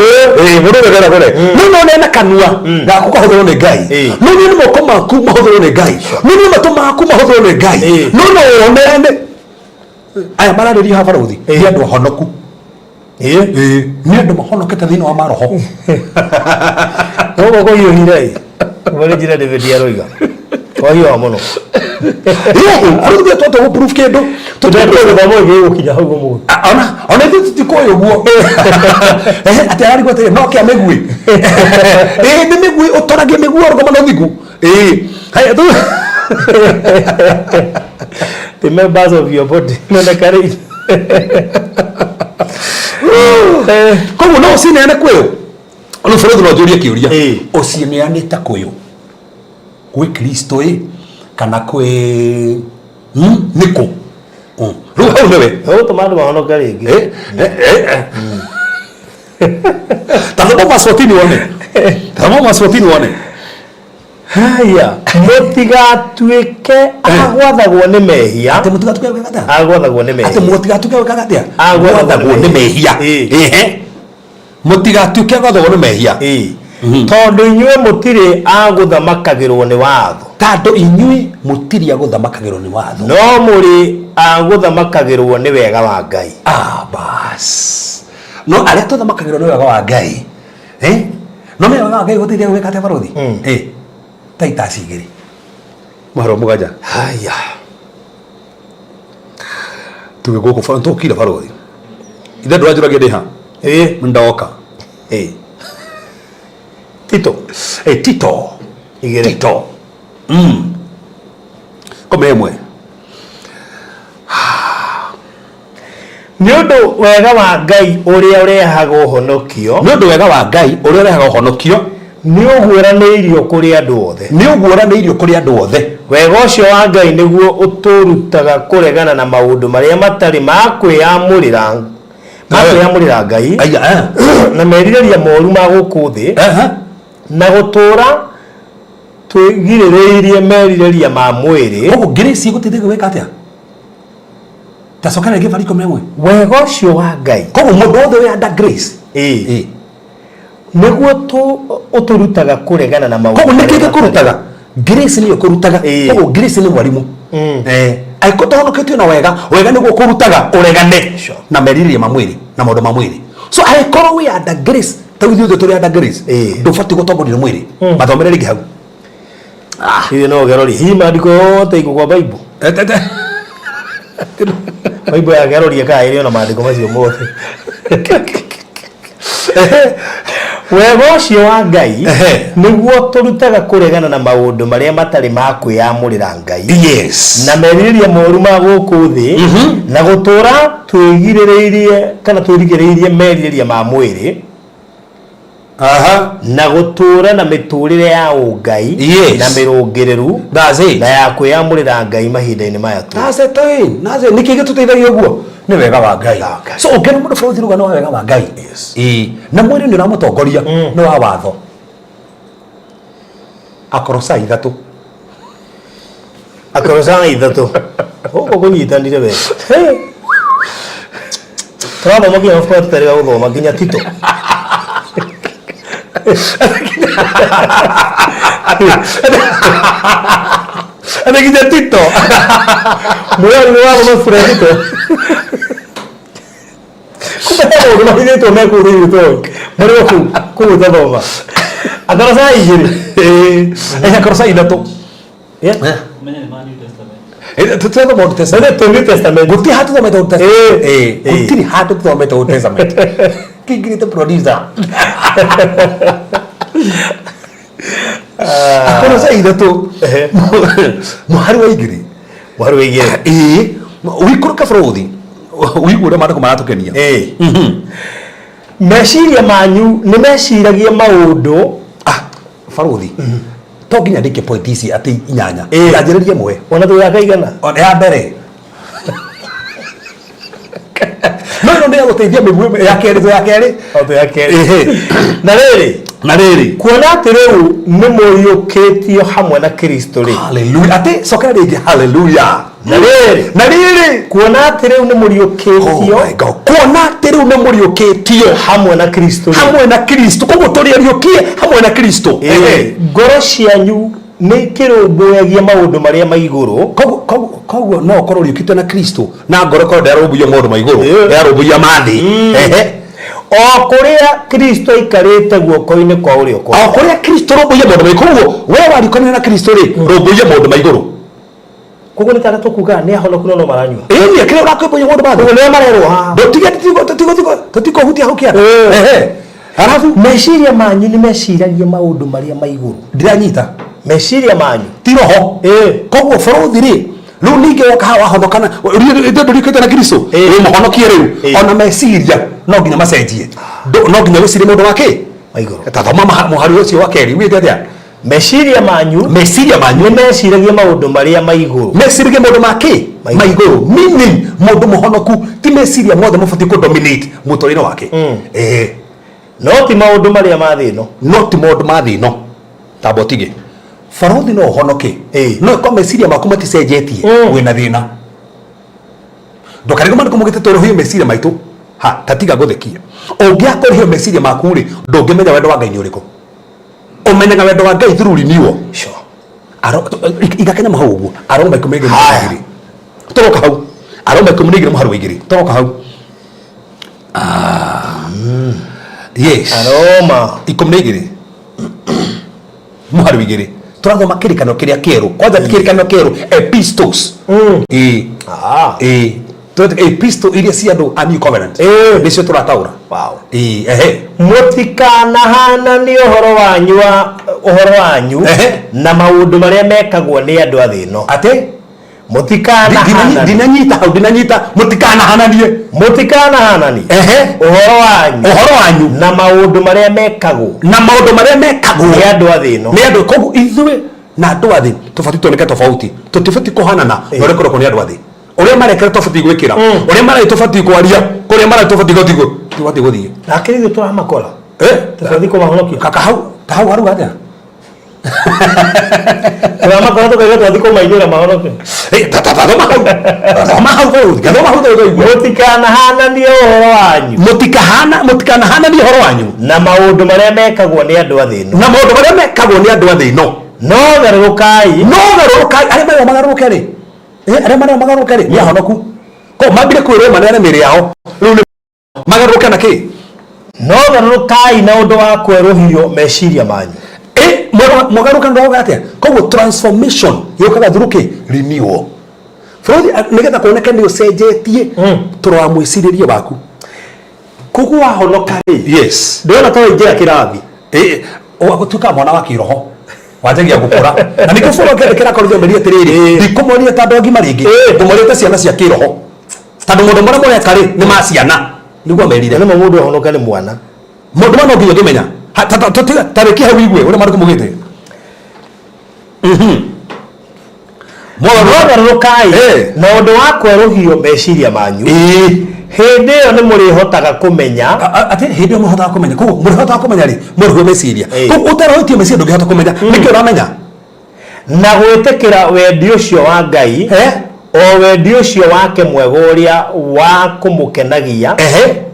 Mũndũ wothe ũngĩenda kũrĩ. No ũneane kanua gaku kahũthĩrwo nĩ Ngai, no ũneane moko maku mahũthĩrwo nĩ Ngai, no ũneane matũ maku mahũthĩrwo nĩ Ngai. No ũneane. Aya mararĩria haha, barũthi, nĩ andũ ahonoku. Nĩ andũ mahonokete thĩinĩ wa maroho. Ũguo kũhiũhire ĩ ũrĩa njĩra David aroiga kwahiũha mũno. Rĩu ithuĩ twatwa gũ proof kĩndũ. Tũtendwo gĩthomo gĩgũkinya hau ũmũthĩ. Ona ithuĩ tũtikũĩ ũguo. Atĩ ararigwo atĩrĩ, no kĩa mĩguĩ. Ĩĩ, nĩ mĩguĩ ũtoragia mĩguĩ ũrũgama na ũthingu. Ĩĩ. Haya, The members of your body noneka rĩu. Koguo no ũcineane kwĩ ũ? Rĩu bũrũri no njũrie kĩũria. Ũcineanĩte kwĩ ũ? Gwĩ Kristo ĩ kana kwĩ nĩ kũ? Rĩu hau nĩwe. Ũgũtũma andũ mahonoke rĩngĩ. Eh, eh, eh, eh. Ta thoma verse 14 wone. Ta thoma verse 14 wone. Haya, mũtigatuĩke agwathagwo nĩ mehia. Atĩ mũtigatuĩke gwĩka atĩa? Agwathagwo nĩ mehia. Atĩ mũtigatuĩke gwĩka atĩa? Agwathagwo Gwathagwo nĩ mehia. Ĩĩ. Ehe. Mũtigatuĩke gwathagwo nĩ mehia. Ĩĩ. Tondũ inyuĩ mũtirĩ a gũthamakagĩrwo nĩ watho. Tondũ inyuĩ mũtirĩ a gũthamakagĩrwo nĩ watho. No mũrĩ a gũthamakagĩrwo nĩ wega wa Ngai. Ah, bas. No arĩa tũthamakagĩrwo nĩ wega wa Ngai. Eh? No nĩ wega wa Ngai gũteithia gwĩka atĩa barũthi? Eh. Titus 2. Mũhari wa 7. Haya. Tuge gũkũ tũkire barũthi. Ithe ndũranjũragia ndĩ ha? Ĩĩ. Ndoka. Ĩĩ. Tito. Eh, Tito. 2. Tito. 11. Nĩ ũndũ wega wa Ngai ũrĩa ũrehaga ũhonokio. Nĩ ũndũ wega wa Ngai ũrĩa ũrehaga ũhonokio. Nĩ ũguũranĩirio kũrĩ andũ othe. Nĩ ũguũranĩirio kũrĩ andũ othe. Wega ũcio wa Ngai nĩguo ũtũrutaga kũregana na maũndũ marĩa matarĩ ma kwĩyamũrĩra ma kwĩyamũrĩra Ngai Aya, eh. na merirĩria moru ma gũkũ thĩ Aha. na gũtũũra twĩgirĩrĩirie merirĩria ma mwĩrĩ. Koguo grace ĩgũteithagia gwĩka atĩa? Ta cokera rĩngĩ bari 11. Wega ũcio wa Ngai. Koguo mũndũ wothe wĩ under grace. Ĩĩ. Ĩĩ. Nĩguo ũtũrutaga kũregana na maũndũ. Koguo nĩkĩ gĩkũrutaga? Grace nĩyo ĩkũrutaga. Ĩĩ. Koguo grace nĩ mwarimũ. Eh, angĩkorwo tũhonoketio na wega, wega nĩguo ũkũrutaga ũregane Sure. na merirĩria ma mwĩrĩ na maũndũ ma mwĩrĩ. So angĩkorwo wĩ under grace, ta rĩu ithuĩ othe tũrĩ under grace, Ĩĩ. ndũbatiĩ gũtongorio nĩ mwĩrĩ. Mathomere rĩngĩ hau. Ithe no gerori hihi maandĩko yothe iko kwa Bible. Bible ya geroria kana ĩrĩ ona maandĩko macio mothe. Wega ũcio wa Ngai nĩguo tũrutaga kũregana na maũndũ marĩa matarĩ ma kwĩyamũrĩra Ngai. Yes. Na merirĩria moru ma gũkũ thĩ na gũtũũra twĩgirĩrĩirie kana twĩrigĩrĩirie merirĩria ma mwĩrĩ. Aha. Na gũtũũra na mĩtũũrĩre ya ũngai Yes. na mĩrũngĩrĩru That's it. na ya kwĩyamũrĩra Ngai mahinda-inĩ maya tũrĩ. That's it. That's it. Nĩkĩ gĩtũteithagia ũguo? Nĩ wega wa Ngai. Wega wa Ngai. So ũngĩona mũndũ bũrũri rugano wa wega wa Ngai. Yes. Ĩĩ. Na mwĩrĩ nĩ ũramũtongoria nĩ wa watho. Akorosai 3. Akorosai 3. Gũkũ kũnyitanire we. Hey. Tũrathoma nginya mabuku marĩa tũtarĩ gũthoma nginya Tito. Nĩ nginya Tito. Mwĩrori nĩ wathoma ibuku rĩa Tito. Kumbe he maũndũ mahithĩtwo me kũu thĩinĩ tũĩ. Marĩ o kũu kũu ũtathoma. Akorosai 2. Ĩĩ. Akorosai 3. Yeah. Ũmenye nĩ ma New Testament. Tũthoma Old Testament. Nĩ New Testament. Gũtirĩ handũ tũthomete Old Testament. Ĩĩ. Ĩĩ. Gũtirĩ handũ tũthomete Old Testament. Kĩingĩrĩte producer. Akorosai 3. Ehe. Mũhari wa 2. Mũhari wa 2. Ĩĩ. Ũikũrũke bũrũthi. Ũigue ũrĩa maandĩko maratũkenia. Ĩĩ. Meciria manyu nĩ meciragie maũndũ. Ah, barũthi. To nginya ndĩkie point ici atĩ 8. Ĩĩ. Ndanjĩrĩrie ĩmwe. Ona tũgĩaka igana. Ona ya mbere. No ĩno nĩ ya gũteithia mĩguĩ ya kerĩ ya kerĩ. O ya kerĩ. Ĩhĩ. Na rĩrĩ. Na rĩrĩ. Kuona atĩ rĩu nĩ mũriũkĩtio hamwe na Kristo rĩ. Hallelujah. Atĩ cokera rĩngĩ hallelujah. Na rĩrĩ. Na rĩrĩ. Kuona atĩ rĩu nĩ mũriũkĩtio. Oh my God. Kuona atĩ rĩu nĩ mũriũkĩtio hamwe na Kristo rĩ. Hamwe na Kristo. Koguo tũrĩ ariũkie hamwe na Kristo. Ĩĩ. Ngoro cianyu nĩ ikĩrũmbũyagia maũndũ marĩa ma igũrũ. Koguo no ũkorwo ũriũkĩtio na Kristo na ngoro ĩkorwo ndĩrarũmbũiya maũndũ ma igũrũ, Ĩĩ. ĩrarũmbũiya ma thĩ. Ehe. O kũrĩa Kristo aikarĩte guoko-inĩ kwa ũrĩo kwa O kũrĩa Kristo rũmbũiya maũndũ ma igũrũ. Koguo we wariũkanire na Kristo rĩ, rũmbũiya maũndũ ma igũrũ. Koguo nĩ ta tũkuga nĩ ahonoku no no maranyua. Ĩĩ, nĩ kĩrĩa ũrakwĩmbũiya maũndũ ma thĩ. Koguo nĩo marerwo haha. Ndũtige tũtikũhutia hau kĩanda. Ĩĩ. Ehe. Halafu meciria manyu nĩ meciragia maũndũ marĩa ma igũrũ. Ndiranyita. Meciria manyu. Ti roho. Ĩĩ. Koguo bũrũthi rĩ, Rĩu ningĩ woka haha wahonokana, ndũrikĩte na Kristo, wĩ mũhonokie rĩu, ona meciria no nginya macenjie. No nginya wĩcirie mũndũ wa kĩ? Wa igũrũ. Ta thoma mũhari ũcio wa kerĩ, wĩte atĩa? Meciria manyu Meciria manyu nĩ meciragie maũndũ marĩa ma igũrũ. Meciragie maũndũ ma kĩ? Ma igũrũ. Ma igũrũ. Meaning mũndũ mũhonoku ti meciria mothe mabatiĩ kũ dominate mũtũrĩre wake. No ti maũndũ marĩa ma thĩ ĩno. No ti maũndũ ma thĩ ĩno. Tamba ũtige. Barothi no ũhonoke. No ĩkorwo meciria maku maticenjetie, wĩna thĩna. Ndũkarigwo maandĩko maugĩte twerũhio meciria maitũ. Ha, ta tiga ngũthekie. Ũngĩaga kwerũhio meciria maku rĩ, ndũngĩmenya wendo wa Ngai nĩ ũrĩkũ. Ũmenyaga wendo wa Ngai through renewal. Sure. Iga kanyamũ hau ũguo. Aroma 12 mũhari wa igĩrĩ. Tũroka hau. Aroma 12 mũhari wa igĩrĩ. Tũroka hau. Yes. Aroma. 12 mũhari wa igĩrĩ. Tũrathoma kĩrĩkanĩro kĩrĩa kĩerũ. Kwanja ti kĩrĩkanĩro kĩerũ, epistles. Ĩĩ. Ĩĩ. Epistle iria cia andũ a New Covenant. Nĩcio tũrataũra. Wow. Ĩĩ, ehe. Mũtikanahananie ũhoro wanyu wa ũhoro wanyu na maũndũ marĩa mekagwo nĩ andũ a thĩ ĩno. Atĩ? Mũtikanahananie. Ndinanyita hau, ndinanyita. Mũtikanahananie. Mũtikanahananie. Ũhoro wanyu. Ũhoro wanyu. Na maũndũ marĩa mekagwo. Na maũndũ marĩa mekagwo. Nĩ andũ a thĩ ĩno. Nĩ andũ, koguo ithuĩ na andũ a thĩ tũbatiĩ tuoneke tofauti. Tũtibatiĩ kũhanana na ũrĩa kũrekwo nĩ andũ a thĩ. Ũrĩa marekera tũbatiĩ gwĩkĩra. Ũrĩa marathiĩ tũbatiĩ kwaria. Kũrĩa marathiĩ tũbatiĩ gũthiĩ. Tũbatiĩ gũthiĩ. Nake ithuĩ tũramakora. Tũbatiĩ kũmahonokia. Kaka hau, ta hau haruga atĩa? Tũramakora tũkaiga twathiĩ kũmainĩra mahonoke. Ta, ta, ta, thoma hau. Thoma hau bũrũri. Thoma hau tũigua. Mũtikanahananie ũhoro wanyu. Mũtikanahananie ũhoro wanyu. Na maũndũ marĩa mekagwo nĩ andũ a thĩ ĩno. Na maũndũ marĩa mekagwo nĩ andũ a thĩ ĩno. No garũrũkai. No garũrũkai. Arĩa marĩa magarũrũke rĩ. Arĩa marĩa magarũrũke rĩ, nĩ ahonoku. Ko mambire kwĩrwo maneane mĩĩrĩ yao. Rĩu nĩ magarũrũke na kĩ? No garũrũkai na ũndũ wa kwerũhio meciria manyu. Mũgarũrũka nĩ ũroga atĩa? Koguo transformation yũkaga through kĩ? Renewal. Bũrũri, nĩgetha kuoneke nĩ ũcenjetie tũrora mwĩcirĩrie waku. Koguo wahonoka rĩ, Yes. ndĩrona ta waingĩra kĩrathi. Ũgatuĩka mwana wa kĩroho. Wanjagia gũkũra. Na nĩkĩo bũrũri ũkĩandĩkĩra Korintho amerie atĩrĩrĩ, ndikũmoria ta andũ agima rĩngĩ, ngũmoria ta ciana cia kĩroho. Tondũ maũndũ marĩa mũreka rĩ, nĩ ma ciana. Nĩguo amerire. Na nĩma mũndũ ahonoka nĩ mwana. Maũndũ maya no nginya ũngĩmenya. Ha, ta, ta, ta, ta, ta rĩkia hau igue ũrĩa maandĩko maugĩte. Mwagarũrũkai na ũndũ wa kwerũhio meciria manyu. Hĩndĩ ĩyo nĩ mũrĩhotaga kũmenya. Atĩ hĩndĩ ĩyo mũhotaga kũmenya. Koguo mũrĩhotaga kũmenya rĩ, mwerũhio meciria. Koguo ũterũhĩtie meciria ndũngĩhota kũmenya. Nĩkĩ ũramenya? Na gwĩtĩkĩra wendi ũcio wa Ngai, o wendi ũcio wake mwega ũrĩa wa kũmũkenagia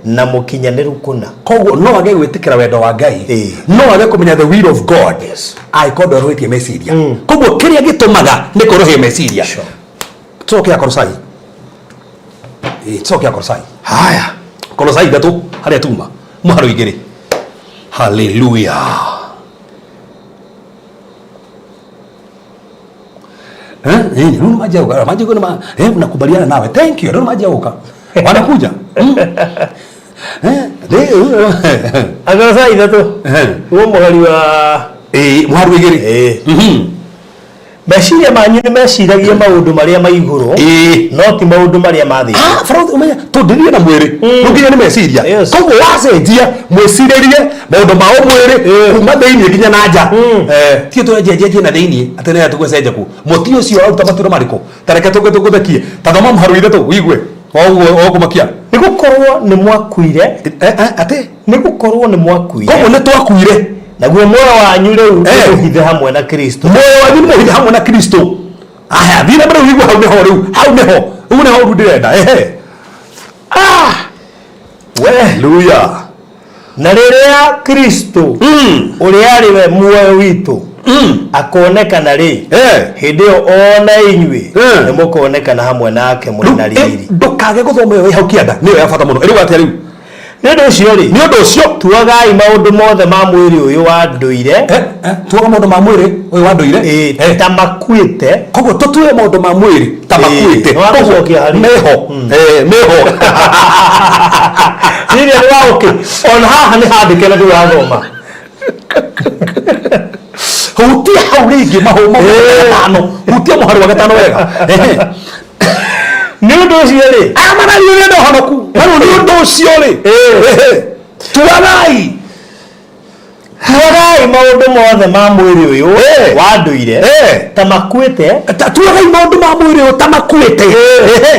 na mũkinyanĩru kũna. Koguo no age gwĩtĩkĩra wendo wa Ngai, no age kũmenya the will of God, angĩkorwo ndwerũhĩtie meciria. Koguo kĩrĩa gĩtũmaga nĩ kwerũhia meciria. Tũcoke Akolosai. Tũcoke Akolosai. Haya. Kolosai 3 harĩa tuma mũharo 2. Hallelujah. Ndio maji ya maji kuna nakubaliana nawe. Thank you. Ndio maji ya uka. Wanakuja. Akolosai 3. Huo mũhari wa Mũhari wa 2. Meciria manyu nĩ meciragie maũndũ marĩa ma igũrũ, no ti maũndũ marĩa ma thĩ. Bro, ũmenye, tũndĩrie na mwĩrĩ. No nginya nĩ meciria. Koguo wacenjia mwĩcirĩrie maũndũ ma ũmwĩrĩ kuma thĩinĩ nginya na nja. Ti tũrenjenjenjie na thĩinĩ atĩ nĩ tũgũcenjia ku. Mũtĩ ũcio ũraruta matunda marĩkũ? Ta reke tũgũthekie. Ta thoma mũhari wa 3 ũigue. Ũguo ũkũmakia. Nĩ gũkorwo nĩ mwakuire. Atĩ? Nĩ gũkorwo nĩ mwakuire. Koguo nĩ twakuire. Naguo muoyo wanyu rĩu nĩ mũhithe hamwe na Kristo. Muoyo wanyu nĩ mũhithe hamwe na Kristo. Aya, thiĩ na mbere ũigue hau nĩho rĩu. Hau nĩho. Ũguo nĩho rĩu ndĩrenda. Ehe. We. Hallelujah. Na rĩrĩa Kristo ũrĩa arĩ we muoyo witũ akonekana rĩ, hĩndĩ ĩyo o na inyuĩ nĩ mũkonekana hamwe nake mũrĩ na riri. Ndũkage gũthoma ĩyo ĩ hau kĩanda, nĩyo ya bata mũno. Ĩrauga atĩa rĩu? Nĩ ũndũ ũcio rĩ, Nĩ ũndũ ũcio, tuagai maũndũ mothe ma mwĩrĩ ũyũ wa ndũire, Tuaga maũndũ ma mwĩrĩ ũyũ wa ndũire, ta makuĩte. Koguo tũtue maũndũ ma mwĩrĩ ta makuĩte. Nĩ wagũcokia harĩ. Meho. Meho. Rĩrĩa nĩ wa ũkĩ. Ona haha nĩ handĩke na ndũrathoma. Hutia hau rĩngĩ mahũma gatano, hutia mũhari wa gatano wega. Ehe. Nĩ ũndũ ũcio rĩ, Aya marario nĩ andũ ahonoku. Rĩu nĩ ũndũ ũcio rĩ, ehe, tuagai. Tuagai maũndũ mothe ma mwĩrĩ ũyũ wa ndũire ta makuĩte. Tuagai maũndũ ma mwĩrĩ ũyũ ta makuĩte. Ehe.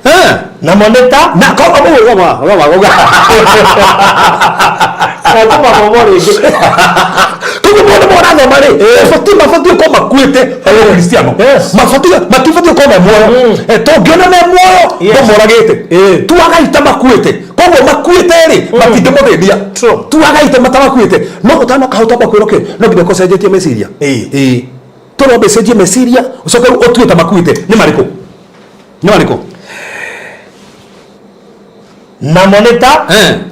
Eh. Namo nĩ ta Na ko ko ko ko ko mathomo rĩngĩ. Koguo maũndũ morathoma rĩ, mabatiĩ mabatiĩ gũkorwo makuĩte harĩ Ũkristiano. Mabatiĩ matibatiĩ gũkorwo me muoyo. Tũngĩona me muoyo tũmoragĩte. Tuagai ta makuĩte. Koguo makuĩte rĩ, matingĩmũthĩnia. Tuagai ta matamakuĩte. No ũtanoka hau twamba kwĩrwo kĩ, no nginya ũkorwo ũcenjetie meciria. Ĩĩ. Tondũ wambe ũcenjie meciria, ũcoke rĩu ũtue ta makuĩte. Nĩ marĩkũ? Nĩ marĩkũ? Namo nĩ ta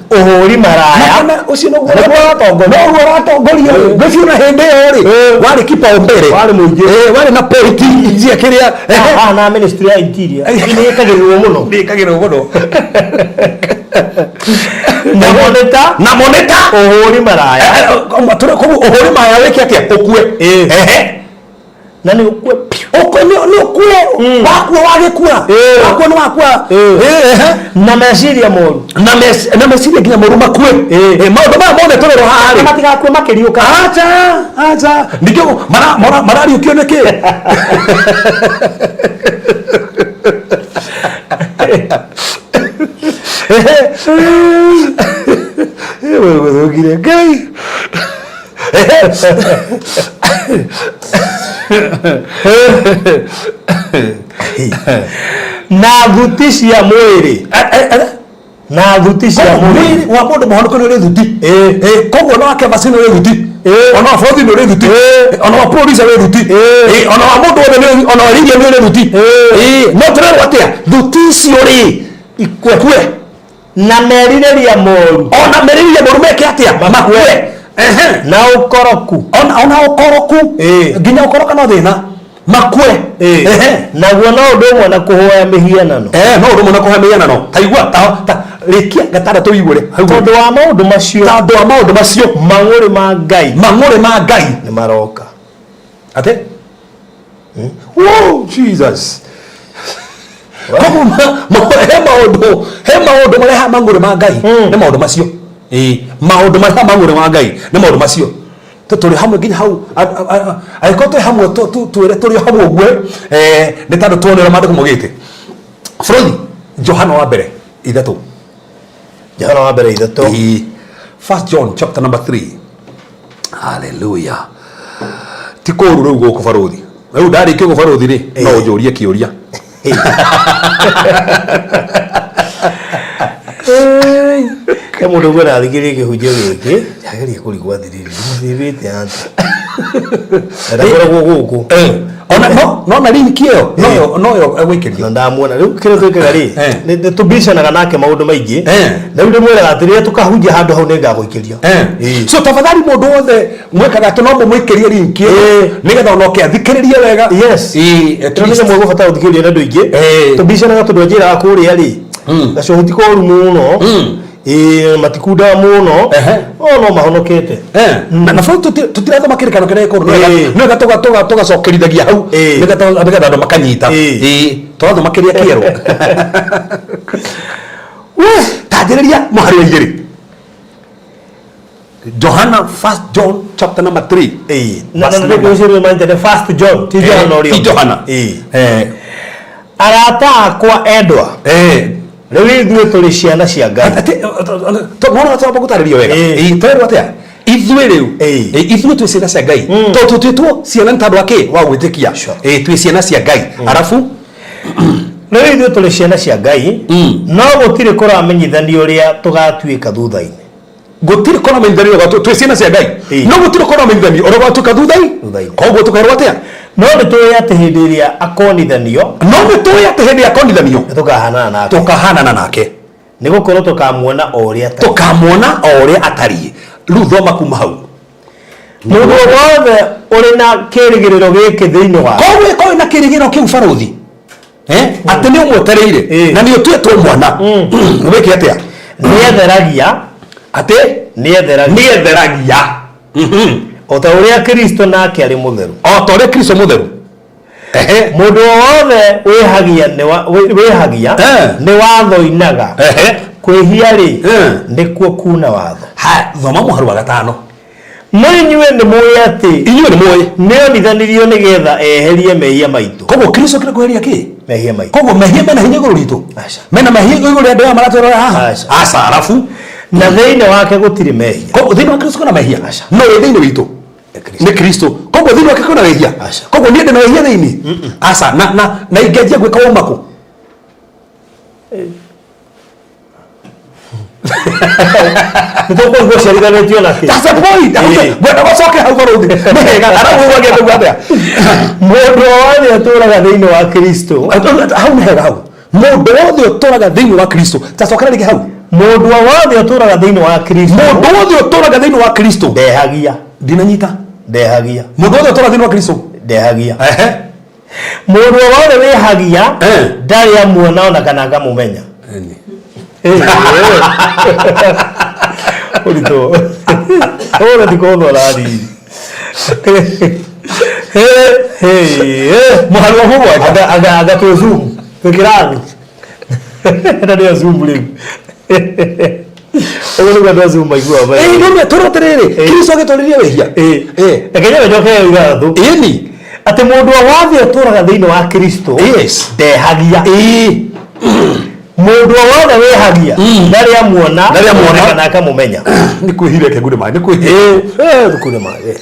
ũhũri maraya. Na ũcio noguo Nĩguo ũratongoria. Noguo ũratongoria. Ngwĩciria ona hĩndĩ ĩyo rĩ, warĩ kipaumbele. Warĩ mũingĩ. Warĩ na pointi cia kĩrĩa. Haha na ministry ya interior nĩ ĩkagĩrĩrwo mũno. Nĩ ĩkagĩrĩrwo mũno. Namo nĩ ta Namo nĩ ta ũhũri maraya. Koguo ũhũri maraya wĩke atĩa? Ũkue. Ehe. Na nĩ ũkue piũ. Ũkue nĩ ũkue. Wakua wagĩkua. Wakua nĩ wakua. Ehe. Na meciria moru. Na meciria nginya moru makue. Maũndũ maya mothe tũrerwo haha rĩ, matigakue makĩriũka. Acha, acha. Ningĩ marariũkio nĩkĩ? Wewe gũthũkire Ngai. Na thuti cia mwĩrĩ, na thuti cia mwĩrĩ. Mwĩrĩ wa mũndũ mũhonoku nĩ ũrĩ thuti. Koguo ona wa kebasi nĩ ũrĩ thuti, ona wa borothi nĩ ũrĩ thuti, ona wa producer wĩ thuti, ona wa mũndũ wothe ona wa rĩiria nĩ ũrĩ thuti. No tũrerwo atĩa? Thuti icio rĩ, ikue. Na merirĩria moru. Ona merirĩria moru meke atĩa? Makue. Ehe. Na ũkoroku. Ona ũkoroku. Nginya ũkoroka no thĩna makue. Ehe. Naguo no ũndũ ũmwe na kũhoya mĩhianano. No ũndũ ũmwe na kũhoya mĩhianano. Ta igua, ta rĩkia gatandatũ igũrĩ. Tondũ wa maũndũ macio. Tondũ wa maũndũ macio. Mang'ũrĩ ma Ngai. Mang'ũrĩ ma Ngai. Nĩ maroka. Atĩ? Whoa, Jesus. Koguo he maũndũ marehaga mang'ũrĩ ma Ngai nĩ maũndũ macio. Ĩĩ, maũndũ marehaga mang'ũrĩ ma Ngai nĩ maũndũ macio. Tũrĩ hamwe nginya hau, angĩkorwo twĩ hamwe twĩre tũrĩ hamwe ũguo, nĩ tondũ tuone ũrĩa maandĩko maugĩte. Bũrũri, Johana wa mbere 3. Johana wa mbere 3. Ĩĩ. First John chapter number 3. Hallelujah. Ti kũũru rĩu gũkũ barũthi. Rĩu ndarĩkia ũguo barũthi rĩ, no ũnjũrie kĩũria. He mũndũ ũguo arathikĩrĩria kĩhunjio gĩkĩ, ageria kũrigwo atĩrĩrĩ, ndĩmũthĩbĩte atĩa? Na ndakoragwo gũkũ. Ona no na link ĩyo noyo noyo egwĩkĩrio. Na ndamuona rĩu kĩrĩa twĩkaga rĩ, nĩ tũbicanaga nake maũndũ maingĩ. Na rĩu ndĩmwĩraga atĩ rĩrĩa tũkahunjia handũ hau nĩngagũikĩria. So tafadhali mũndũ wothe mwĩkaga atĩ no mũmũikĩrie link ĩyo nĩgetha onoke athikĩrĩrie wega. Yes. At Tondũ least. nĩ mũgũbatara gũthikĩrĩria nĩ andũ aingĩ. Tũbicanaga tondũ anjĩraga kũrĩa rĩ, gacohi ti koru mũno. Ĩĩ, matikundaga mũno. No no mahonokete. Na bau tũtirathoma kĩrĩkano kĩrĩa gĩkũrũ, nĩ wega tũgacokerithagia hau nĩgetha andũ makanyita. Tũrathoma kĩrĩa kĩerũ. Tanjĩrĩria mũhari wa 2. Johana, First John chapter number 3. Na na nĩ ũcio rĩ manyite nĩ First John, ti Johana ũrĩa Ti ũngĩ. Johana. Arata akwa endwa, rĩu ithuĩ tũrĩ ciana cia Ngai. Wona twamba gũtarĩria wega. Twerwo atĩa? Ithuĩ rĩu, ithuĩ twĩ ciana cia Ngai. Tondũ tũtuĩtwo ciana nĩ tondũ wa kĩ? Wa gwĩtĩkia. Twĩ ciana cia Ngai. Arabu Rĩu ithuĩ tũrĩ ciana cia Ngai, no gũtirĩ kũramenyithanio ũrĩa tũgatuĩka thutha-inĩ. Gũtirĩ kũramenyithanio ũrĩa twĩ ciana cia Ngai, no gũtirĩ kũramenyithanio ũrĩa ũgatuĩka thutha-inĩ. Thutha-inĩ. Koguo tũkerwo atĩa? No nĩ tũĩ atĩ hĩndĩ ĩrĩa akonithanio, No nĩ tũĩ atĩ hĩndĩ ĩrĩa akonithanio, nĩ tũkahanana nake. Tũkahanana nake. Nĩ gũkorwo tũkamuona o ũrĩa atariĩ. Tũkamuona o ũrĩa atariĩ. Rĩu thoma kuma hau. Mũndũ o wothe ũrĩ na kĩĩrĩgĩrĩro gĩkĩ thĩinĩ wake. Koguo ĩkorwo ĩna kĩĩrĩgĩrĩro kĩu barũthi, atĩ nĩ ũmwetereire na nĩ ũtuĩtwo mwana, wĩke atĩa? Nĩetheragia. Atĩ? Nĩetheragia. Nĩetheragia. O ta ũrĩa Kristo nake arĩ mũtheru. O ta ũrĩa Kristo mũtheru. Ehe. Mũndũ o wothe wĩhagia nĩ wa- wĩ- wĩhagia nĩ watho inaga. Kwĩhia rĩ, nĩkuo kuna watho. Ha, thoma mũhari wa gatano. No inyuĩ nĩ mũĩ atĩ Inyuĩ nĩ mũĩ. nĩonithanirio nĩgetha eherie mehia maitũ. Koguo Kristo okire kweheria kĩ? Mehia maitũ. Koguo mehia mena hinya igũrũ ritũ. Aca. Mena mehia igũrũ rĩa andũ aya maratwĩrora haha. Aca. Aca, arabu. Na thĩinĩ wake gũtirĩ mehia. Koguo thĩinĩ wa Kristo kwĩna mehia. Aca. No wĩ thĩinĩ witũ. Nĩ Kristo. Koguo thĩinĩ wake kwĩna wĩhia. Aca. Koguo niĩ ndĩna wĩhia thĩinĩ. Aca, na ingĩanjia gwĩka wauma kũ? Nĩ tũkũigua ũciarithanĩtio na kĩ? That's the point. Ĩĩ. Ngwenda gũcoke hau barũthi. Nĩ hega. Arabu ũgagĩa kũigua atĩa? Mũndũ o wothe ũtũũraga thĩinĩ wa Kristo. Hau nĩ hega hau. Mũndũ wothe ũtũũraga thĩinĩ wa Kristo. Ta cokera rĩngĩ hau. Mũndũ o wothe ũtũũraga thĩinĩ wa Kristo. Mũndũ wothe ũtũũraga thĩinĩ wa Kristo. Ndehagia. Ndinanyita. Ndehagia. Mũndũ wothe ũtũũraga thĩinĩ wa Kristo. Ndehagia. Ehe. Mũndũ o wothe wĩhagia ndarĩ amuona ona kana akamũmenya. Ũritũ. Ũrĩa ti kũhũthwo ũrathiĩ. Mũhari wa mũgwanja. Anga anga anga twĩ Zoom. Twĩ kĩrathi. Na nĩyo Zoom rĩu. Ũguo nĩguo andũ a Zoom maiguaga Ĩĩ, no nĩ tũrĩ atĩrĩrĩ, Kristo agĩtwarĩria wĩhia. Ĩĩ. Reke nyambe njoke ithathatũ. Ĩni. Atĩ mũndũ o wothe ũtũũraga thĩinĩ wa Kristo Yes. ndehagia. Ĩĩ. Mũndũ o wothe wĩhagia ndarĩ amuona Ndarĩ amuona. kana akamũmenya. Nĩ kwĩhire reke ngure maĩ, nĩ kwĩhire. Ĩĩ, thukuru maĩ.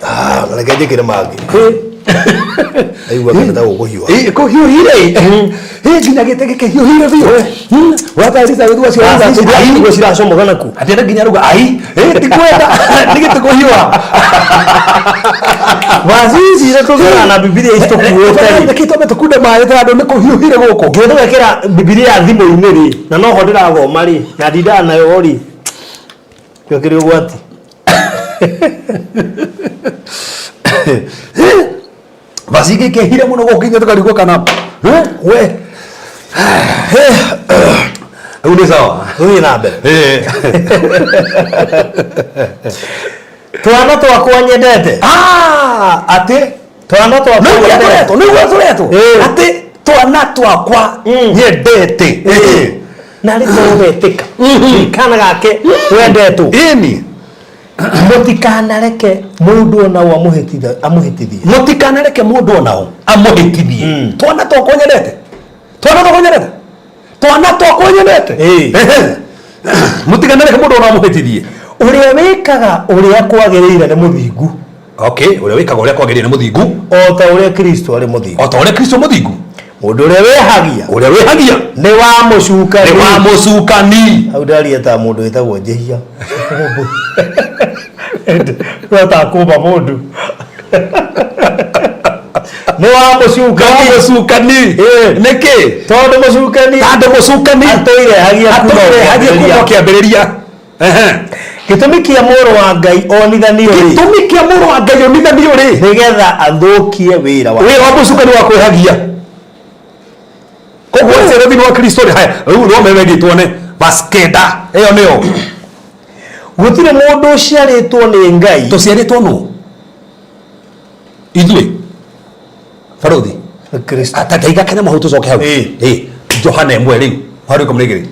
Ah, reke njĩkĩre mangĩ. Aigua kana ta gũkũhiũha. Ĩĩ, kũhiũhire ĩ. Ĩ, nginya gĩtĩ gĩkĩhiũhire biũ. Wata Elizabeth wacio Ah, ici ai. nĩguo ciracomoka naku. Atĩ nginya ruga ai. Ĩ, tikwenda. Nĩ gĩtĩ kũhiũha. Waci ici iria tũgĩraga na Bibilia ici tũkuĩte rĩ. Reke twambe tũkunde maĩ tondũ nĩ kũhiũhire gũkũ. Nginya tũgekĩra Bibilia thimũ-inĩ rĩ, na noho ndĩrathoma rĩ, na ndindaga nayo rĩ, kĩo kĩrĩ ũgwati. Basi gĩkĩhire mũno gũkũ nginya tũkarigwo kana Eh, we rĩu nĩ sawa. Tũthiĩ na mbere. Eh. Twana twakwa nyendete. Ah, atĩ Twana twakwa nĩguo nyendete. tũretwo nĩguo tũretwo Ĩĩ. atĩ twana twakwa nyendete. Ĩĩ. Na rĩ korwo wetĩka. Kana gake wendetwo. Ĩni. Mũtikanareke mũndũ ona ũ amũhĩtithie. Mũtikanareke mũndũ ona ũ amũhĩtithie. Twana twakwa nyendete. Twana twakwa nyendete. Twana twakwa nyendete. Ĩĩ. Ehe. Mũtikanareke mũndũ ona amũhĩtithie. Ũrĩa wĩkaga ũrĩa kwagĩrĩire nĩ mũthingu. Okay, ũrĩa wĩkaga ũrĩa kwagĩrĩire nĩ mũthingu. O ta ũrĩa Kristo arĩ mũthingu. O ta ũrĩa Kristo mũthingu. Mũndũ ũrĩa wĩhagia Ũrĩa wĩhagia nĩ wa mũcukani. nĩ wa mũcukani. Hau ndaria ta mũndũ wĩtagwo njĩhia. Wetakũma mũndũ. Nĩ wa mũcukani. Nĩ wa mũcukani. Ĩĩ. Nĩkĩ? Tondũ mũcukani Tondũ mũcukani atũire hagia kuma atũire hagia kuma kĩambĩrĩria. kĩambĩrĩria. Ehe. Gĩtũmi kĩa mũrũ wa Ngai onithanio rĩ, Gĩtũmi kĩa mũrũ wa Ngai onithanio rĩ, nĩgetha athũkie wĩra wa wĩra wa mũcukani wa kwĩhagia. Koguo acio thĩinĩ wa Kristo rĩ, haya, rĩu no mewe tuone verse kenda ĩyo nĩyo. Gũtirĩ mũndũ ũciarĩtwo nĩ Ngai Tũciarĩtwo nũ? Ithuĩ. Barũthi. Kristo. Ataiga kenya mahu tũcoke hau. Ĩĩ. Ĩĩ. Johana ĩmwe rĩu. Mũhari wa 12.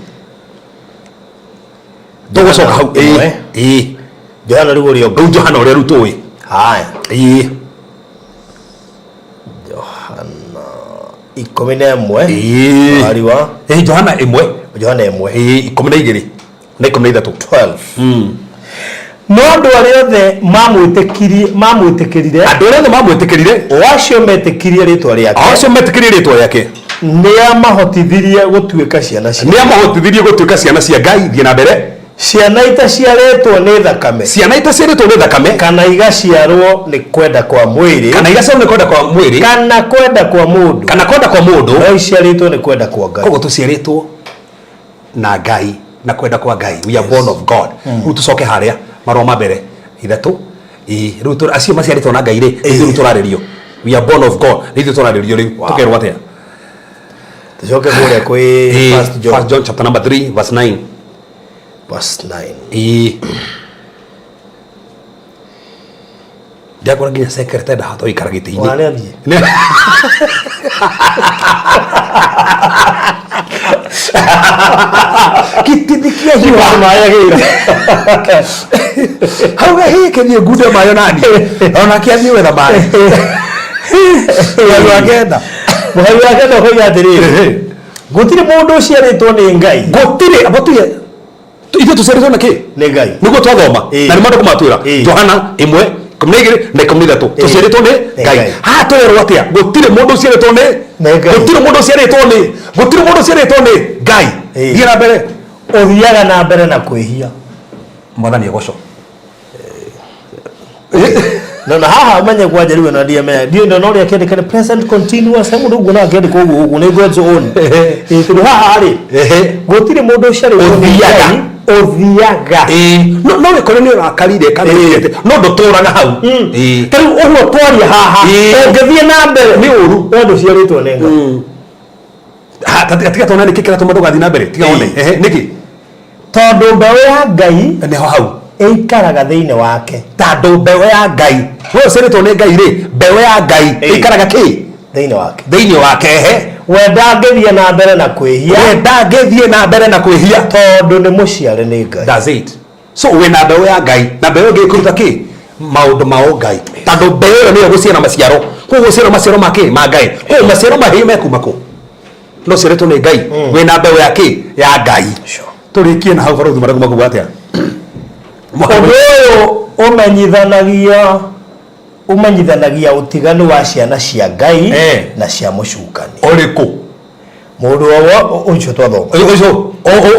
Tũgũcoka hau. Ĩĩ. Ĩmwe. Ĩĩ. Johana rĩu ũrĩa ũngĩ. Rĩu Johana ũrĩa rĩu tũĩ. Haya. Ĩĩ. Johana 11. Ĩĩ. Mũhari wa Ĩĩ Johana ĩmwe. Johana ĩmwe. Ĩĩ 12 na 13. 12. No andũ arĩa othe mamwĩtĩkirire, Andũ arĩa othe mamwĩtĩkĩrire, o acio metĩkirie rĩtwa rĩake, o acio metĩkĩrire rĩtwa rĩake, nĩ amahotithirie gũtuĩka ciana cia nĩ amahotithirie gũtuĩka ciana cia Ngai. Thiĩ na mbere. Ciana itaciarĩtwo nĩ thakame, Ciana itaciarĩtwo nĩ thakame, kana igaciarwo nĩ kwenda kwa mwĩrĩ, kana igaciarwo nĩ kwenda kwa mwĩrĩ, kana kwenda kwa mũndũ, kana kwenda kwa mũndũ, no iciarĩtwo nĩ kwenda kwa Ngai. Koguo tũciarĩtwo na Ngai na kwenda kwa Ngai. We are born of God. Rĩu tũcoke harĩa marũa ma mbere ithatũ. Ĩĩ, rĩu acio maciarĩtwo na Ngai rĩ, ithuĩ rĩu tũrarĩrio. We are born of God. Nĩ ithuĩ tũrarĩrio rĩu. Tũkerwo atĩa? Tũcoke kũrĩa kwĩ Ĩĩ, First John. First John chapter number 3 verse 9. Verse 9. Ĩĩ, ndiakora nginya secretary ndahota gũikara gĩtĩ-inĩ. Ona nĩ athiĩ. Gĩtĩthi kĩa hiũha. Maĩ agĩra. Hau gahĩ kĩthiĩ ngunde maĩ onani onake athiĩ gwetha maĩ. Mũhari wa 9. Mũhari wa 9 ũkoiga atĩrĩrĩ, gũtirĩ mũndũ ũciarĩtwo nĩ Ngai. Gũtirĩ gũtirĩ, ithuĩ tũciarĩtwo na kĩ? Nĩ Ngai. Nĩguo twathoma. Na nĩ maandĩko matwĩra. Johana 1:12 na 13, tũciarĩtwo nĩ Nĩ Ngai. Ngai. Haha tũrerwo atĩa? Gũtirĩ mũndũ ũciarĩtwo nĩ Nĩ Ngai. Gũtirĩ mũndũ ũciarĩtwo nĩ, gũtirĩ mũndũ ũciarĩtwo nĩ Ngai. Thiĩ na mbere. Ũthiaga na mbere na kwĩhia. Mwathani agocwo. Na haha ũmenye kwanja rĩu ĩno ndiamenya, ndiũĩ ndona ũrĩa akĩandĩka nĩ present continuous, he mũndũ nguona akĩandĩka ũguo ũguo nĩ God's own. Ĩĩ, tondũ haha rĩ, gũtirĩ mũndũ ũciarĩtwo nĩ Ũthiaga. Ngai ũthiaga. Ĩĩ, no wĩkore nĩ ũrakarire kana ũthiĩte, no ndũtũraga hau. Ta rĩu ũguo twaria haha, ũngĩthiĩ na mbere Nĩ ũru. We ndũciarĩtwo nĩ Ngai. Ha, tiga tuone nĩkĩ kĩratũma ndũgathiĩ na mbere, tiga wone. Ehe, nĩkĩ? Tondũ mbeũ ya Ngai nĩho hau ĩikaraga thĩinĩ wake. Tondũ mbeũ ya Ngai, we ũciarĩtwo nĩ Ngai rĩ, mbeũ ya Ngai ĩikaraga kĩ? Thĩinĩ wake. Thĩinĩ wake. Ehe. We ndangĩthiĩ na mbere na kwĩhia. We ndangĩthiĩ na mbere na kwĩhia. Tondũ nĩ mũciare nĩ Ngai. That's it. So wĩna mbeũ ya Ngai, na mbeũ ĩngĩ ĩkũruta kĩ? Maũndũ ma ũngai, tondũ mbeũ ĩyo nĩyo gũciara maciaro. Koguo gũciara maciaro ma kĩ? Ma Ngai. Koguo maciaro mahĩu mekuma kũ? No ciarĩtwo nĩ Ngai, wĩna mbeũ ya kĩ? Ya Ngai. Tũrĩkie na hau, barũthi, marĩa makuga atĩa? Ũndũ ũyũ ũmenyithanagia ũtiganu wa ciana cia Ngai na cia mũcukani. Ũrĩkũ? Mũndũ o ũcio twathoma. Ũcio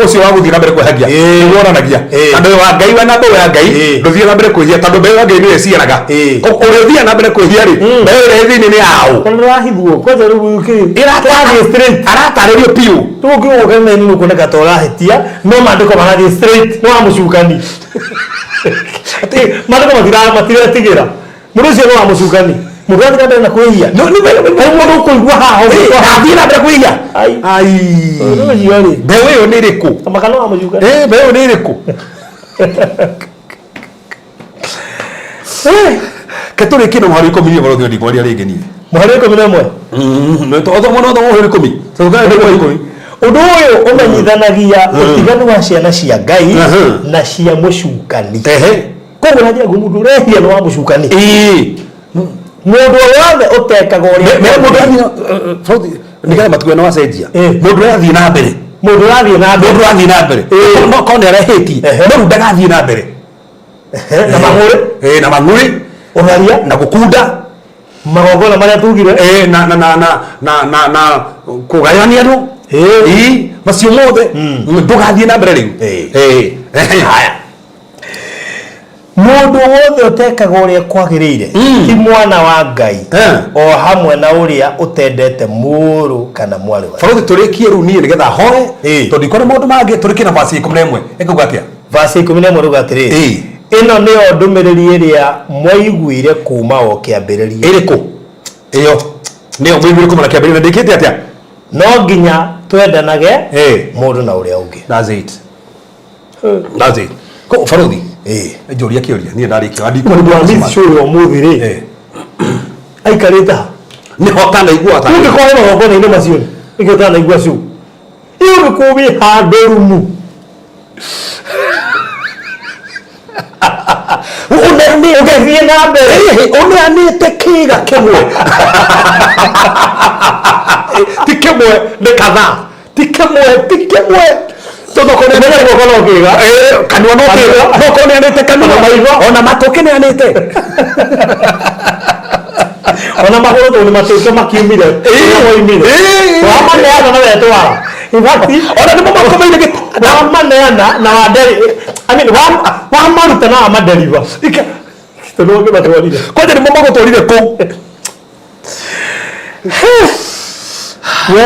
ũcio wa gũthiĩ na mbere kwĩhagia nĩguo wonanagia tondũ wa Ngai, wena mbeũ ya Ngai, ndũthiĩ na mbere kwĩhia, tondũ mbeũ ya Ngai nĩyo ĩciaraga. Ũrĩa ũthiaga na mbere kwĩhia rĩ, mbeũ ĩrĩa ĩ thĩinĩ nĩ yaũ? Tondũ ndũrahithwo kwanja rĩu kĩ Ĩrathiĩ straight, aratarĩrio biũ. Rĩu ũngĩũka na nĩ kuoneka ta ũrahĩtia, no maandĩko marathiĩ straight nĩ wa mũcukani. Atĩ maandĩko matiretigĩra. Mũndũ ũcio nĩ wa mũcukani. Mũndũ ũrathiĩ na mbere na kwĩhia. No, Harĩ mũndũ ũkũigua haha ũguo. Athiĩ na mbere kwĩhia. Ai. Ai. Mũndũ ũcio rĩ. Mbeũ ĩyo nĩ ĩrĩkũ? Amaka nĩ wa mũcukani. Mbeũ ĩyo nĩ ĩrĩkũ? Ke tũrĩkie na mũhari 10 nĩ barũthi, ndikwaria rĩngĩ niĩ. Mũhari wa 11. Othoma no thoma mũhari 10. Tũkae mũhari 10. Ũndũ ũyũ ũmenyithanagia ũtiganu wa ciana cia Ngai na cia mũcukani. Koguo na njĩra nguhĩ, mũndũ ũrehia nĩ wa mũcukani. Mũndũ o wothe ũtekaga ũrĩa Mũndũ ũrathiĩ barũthi, nĩgetha matukũ ĩno wacenjia. Mũndũ ũrathiĩ na mbere. Mũndũ ũrathiĩ na mbere. Mũndũ ũrathiĩ na mbere. No korwo nĩ arehĩtie, no rĩu ndagathiĩ na mbere. Na mang'ũrĩ. Na mang'ũrĩ. Ũtharia. Na gũkunda. Magongona marĩa tugire. Na na na na na na na kũgayania andũ. Ĩĩ, macio mothe ndũgathiĩ na mbere rĩu. Haya. Mũndũ wothe ũtekaga ũrĩa kwagĩrĩire ti mwana wa Ngai, o hamwe na ũrĩa ũtendete mũrũ kana mwarĩ wa Barũthi, tũrĩkie rĩu niĩ nĩgetha hoe, tondũ ndikuona maũndũ mangĩ. Tũrĩkie na verse 11, ĩkauga atĩa? Verse 11 rauga atĩrĩrĩ, ĩno nĩyo ndũmĩrĩri ĩrĩa mwaiguire kuuma o kĩambĩrĩria. Ĩrĩkũ ĩyo nĩyo mũiguire kuma na kĩambĩrĩria, na ndĩkĩte atĩa? No nginya twendanage mũndũ na ũrĩa ũngĩ. That's it. That's it. Ko barũthi, njũria kĩũria niĩ ndarĩkia. Mũndũ wa miss show ya ũmũthĩ rĩ, aikarĩte ha? Nĩho ũtanaigua ta Ũngĩkorwo wĩ magongona-inĩ macio rĩ, nĩkĩo ũtanaigua show. Ĩ ũngĩkorwo wĩ handũ rumu. Ũgĩthiĩ na mbere. Ũneanĩte kĩga kĩmwe, ti kĩmwe, nĩ kadhaa, ti kĩmwe, ti kĩmwe, tondũ korwo Ũmenye guoko no kĩga. Kanua no kĩga, no korwo nĩanĩte kanua, Ona maitho. Ona matũ kĩneanĩte. Ona magũrũ tondũ nĩ matũke makiumire. Woimire. Wamaneana na wetwara. In fact, ona nĩmo makomeire gĩtanda. Wamaneana na waderi. I mean, wamaruta na wamadeliver. Tondũ ũngĩmatwarire. Kwanja nĩmo magũtwarire kũu. We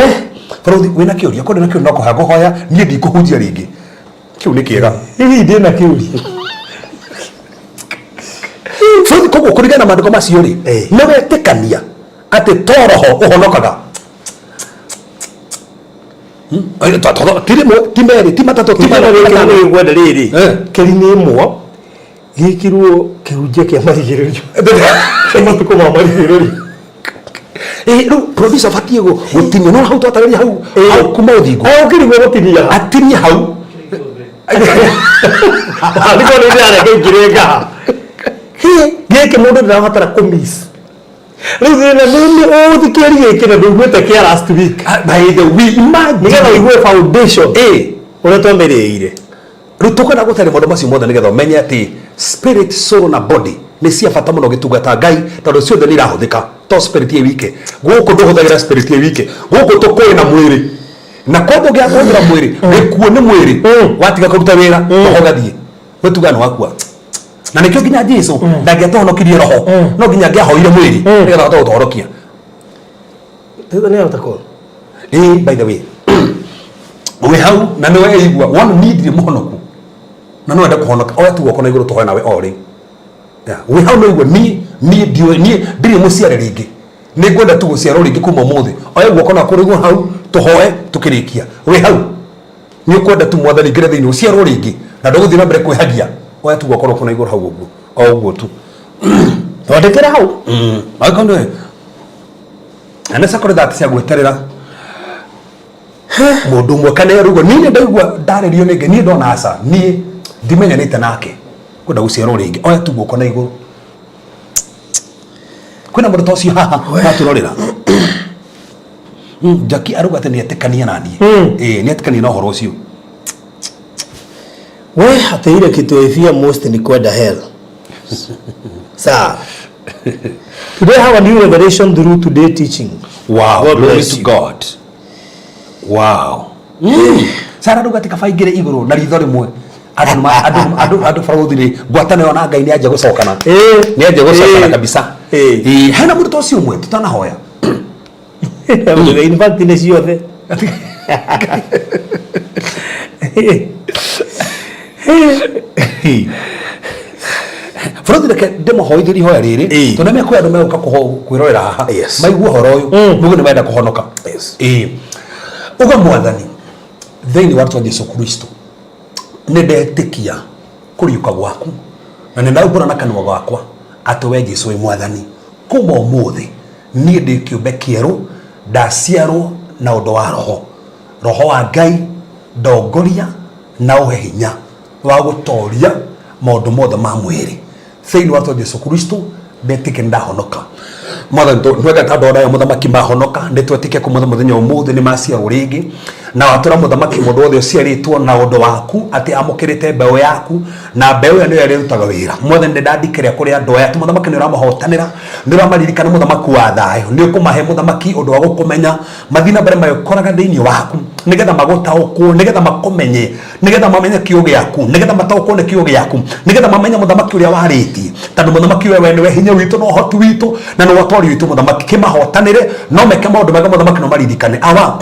Barũthi, wĩna kĩũria? Korwo ndĩna kĩũria, no kũhoya ngũhoya, niĩ ndikũhunjia rĩngĩ, kĩu nĩ kĩega. Hihi ndĩna kĩũria. Barũthi, koguo kũringana na maandĩko macio rĩ, nĩ wetĩkania atĩ to roho ũhonokaga? Ti rĩmwe, ti merĩ, ti matatũ, ti mana, ti matano. Gwenda rĩrĩ Eh. kĩri nĩ ĩmwe gĩkĩrwo kĩhunjia kĩa marigĩrĩrio kĩa matukũ ma marigĩrĩrio. Eh, rĩu producer batiĩ gũtinia no hau twatarĩria hau hau kuma ũthingu. Ũkĩrigwo gũtinia. Atinie hau. Nĩko nĩ ndĩrareke ingĩre ngaha gĩkĩ mũndũ ndĩrabatara kũmiss. Rĩu thĩna nĩ ũthikĩrĩrie gĩkĩ na ndũiguĩte kĩa last week. Ah, by the way, imagine. Nĩgetha ũigue foundation ũrĩa twambĩrĩire. Rĩu tũkwenda gũtarĩ maũndũ macio mothe nĩgetha ũmenye atĩ spirit, soul na body nĩ cia bata mũno ũgĩtungata Ngai, tondũ ciothe nĩ irahũthĩka, to spirit ĩ wike. Gũkũ ndũhũthagĩra spirit ĩ wike, gũkũ tũkũĩ na mwĩrĩ, na koguo ũngĩaga kũhũthĩra mwĩrĩ, gĩkuũ nĩ mwĩrĩ. Watiga kũruta wĩra, roho ũgathiĩ gwĩtuga nĩ wakua. Na nĩkĩo nginya Jesu ndangĩatũhonokirie roho, no nginya angĩahoire mwĩrĩ nĩgetha ahote gũtũhonokia. Thutha nĩ ahota kũ Ĩĩ, by the way, wĩ hau na nĩ weigua wona niĩ ndirĩ mũhonoku na no wende kũhonoka, oya tu guoko na igũrũ tũhoe nawe o rĩu. Yeah, wĩ hau nĩ ũigua niĩ ndiũĩ, niĩ ndirĩ mũciare rĩngĩ, nĩ ngwenda tu gũciarwo rĩngĩ kuma ũmũthĩ, oya guoko na kũrĩ igũrũ hau tũhoe tũkĩrĩkia. Wĩ hau nĩ ũkwenda tu Mwathani ingĩre thĩinĩ ũciarwo rĩngĩ na ndũgũthiĩ na mbere kwĩhagia, oya tu guoko rũkũ na igũrũ hau ũguo, o ũguo tu. Thondekera hau. Angĩkorwo nĩ na nĩ cakũrĩ thati cia gweterera mũndũ ũmwe kana erugwo. Niĩ nĩ ndaigua ndarĩrio nĩ Ngai, niĩ ndona aca, niĩ ndimenyanĩte nake, kwenda gũciarwo rĩngĩ, oya tu guoko na igũrũ. Kwĩna mũndũ ta ũcio haha watũrorera? Jackie arauga atĩ nĩ etĩkania na niĩ. Ĩĩ, nĩ etĩkania na ũhoro ũcio. We atĩ ile kitu I fear most ni kwenda hell. Sawa. Today have a new revelation through today teaching. Wow, God glory bless to you. God. Wow. Sara rauga atĩ kaba aingĩre igũrũ na ritho rĩmwe. Andũ nĩma- andũ andũ andũ barũthi rĩ, ngwatanĩro na Ngai nĩ anjia gũcokana. Nĩ anjia gũcokana kabisa. Ĩĩ, hena mũndũ ta ũcio ũmwe tutanahoya? In fact nĩ ciothe. Bũrũthi, reke ndĩmũhoithĩrie ihoya rĩrĩ, tondũ nĩ kwĩ andũ megũka kwĩrorera haha, maigue ũhoro ũyũ, mauge nĩ marenda kũhonoka. Ĩĩ, uga, Mwathani, thĩinĩ wa rĩtwa Jesu Kristo, nĩ ndetĩkia kũriũka gwaku na nĩ ndaumbũra na kanua gakwa atĩ we Jesu wĩ Mwathani. Kuma ũmũthĩ niĩ ndĩ kĩũmbe kĩerũ, ndaciarwo na ũndũ wa roho. Roho wa Ngai, ndongoria na ũhe hinya wa gũtoria maũndũ mothe ma mwĩrĩ thĩinĩ wa rĩtwa Jesu Kristo. Ndetĩkia nĩ ndahonoka. Mwathani, twendete andũ arĩa mũthamaki mahonoka, nĩ twetĩkia kuma mũthenya ũmũthĩ nĩ maciarwo rĩngĩ, na watũra mũthamaki mũndũ wothe ũciarĩtwo na ũndũ waku atĩ amũkĩrĩte mbeũ yaku, na mbeũ ĩyo nĩyo ĩrĩrutaga wĩra. Mwathani, nĩ ndandikĩrĩa kũrĩ andũ aya atĩ mũthamaki nĩ ũramahotanĩra, nĩ ũramaririkana, mũthamaki wa thayũ, nĩ ũkũmahe mũthamaki ũndũ wa gũkũmenya, mathiĩ na mbere magĩkoraga thĩinĩ waku, nĩgetha magũtaũkwo, nĩgetha makũmenye, nĩgetha mamenye kiugo gĩaku, nĩgetha mataũkwo nĩ kiugo gĩaku, nĩgetha mamenye mũthamaki ũrĩa warĩtie, tondũ mũthamaki we nĩwe hinya witũ na ũhoti witũ na nĩ ũtwari witũ. Mũthamaki, kĩmahotanĩre no meke maũndũ mega, mũthamaki, no maririkane awa.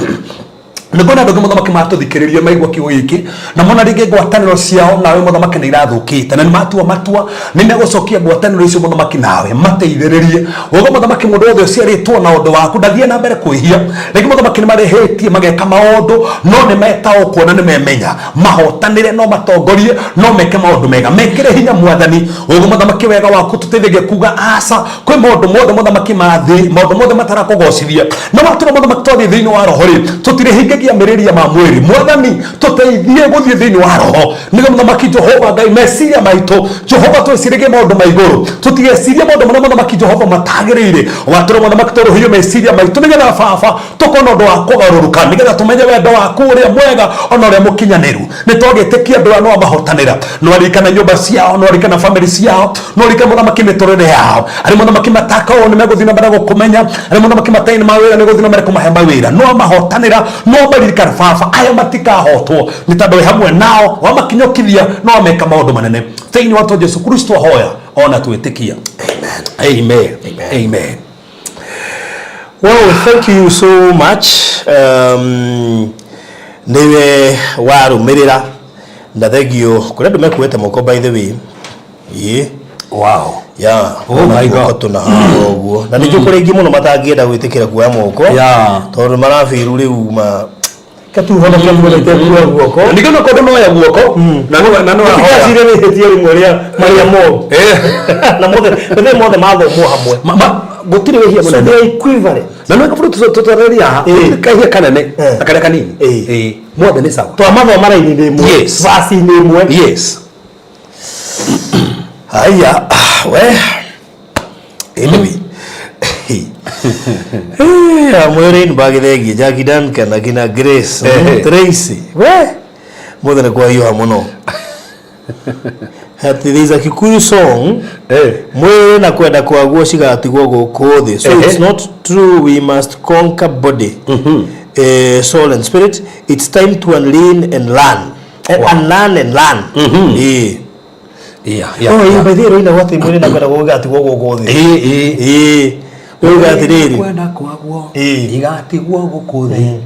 Nĩkuona andũ angĩ mũthamaki matũthikĩrĩria, maigua kiugo gĩkĩ na mona rĩngĩ ngwatanĩro ciao nawe mũthamaki nĩ irathũkĩte, na nĩ matua matua nĩ megũcokia ngwatanĩro icio mũthamaki nawe, mateithĩrĩrie ũguo mũthamaki. Mũndũ wothe ũciarĩtwo na ũndũ waku ndathiĩ na mbere kwĩhia rĩngĩ. Mũthamaki, nĩ marĩhĩtie mageka maũndũ, no nĩ metaũkwo na nĩ memenya, mahotanĩre no matongorie no meke maũndũ mega, mekĩre hinya Mwathani ũguo. Mũthamaki, wega waku tũteithagia kuga aca kwĩ maũndũ mothe mũthamaki ma thĩ, maũndũ mothe matarakũgocithia. Na watũra mũthamaki twathiĩ thĩinĩ wa roho rĩ, tũtirĩhingagia mĩrĩria ma mwĩrĩ. Mwathani, tũteithie gũthiĩ thĩinĩ wa roho, nĩguo mũthamaki Jehova Ngai meciria maitũ Jehova twĩciragie maũndũ ma igũrũ, tũtigecirie maũndũ marĩa mũthamaki Jehova matagĩrĩire. Watũra mũthamaki tũrũhio meciria maitũ, nĩgetha baba tũkorwo na ũndũ wa kũgarũrũka, nĩgetha tũmenye wendo waku ũrĩa mwega ona ũrĩa mũkinyanĩru. Nĩ twagĩtĩkia andũ aya no amahotanĩra, no aririkana nyũmba ciao, no aririkana famĩlĩ ciao, no aririkana mũthamaki mĩtũrĩre yao. Arĩa mũthamaki matakaũ nĩ megũthiĩ na mbere gũkũmenya, arĩa mũthamaki matarĩ na mawĩra nĩ gũthiĩ na mbere kũmahe mawĩra. No amahotanĩra, no amaririkana baba, aya matikahotwo nĩ tondũ wĩ hamwe nao, wamakinyũkithia no ameka maũndũ manene. Thĩinĩ wa Jesu Kristo ahoya ona twĩtĩkia, amen, amen. Well, thank you so much. Niwe warũmĩrĩra na thengio kũrĩ andũ mekuĩte moko, by the way. Ĩĩ. Yeah. Oh my God. Moko tũna haha ũguo. Na nĩkĩo kũrĩ aingĩ mũno matangĩenda gwĩtĩkĩra kuoya moko. Tondũ marabiru rĩu ma Katuhonoke muono itekua guoko. Ningĩ no kũndũ noya guoko na no ahoya. Tigacire nĩ ihĩtia rĩmwe rĩa marĩa moru. Na mothe mothe mothe mathomwo hamwe. Gũtirĩ wĩhia So mũnene. they are equivalent. Na no kaburu tũtarĩria haha. Gũtirĩ kahia kanene na karĩa kanini. Mothe nĩ sawa. Twamathoma raini-inĩ ĩmwe. Yes. Verse-inĩ ĩmwe. Yes. Haya, we. Anyway. Amwĩrĩ bagithengie Jackie Duncan akina Grace Tracy we mothe nĩ kwahiũha mũno. Ati there is a Kikuyu song mwĩrĩ na kwenda kwaguo cigatigwo gũkũ thĩ, so it's not true we must conquer body, soul and spirit. It's time to unlearn and learn. Unlearn and learn. Eh. Oh, by the way, roina gwatĩ mwĩrĩ na kwenda kwaguo igatigwo gũkũ thĩ. Ĩĩ. Rĩu atĩrĩrĩ. Kwenda kwaguo igatigwo gũkũ thĩ.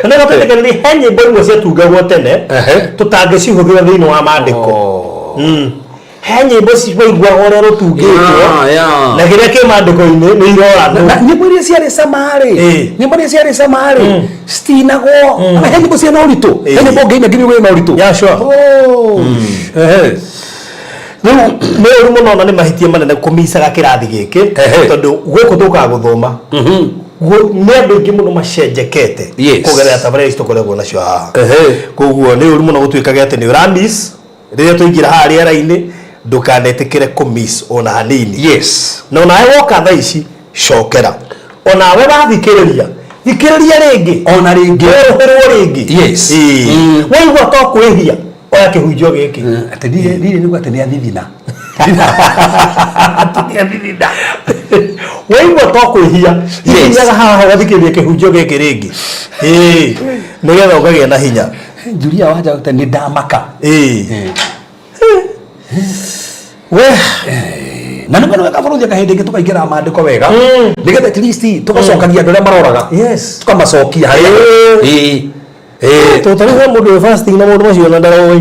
Na nĩ he nyĩmbo imwe ciatungagwo tene tũtangĩcihũthĩra thĩinĩ wa maandĩko. He nyĩmbo ciwaiguaga ũrĩa rũtungĩtwo na kĩrĩa kĩ maandĩko-inĩ nĩ iroranwo. Na nyĩmbo iria ciarĩ cama-rĩ, nyĩmbo iria ciarĩ cama-rĩ, citinagwo. Ona he nyĩmbo ciĩna ũritũ, he nyĩmbo ũngĩina nginya ũgĩe na ũritũ. Yeah, sure. Oh. Rĩu nĩ ũru mũno na nĩ mahĩtia manene kũmicaga kĩrathi gĩkĩ tondũ gũkũ tũkaga gũthoma. Nĩ andũ aingĩ mũno macenjekete kũgerera tabarĩra ici tũkoragwo nacio haha. Koguo nĩ ũru mũno gũtuĩkage atĩ nĩ ũra miss rĩrĩa tũingĩra haha rĩera-inĩ, ndũkanetĩkĩre kũ miss ona hanini. Na onawe woka thaa ici cokera, onawe wathikĩrĩria thikĩrĩria rĩngĩ, Ona rĩngĩ. werũhĩrwo rĩngĩ. Waigua to kwĩhia, oya kĩhunjio gĩkĩ. Atĩ niĩ nĩguo atĩ nĩ athithina. Waigua to kwĩhia, hihinyaga haha ũgathikĩrĩria kĩhunjio gĩkĩ rĩngĩ. Ĩĩ, nĩgetha ũkagĩa na hinya. Julia wanja gũte nĩ ndamaka. We Na nĩguo nĩwe kabaruthi kahĩndĩ ĩngĩ tũkaingĩra maandĩko wega, nĩgetha at least tũgacokagia andũ arĩa maroraga. Tũkamacokia harĩa. Tondũ tarĩu he mũndũ wĩ fasting na maũndũ macio ona ndaroĩ.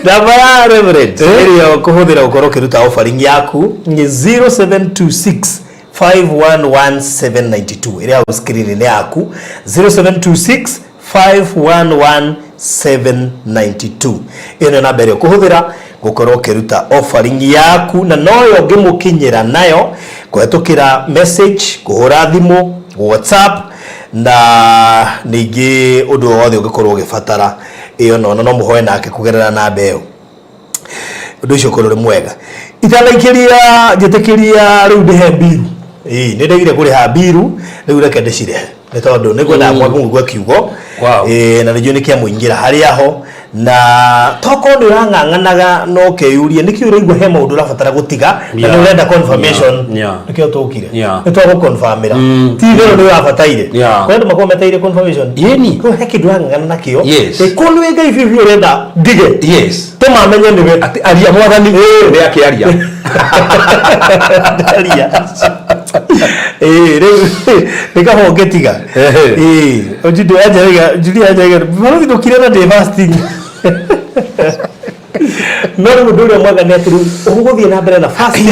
Namba ya Reverend ĩrĩa ũkũhũthĩra gũkorwo ũkĩruta offering yaku nĩ 0726 511792 ĩrĩa hau screen-inĩ yaku, 0726 511792. Ĩyo nĩyo namba ĩrĩa ũkũhũthĩra gũkorwo ũkĩruta offering yaku, na noyo ũngĩmũkinyĩra nayo kũhetũkĩra message, kũhũra thimũ, WhatsApp na ningĩ ũndũ o wothe ũngĩkorwo ũgĩbatara ĩyo, no no mũhoe nake kũgerera namba ĩyo. Ũndũ ũcio ũkorwo ũrĩ mwega. Itanaikĩria njĩtĩkĩria rĩu ndĩhe mbiru. Ĩĩ, nĩ ndegire kũrĩha mbiru, rĩu reke ndĩcirĩhe nĩ tondũ nĩ ngwendaga mwage kũigua kiugo. Ĩĩ, na nĩ njũĩ nĩ kĩamũingĩra harĩa ho, na tokorwo nĩ ũrang'ang'anaga na ũkeyũria nĩkĩ ũraigua he maũndũ ũrabatara gũtiga na nĩ ũrenda confirmation. Nĩkĩo tũkire. Nĩ twagũconfirmĩra ti itherũ nĩ ũrabataire. Kũrĩ andũ makoragwo metereire confirmation. Kũu he kĩndũ ũrang'ang'ana nakĩo. Ĩ, kũu nĩ Ngai biũ biũ ũrenda ndige. Tũmamenye nĩwe. Atĩ aria mwathani nĩ akĩaria. Ndaria. Ĩĩ, rĩu nĩ kaba ũngĩtiga. Ĩĩ, Julia anjĩraga, Julia anjĩraga, "Barũthi ndũkire na ndĩ fasting." No rĩu ũndũ ũrĩa mwega nĩ atĩ rĩu ũgũthiĩ na mbere na fasting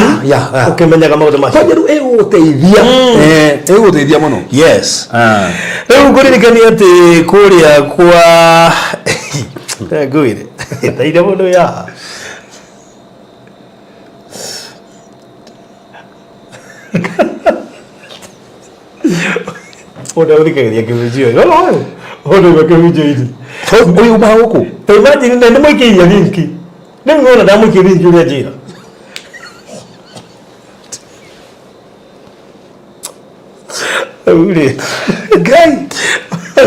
ũkĩmenyaga maũndũ macio. Kwanja rĩu ĩgũgũteithia. Ĩgũgũteithia mũno. Yes. Rĩu ngũririkania atĩ kũrĩa kwa ngwĩre taire mũndũ yaha ũndũ ũthikagĩria kĩhunjio ũndũ ũmwe kĩhunjio-inĩ. Ũyũ umaga gũkũ. Ta imagine na nĩmũikĩirie linki, rĩu wona ndamũikĩria linki ũrĩa njĩra rĩu rĩ Ngai.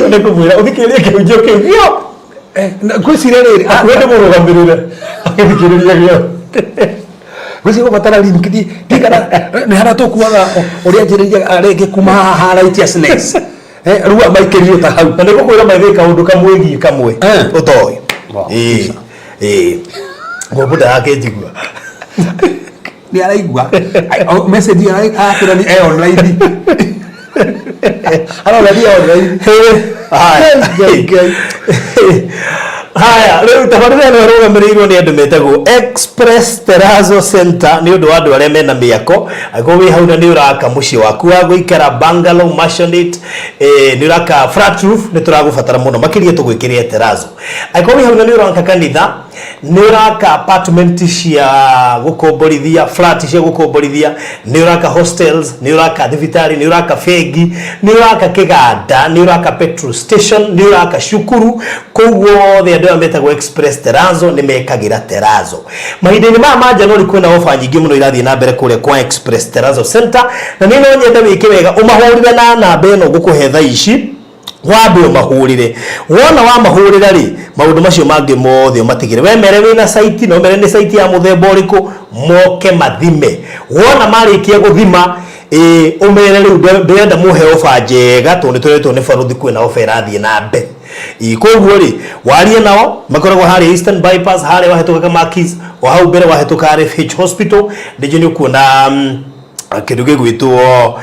Nĩ kũmwĩra ũthikĩrĩrie kĩhunjio kĩu gĩo. Ngwĩciria rĩrĩ, Akuwe ndĩmũrũgamĩrĩre agĩthikĩrĩria gĩo. Ngwĩciria gũbatara link ndigana nĩ harĩa tũkuaga ũrĩa njĩrĩria rĩngĩ kuma haha righteousness. Rĩu amaikĩrio ta hau. Na nĩ ngũkwĩra maithe kaũndũ kamwĩgiĩ kamwe ũtoĩ. Wow. Ĩĩ, ĩĩ, ngũmbũ ndarakĩnjigua. Nĩ araigua. Message ĩyo arakĩra nĩ online. Arona nĩ online. Haya. Ngai, Ngai. Haya, rĩu tabarĩra ĩno ĩrũgamĩrĩirwo nĩ andũ metagwo Express Terrazzo Center nĩ ũndũ wa andũ arĩa mena mĩako. Angĩkorwo wĩ hau na nĩ ũraka mũciĩ waku wa gũikara, bungalow, maisonette, nĩ ũraka flat roof, nĩ tũragũbatara mũno makĩria tũgwĩkĩrĩre terrazzo. Angĩkorwo wĩ hau na nĩ ũraka kanitha, nĩ ũraka apartment cia gũkomborithia, flat cia gũkomborithia, nĩ ũraka hostels, nĩ ũraka thibitarĩ, nĩ ũraka bengi, nĩ ũraka kĩganda, nĩ ũraka petrol station, nĩ ũraka cukuru, kũu guothe andũ aya metagwo Express Terrazzo nĩ mekagĩra terrazzo. Mahinda-inĩ maya ma January kwĩna ofa nyingĩ mũno irathiĩ na mbere kũrĩa kwa Express Terrazzo Center, na niĩ no nyende wĩke wega ũmahũrĩre na namba ĩno ngũkũhe thaa ici. Wambe ũmahũrĩre, wona wamahũrĩra rĩ, maũndũ macio mangĩ mothe ũmatigĩre. We mere wĩna site na ũmere nĩ site ya mũthemba ũrĩkũ, moke mathime. Wona marĩkia gũthima, ĩĩ, ũmere rĩu ndĩrenda mũhe ofa njega tondũ nĩ tũretwo nĩ barothi kwĩna ofa ĩrathiĩ na mbere. Ĩĩ, koguo rĩ, warie nao, makoragwo harĩa Eastern Bypass, harĩa wahĩtũka Kamakis, o hau mbere wahĩtũka RFH Hospital, nĩnjũĩ nĩ ũkuona kĩndũ gĩgwĩtwo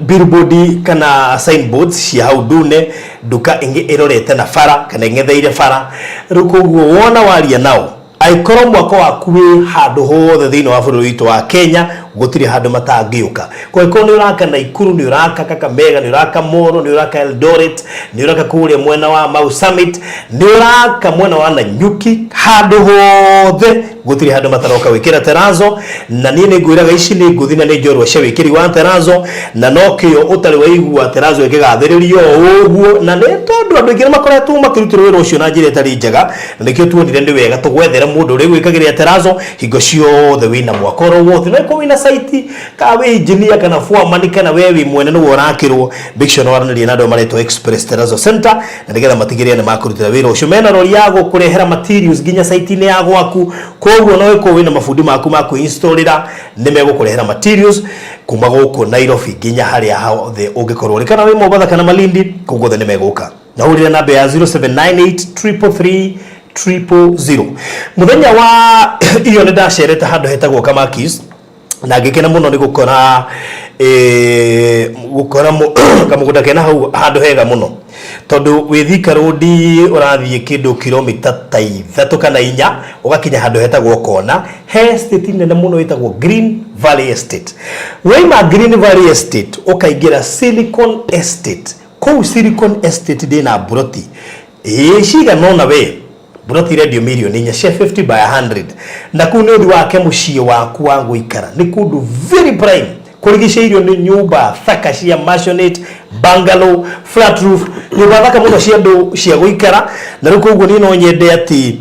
billboard kana signboards cia hau ndune, nduka ĩngĩ ĩrorete na bara kana ĩng'etheire bara. Rĩu koguo wona waria nao, angĩkorwo mwako waku wĩ handũ hothe thĩinĩ wa bũrũri witũ wa Kenya, gũtirĩ handũ matangĩũka. Kũngĩkorwo nĩ ũraka Naikuru, nĩ ũraka Kakamega, nĩ ũraka Moro, nĩ ũraka Eldoret, nĩ ũraka kũrĩa mwena wa Mau Summit, nĩ ũraka mwena wa Nanyuki, handũ hothe gũtirĩ handũ mataroka gwĩkĩra terrazzo. Na niĩ nĩ ngwĩraga ici nĩ ngũthi na nĩ njorua cia wĩkĩri wa terrazzo, na no kĩo ũtarĩ waigua terrazzo ĩkĩgathĩrĩrio o ũguo, na nĩ tondũ andũ aingĩ nĩ makoretwo makĩrutĩrwo wĩra ũcio na njĩra ĩtarĩ njega, na nĩkĩo tuonire nĩ wega tũgwethere mũndũ ũrĩa gwĩkagĩrĩra terrazzo hingo ciothe wĩna mwaka oro wothe. No ĩkorwo wĩna site, kana wĩ engineer kana foreman, kana we wĩ mwene nĩwe ũrakĩrwo, make sure nĩ waranĩria na andũ arĩa maretwo Express Terrazzo Center, na nĩgetha matigĩrĩre nĩ makũrutĩra wĩra ũcio. Mena rori ya gũkũrehera materials nginya site-inĩ ya gwaku, koguo no ĩkorwo wĩna mabundi maku ma kwĩinstallĩra, nĩ megũkũrehera materials kuma gũkũ Nairobi nginya harĩa hothe ũngĩkorwo ũrĩ, kana wĩ Mombatha kana Malindi, kũu guothe nĩ megũka. Na hũrĩra namba ya 0798 333 000. Mũthenya wa iyo nĩ ndacerete handũ hetagwo Kamakis, na ngĩkena mũno nĩ gũkora gũkora kamũgũnda kena hau handũ hega mũno, tondũ wĩ Thika Road ũrathiĩ kĩndũ kilomita ta 3 kana 4 ũgakinya handũ hetagwo Kona, he estate nene mũno ĩtagwo Green Valley Estate. Waima Green Valley Estate ũkaingĩra Silicon Estate. Kũu Silicon Estate ndĩna mburoti ĩĩ cigana ũna, we mburoti irendio mirioni 4 cia 50 by 100, na kũu nĩ ũthi wake mũciĩ waku wa gũikara. Nĩ kũndũ very prime, kũrigicĩirio nĩ nyũmba thaka cia maisonette, bungalow, flat roof, nyũmba thaka mũno cia andũ cia gũikara. Na rĩu koguo niĩ no nyende atĩ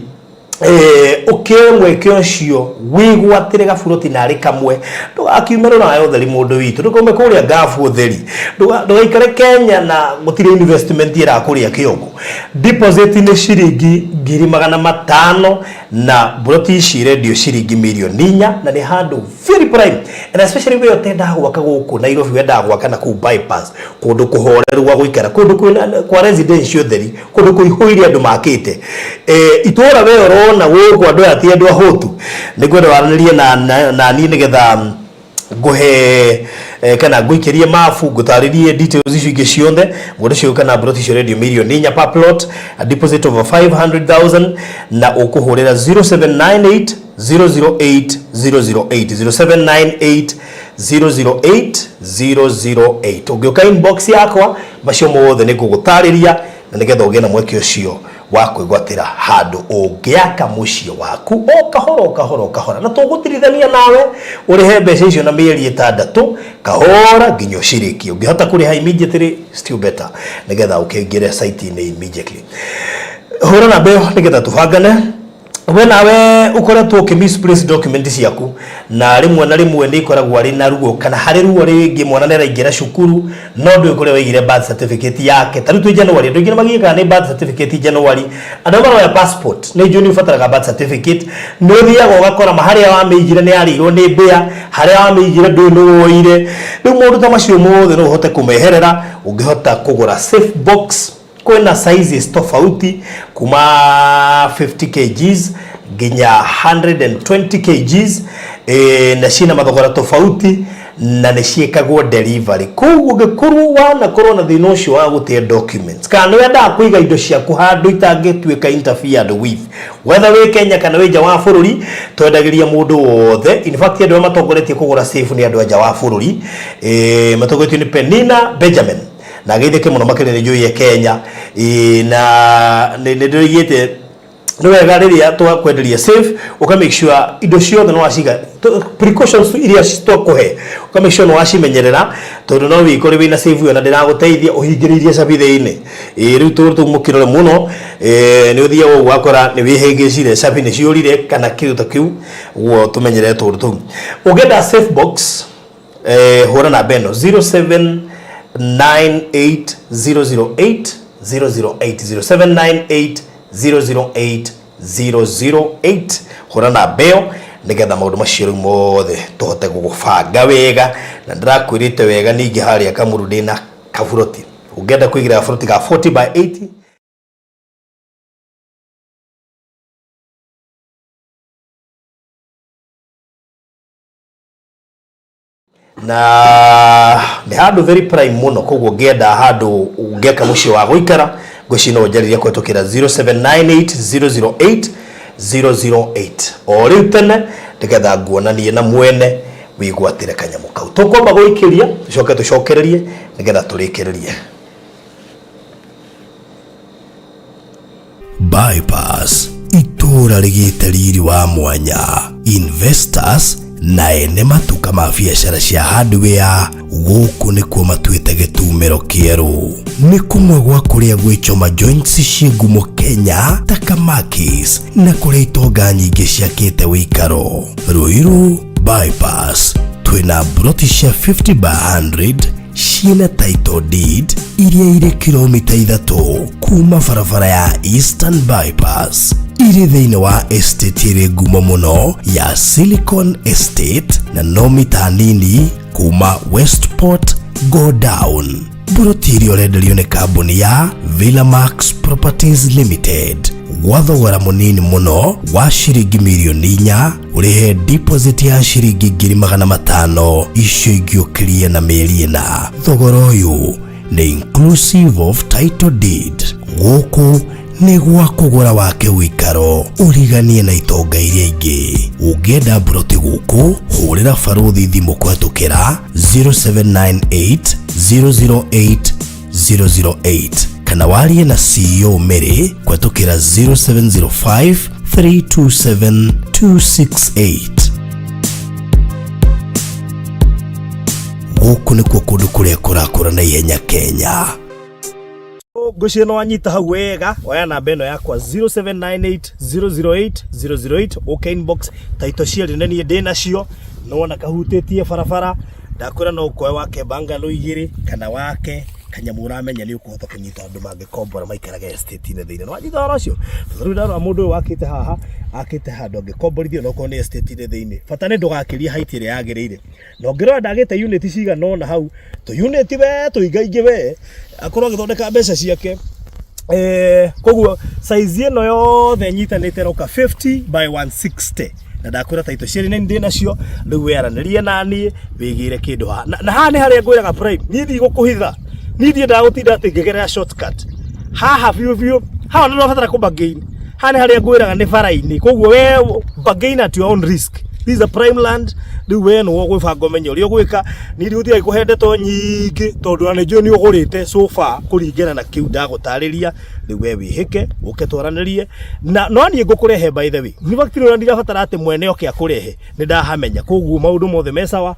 ũkĩoe mweke ũcio wĩgwatĩre gaburoti narĩ kamwe, ndũgakiume rũraya ũtheri, mũndũ witũ, ndũkaume kũrĩa ngabu ũtheri, ndũgaikare Kenya na gũtirĩ investment ĩrakũrĩa kĩongo. Deposit nĩ ciringi 500,000, na buroti ici irendio ciringi mirioni 4, na nĩ handũ very prime, and especially we ũtendaga gwaka gũkũ Nairobi, wendaga gwaka na kũu bypass, kũndũ kũhoreru gwa gũikara, kũndũ kwĩna kwa residential theri, kũndũ kũihũire andũ makĩte itũra. We ũrona gũkũ andũ aya ti andũ ahũtu. Nĩ ngwenda waranĩrie na niĩ nĩgetha ngũhe kana ngũikĩrie mabu, ngũtarĩrie details icio ingĩ ciothe. Mũndũ ũcio kana mburoti icio rendio mirioni 4 per plot, a deposit of 500,000, na ũkũhũrĩra 0798 008 008, 0798 008 008. Ũngĩũka inbox yakwa, macio mothe nĩ ngũgũtarĩria, na nĩgetha ũgĩe na mweke ũcio wa kwĩgwatĩra handũ ũngĩaka mũciĩ waku o kahora o kahora o kahora, na tũgũtirithania nawe ũrĩhe mbeca icio na mĩeri 6 kahora nginya ũcirĩkie. Ũngĩhota kũrĩha immediately, still better, nĩgetha ũkĩingĩre site-inĩ immediately. Hũra namba ĩyo nĩgetha tũbangane. We nawe ũkoretwo ũkĩ misplace document ciaku, na rĩmwe na rĩmwe nĩ ikoragwo arĩ na ruo kana harĩ ruo rĩngĩ, mwana nĩ araingĩra cukuru no ndũĩ kũrĩa waigire birth certificate yake. Ta rĩu twĩ January, andũ aingĩ nĩ magiĩkaga nĩ birth certificate January. Andũ arĩa maroya passport, nĩ njũĩ nĩ ũbataraga birth certificate. Nĩ ũthiaga ũgakora ma harĩa wamĩigire nĩ yarĩirwo nĩ mbĩa, harĩa wamĩigire ndũĩ nĩ woire. Rĩu maũndũ ta macio mothe no ũhote kũmeherera ũngĩhota kũgũra safe box. Kwĩna sizes tofauti kuma 50 kgs nginya 120 kgs. Na ciĩna mathogora tofauti na nĩ ciĩkagwo delivery. Koguo ũngĩkorwo wanakorwo na thĩna ũcio wa gũte documents kana nĩ wendaga kũiga indo ciaku handũ itangĩtuĩka interfered with, whether wĩ Kenya kana wĩ nja wa bũrũri, twendagĩria mũndũ wothe. In fact, andũ arĩa matongoretie kũgũra safe nĩ andũ a nja wa bũrũri, matongoretio nĩ Penina Benjamin na geithĩke mũno makĩria, nĩ njũĩ e Kenya. Na nĩ ndĩroigĩte nĩ wega rĩrĩa twakwenderia safe ũka make sure indo ciothe nĩ waciga, precautions iria twakũhe ũka make sure nĩ wacimenyerera, tondũ no wĩkore wĩna safe ĩyo na ndĩragũteithia ũhingĩrĩirie cabi thĩinĩ. Ĩ rĩu tũrũ tũu mũkĩrore mũno, nĩ ũthiaga ũguo ũgakora nĩ wĩhĩngĩcire, cabi nĩ ciũrire kana kĩndũ ta kĩu. Ũguo tũmenyerere tũndũ tũu. Ũngĩenda safe box, hũra namba ĩno 0798 008 008, 0798 008 008. Hũra namba ĩyo nĩgetha maũndũ macio rĩu mothe tũhote gũgũbanga wega. Na ndĩrakwĩrĩte wega, ningĩ harĩa Kamuru ndĩna kaburoti, ũngĩenda kũigĩra gaburoti ga 40 by 80. Na nĩ handũ very prime mũno, koguo ũngĩenda handũ ũngĩaka mũciĩ wa gũikara, ngwĩciria no ũnjarĩrie kũhetũkĩra 0798 008 008 o rĩu tene, nĩgetha nguonanie na mwene wĩgwatĩre kanyamũ kau. Tũkwamba gũikĩria, tũcoke tũcokererie nĩgetha tũrĩkĩrĩrie. Bypass, itũũra rĩgĩte riri wa mwanya, investors na ene matuka ma biacara cia hardware gũkũ nĩkuo matuĩte gĩtumĩro kĩerũ. Nĩ kũmwe gwa kũrĩa gwĩchoma joints ciĩ ngumo Kenya ta Kamakis, na kũrĩa itonga nyingĩ ciakĩte wĩikaro. Ruiru Bypass twĩna broti cia 50 by 100 ciĩna title deed iria irĩ kilomita 3 kuma barabara ya Eastern Bypass, irĩ thĩinĩ wa estate ĩrĩ ngumo mũno ya Silicon Estate, na no mita nini kuma Westport go down. Buroti iria ũrenderio nĩ kambuni ya Villamax Properties Limited gwa thogora mũnini mũno wa ciringi mirioni 4, ũrĩhe deposit ya ciringi 500,000, icio ingĩ ũkĩrie na mĩeri 4. Thogora ũyũ nĩ inclusive of title deed. Gũkũ nĩ gwa kũgũra wake ũikaro ũriganie na itonga iria ingĩ. Ũngĩenda mburoti gũkũ, hũrĩra barũthi thimũ kũhetũkĩra 0798 008 008 kana warie na CEO Mary kũhetũkĩra 0705 327 268. Gũkũ nĩkuo kũndũ kũrĩa kũrakũra na ihenya Kenya. Ngwĩciria nĩ wanyita hau wega. Oya namba ĩno yakwa 0798 008 008, ũke inbox. Taito cierĩ nĩ niĩ ndĩnacio, nĩwona kahutĩtie barabara. Ndakwĩra no ũkoe wake bungalow igĩrĩ kana wake kanyamũ ũramenya nĩ ũkũhota kũnyita andũ mangĩkombora maikarage estate-inĩ thĩinĩ. Nĩ wanyita ũhoro ũcio? Tondũ rĩu ndarora mũndũ ũyũ wakĩte haha, akĩte handũ angĩkomborithio no okorwo nĩ estate-inĩ thĩinĩ, bata nĩ ndũgakĩrie height ĩrĩa yagĩrĩire. Na ũngĩrora ndagĩte unit cigana ũna hau, tũ unit we tũingaingĩ, we akorwo agĩthondeka mbeca ciake. Koguo size ĩno yothe nyitanĩte ĩroka 50 by 160, na ndakwĩra taito cierĩ nĩ ndĩ nacio. Rĩu wĩaranĩrie na niĩ wĩgĩre kĩndũ haha. Na haha nĩ harĩa ngwĩraga prime. Niĩ ndigũkũhitha, niĩ ndiendaga gũtinda atĩ ngĩgerera shortcut haha biũ biũ. Haha nĩ ũrabatara kũ bargain. Haha nĩ harĩa ngwĩraga nĩ bara-inĩ, koguo we bargain at your own risk. This is a prime land. Rĩu we nĩwe ũgwĩbanga ũmenye ũrĩa ũgwĩka. Niĩ ndigũtiga ngũhe ndeto nyingĩ tondũ ona nĩ njũĩ nĩ ũgũrĩte so far kũringana na kĩu ndagũtarĩria. Rĩu we wĩhĩke ũke twaranĩrie na no niĩ ngũkũrehe. By the way, in fact, rĩu ndirabatara atĩ mwene oke akũrehe, nĩ ndahamenya, koguo maũndũ mothe me sawa.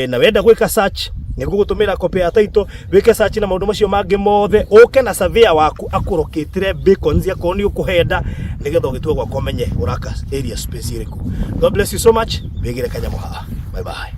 Na wenda gwĩka search, nĩ ngũgũtũmĩra copy ya title wĩke search na maũndũ macio mangĩ mothe. Ũke na surveyor waku akũrokĩtĩre beacons akorwo nĩ ũkũhenda, nĩgetha ũgĩtua gwakwa ũmenye ũraka area space ĩrĩkũ. God bless you so much. Wĩgĩre kanyamũ haha. Bye bye.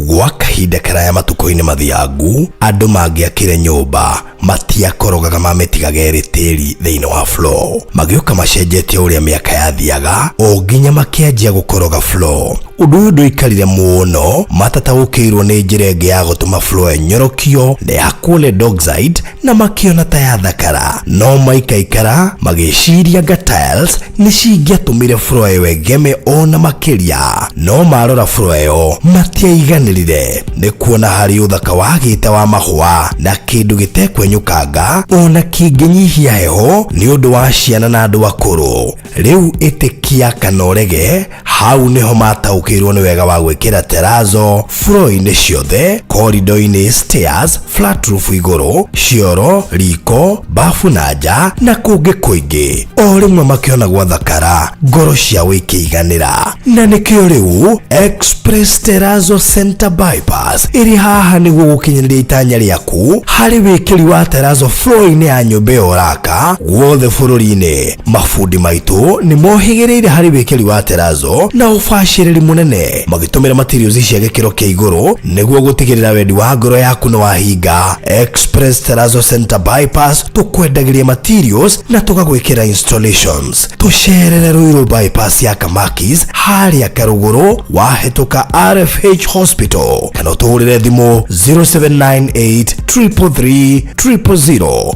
Gwa kahinda karaya matukũ-inĩ mathiangu, andũ mangĩakire nyũmba. Matiakorogaga mamĩtigaga ĩrĩ tĩri thĩinĩ wa floor. Magĩũka macenjetie ũrĩa mĩaka yathiaga o nginya makĩanjia gũkoroga floor. Ũndũ ũyũ ndũikarire mũno matataũkĩirwo nĩ njĩra ĩngĩ ya gũtũma floor ĩnyorokio na ĩhakwo lead oxide na makĩona ta yathakara. No maikaikara magĩciria anga tiles nĩ cingĩatũmire floor ĩyo ĩgeme ona makĩria. No marora floor ĩyo matiaiganĩrire nĩ kuona harĩ ũthaka wagĩte wa mahũa na kĩndũ gĩtekwenyũkanga ona kĩngĩnyihia heho nĩ ũndũ wa ciana na andũ akũrũ. Rĩu ĩtĩkia kana ũrege, hau nĩho mataũkĩirwo nĩ wega wa gwĩkĩra terazo floor-inĩ ciothe, korido-inĩ, stairs, flat roof igũrũ, cioro, riko, bafu na nja na kũngĩ kũingĩ. O rĩmwe makĩona gwathakara, ngoro ciao ikĩiganĩra. Na nĩkĩo rĩu Express Terrazzo Center Bypass ĩrĩ haha nĩguo gũkinyanĩria itanya rĩaku harĩ wĩkĩri wa terrazzo floor-inĩ ya nyũmba ĩyo ũraka guothe bũrũri-inĩ. Mabundi maitũ nĩ mohĩgĩrĩire harĩ wĩkĩri wa terrazzo na ũbacĩrĩri mũnene magĩtũmĩra materials cia gĩkĩro kĩa igũrũ nĩguo gũtigĩrĩra wendi wa ngoro yaku nĩ wahinga. Express Terrazzo Center Bypass tũkwendagĩria materials na tũgagwĩkĩra installations. Tũcerere Ruiru Bypass ya Kamakis harĩa Karũgũrũ wahĩtũka RFH Hospital kana ũtũhũrĩre thimũ 0798 333 000.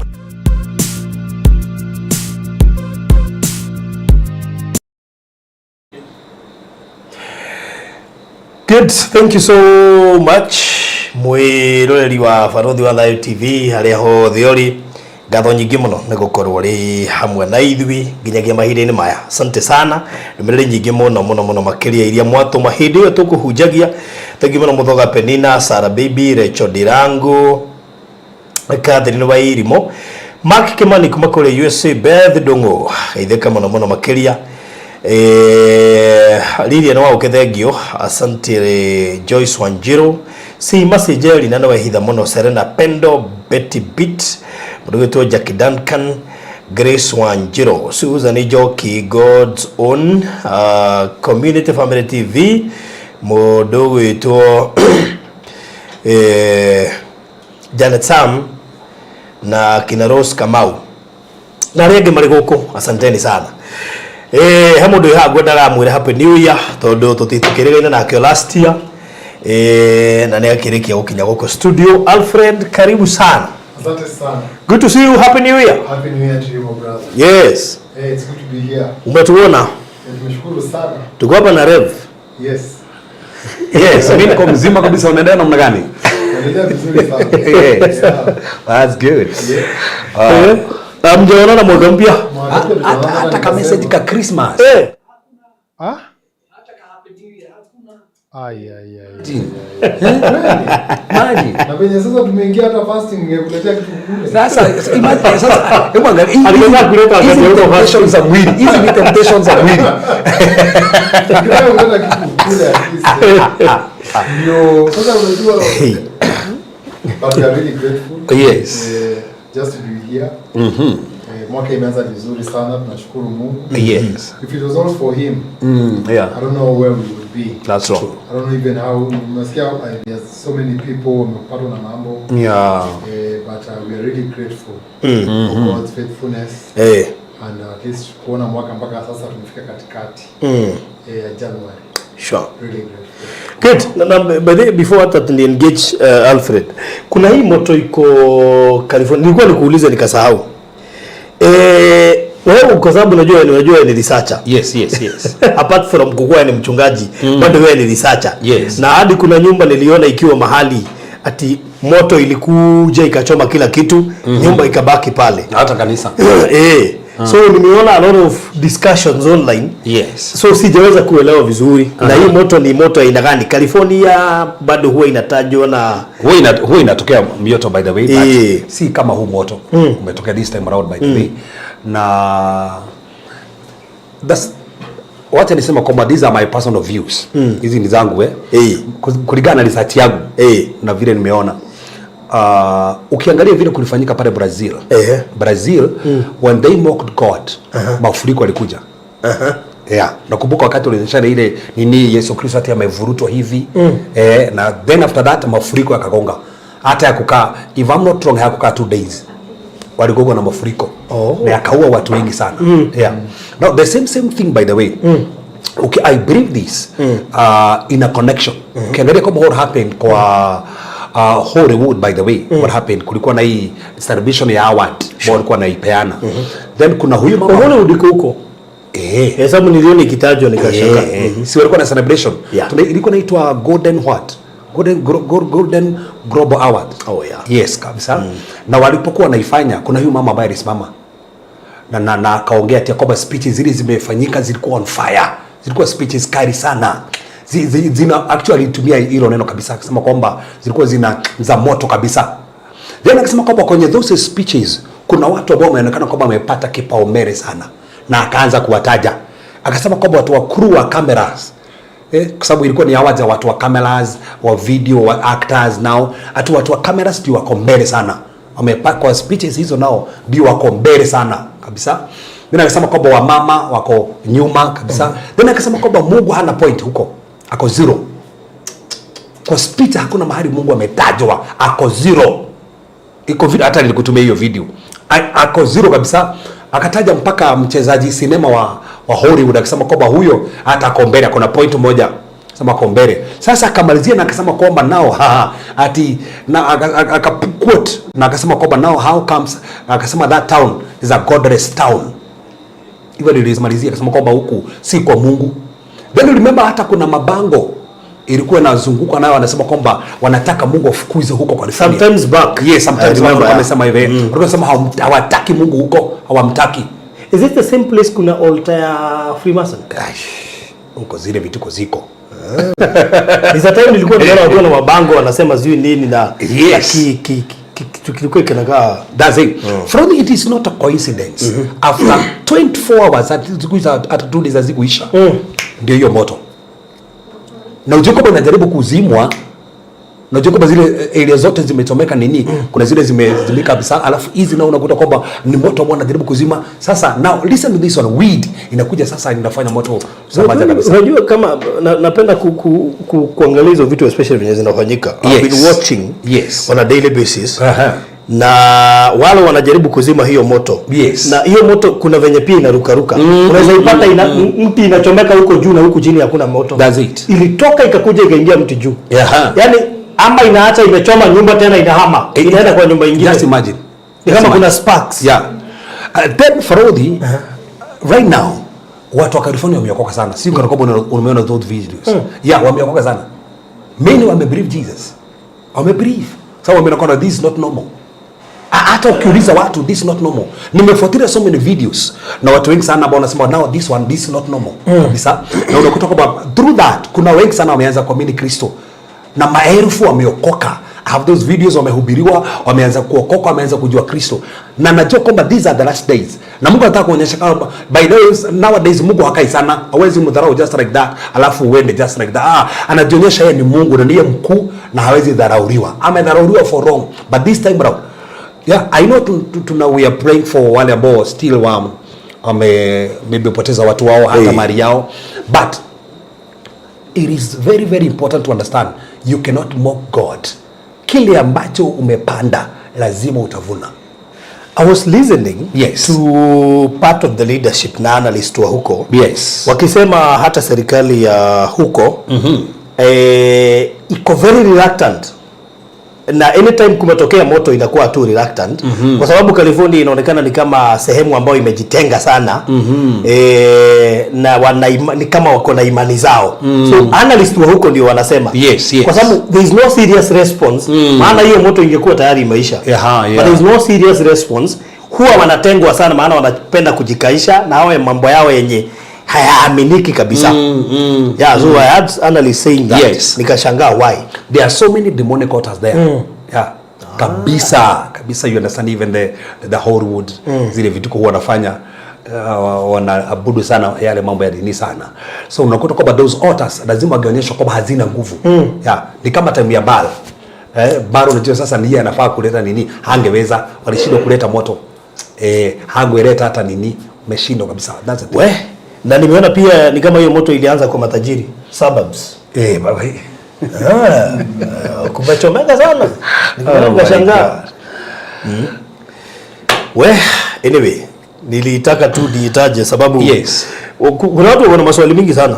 Good, thank you so much mwiroreri wa Barothi wa Thayo TV harĩa hothe ũrĩ. Ngatho nyingĩ mũno nĩ gũkorwo ũrĩ hamwe na ithuĩ nginyagia mahinda-inĩ maya. Asante sana, ndũmĩrĩri nyingĩ mũno mũno mũno makĩria iria mwatũma hĩndĩ ĩyo tũkũhunjagia. Thengiũ mũno Mũthoga Penina, Sarah Baby, Rachel Dirango, Catherine wa Irimo, Mark Kimani kuma kũrĩa USA, Beth Ndung'u, geithĩka mũno mũno makĩria. Lilian wa ũkĩ thengio, asante Joyce Wanjiru, Sima Sijeri na nĩwe hitha mũno, Serena Pendo, Betty Beat, mũndũ gwĩtwo Jackie Duncan, Grace Wanjiru, Susan Njoki, God's Own, Community Family TV, mũndũ gwĩtwo Janet Sam na kina Rose Kamau na arĩa angĩ marĩ gũkũ, asanteni sana. He mũndũ wĩ haha ngwendaga mwĩre happy new year tondũ tũtikĩrĩgaine nakĩo last year, na nĩ akĩrĩkia gũkinya gũkũ studio. Alfred, karibu sana. Asante sana. Good to see you. Happy new year. Happy New Year to you, my brother. Yes. Hey, it's good to be here. Umetuona? Tumeshukuru sana. Tuko hapa na Rev. Yes. Yes. Mimi niko mzima kabisa, unaendelea namna gani? Naendelea vizuri sana. Yes. Yeah. That's good. Yeah. Mjaonana mwaka mpya? Mwaka mpya tunaona Hata ka message ka Christmas. Ah? Ai, ai, ai. Maji. Na penye sasa tumeingia hata fasting ningekuletea kitu kule. Sasa imagine sasa hebu angalia hizi Aliweza kuleta wakati hizi ni huko temptations za mwili. Hizi ni temptations za mwili. Ningetaka kuleta kitu kule at least. Ndio sasa unajua. But we are really grateful. Yes. Just to be here. Mwaka imeanza vizuri sana, tunashukuru Mungu. Yes. If it was not for him, Yeah. I don't know where we would be. That's true. I don't know even how unasikia, there's so many people wamepatwa na mambo. Yeah. But we are really grateful for God's faithfulness. And at least kuona mwaka mpaka sasa tumefika katikati ya January. Sure. Really grateful. Good. Na, by the way, before hata tuni engage Alfred, kuna hii moto iko California. Nilikuwa nikuulize nikasahau. Wewe kwa sababu unajua ni researcher. Yes, yes, yes. Apart from kukua ni mchungaji, bado wewe ni researcher. Yes. Na hadi kuna nyumba niliona ikiwa mahali ati moto ilikuja ikachoma kila kitu, nyumba ikabaki pale. Hata kanisa. So nimeona a lot of discussions online. Yes. So sijaweza kuelewa vizuri. Na hii moto ni moto aina gani? California bado huwa inatajwa na Huwa inatokea mioto by the way, but si kama huu moto umetokea this time around by the way. Na that's wacha nisema kwamba these are my personal views. Hizi ni zangu. Kulingana na research yangu na vile nimeona. Ukiangalia vile kulifanyika pale Brazil. Brazil, when they mocked God, mafuriko yalikuja. Yeah. Nakumbuka wakati ulionyeshana ile nini Yesu Kristo ati amevurutwa hivi. Na then after that mafuriko yakagonga. Hata ya kukaa, if I'm not wrong, hayakukaa 2 days. Waligongwa na mafuriko Oh. na yakaua watu wengi sana. Yeah. Now the same thing, by the way. Okay, I believe this in a connection. Ukiangalia kama what happened kwa Hollywood, by the way, what happened, kulikuwa na hii celebration ya award ambao walikuwa naipeana. Then kuna huyu mama Hollywood iko huko. Eh. Eh, sababu niliona ikitajwa nikashangaa. Eh, si walikuwa na celebration? Yeah. Ilikuwa inaitwa Golden what? Golden Global Award. Oh, yeah. Yes, kabisa. Na walipokuwa wanaifanya, kuna huyu mama ambaye alisimama na akaongea ati ya kwamba speeches zile zimefanyika zilikuwa on fire, zilikuwa speeches kali sana. Zina actually tumia hilo neno kabisa, akasema kwamba zilikuwa zina za moto kabisa. Then akasema kwamba kwenye those speeches kuna watu ambao wameonekana kwamba wamepata kipaumbele sana, na akaanza kuwataja, akasema kwamba watu wa crew wa cameras, kwa sababu ilikuwa ni awards ya watu wa cameras, wa video, wa actors. Nao ati watu wa cameras ndio wako mbele sana, wamepakwa speeches hizo, nao ndio wako mbele sana kabisa. Then akasema kwamba wamama wako nyuma kabisa. Then akasema kwamba Mungu hana point huko, ako zero kwa speech. Hakuna mahali Mungu ametajwa, ako zero. Iko video, hata nilikutumia hiyo video. Ako zero kabisa. Akataja mpaka mchezaji sinema wa Hollywood, akasema kwamba huyo hata ako mbele, ako na point moja, sema ako mbele. Sasa akamalizia na akasema kwamba nao ha, ati na aka quote na akasema kwamba now how comes, akasema that town is a godless town. Hivyo nilimalizia, akasema kwamba huku si kwa Mungu. Then you remember hata kuna mabango ilikuwa inazunguka nayo, wanasema kwamba wanataka Mungu afukuze huko California. Sometimes back. Yes, sometimes I remember, back yeah. wamesema hivi. Walikuwa wanasema hawataki Mungu huko, hawamtaki. Is it the same place kuna altar ya Freemason? Ai, huko zile vituko ziko. There's a time nilikuwa nimeona wakiwa na mabango wanasema sijui nini na Yes. na kitu kilikuwa kinakaa. That's it. From it is not a coincidence. After 24 hours, hata 2 days hazikuisha. Ndio hiyo moto. Na ujue kwamba inajaribu kuzimwa, na ujue kwamba zile area zote zimechomeka nini, kuna zile zimezimika kabisa, alafu hizi nao unakuta kwamba ni moto ambao unajaribu kuzima. Sasa now listen to this one, weed inakuja sasa inafanya moto sambaza kabisa. Unajua kama napenda kuangalia hizo vitu, especially venye zinafanyika. I've been watching on a daily basis. Na wale wanajaribu kuzima hiyo moto. Na hiyo moto kuna venye pia inarukaruka. Unaweza ipata mti inachomeka huko juu na huku chini hakuna moto. That's it. Ilitoka ikakuja ikaingia mti juu. Yaani ama inaacha imechoma nyumba, tena inahama. Inaenda kwa nyumba ingine. Just imagine. Ni kama kuna sparks. Yeah. Then Farodi, right now watu wa California wameokoka sana. Sio kana kwamba umeona those videos. Yeah, wameokoka sana. Many wame believe Jesus. Wame believe. Sasa wameona kwamba this is not normal. Hata ukiuliza watu, this is not normal. Nimefuatilia so many videos na watu wengi sana ambao wanasema now this one, this is not normal kabisa. Na unakuta kwamba through that kuna wengi sana wameanza kuamini Kristo na maelfu wameokoka. I have those videos, wamehubiriwa, wameanza kuokoka, wameanza kujua Kristo. Na najua kwamba these are the last days. Na Mungu anataka kuonyesha kama, by the way, nowadays Mungu hakai sana, hawezi mdharau just like that, alafu uende just like that. Ah, anajionyesha yeye ni Mungu na ndiye mkuu na hawezi dharauliwa. Amedharauliwa for wrong, but this time round. Yeah, I know we are praying for wale ambao still wame maybe poteza watu wao, hata mali yao, but it is very very important to understand you cannot mock God. Kile ambacho umepanda lazima utavuna. I was listening to part of the leadership na analyst wa huko wakisema hata serikali ya huko iko very reluctant, na anytime kumetokea moto inakuwa tu reluctant kwa sababu California inaonekana ni kama sehemu ambayo imejitenga sana na ni kama wako na imani zao. So analyst wa huko ndio wanasema kwa sababu there is no serious response, maana hiyo moto ingekuwa tayari imeisha, but there is no serious response. Huwa wanatengwa sana, maana wanapenda kujikaisha na hawa mambo yao yenye hayaaminiki kabisa. Yeah, so I had analysts saying that. Nikashangaa why. There are so many demonic altars there. Yeah. Kabisa, kabisa. You understand, even the Hollywood, zile vituko huwa wanafanya, wanaabudu sana yale mambo ya dini sana. So unakuta kwamba those altars lazima wangeonyeshwa kwamba hazina nguvu. Yeah, ni kama time ya Baal. Baal unajua sasa ni yeye anafaa kuleta nini, hangeweza, walishindwa kuleta moto. Hangeleta hata nini, umeshindwa kabisa. That's the thing. We, na nimeona pia ni kama hiyo moto ilianza kwa matajiri, suburbs. Baba. Ah, kumechomeka sana. Oh my Nikashangaa. God. We, anyway, nilitaka tu niitaje sababu Yes. Kuna watu wana maswali mingi sana,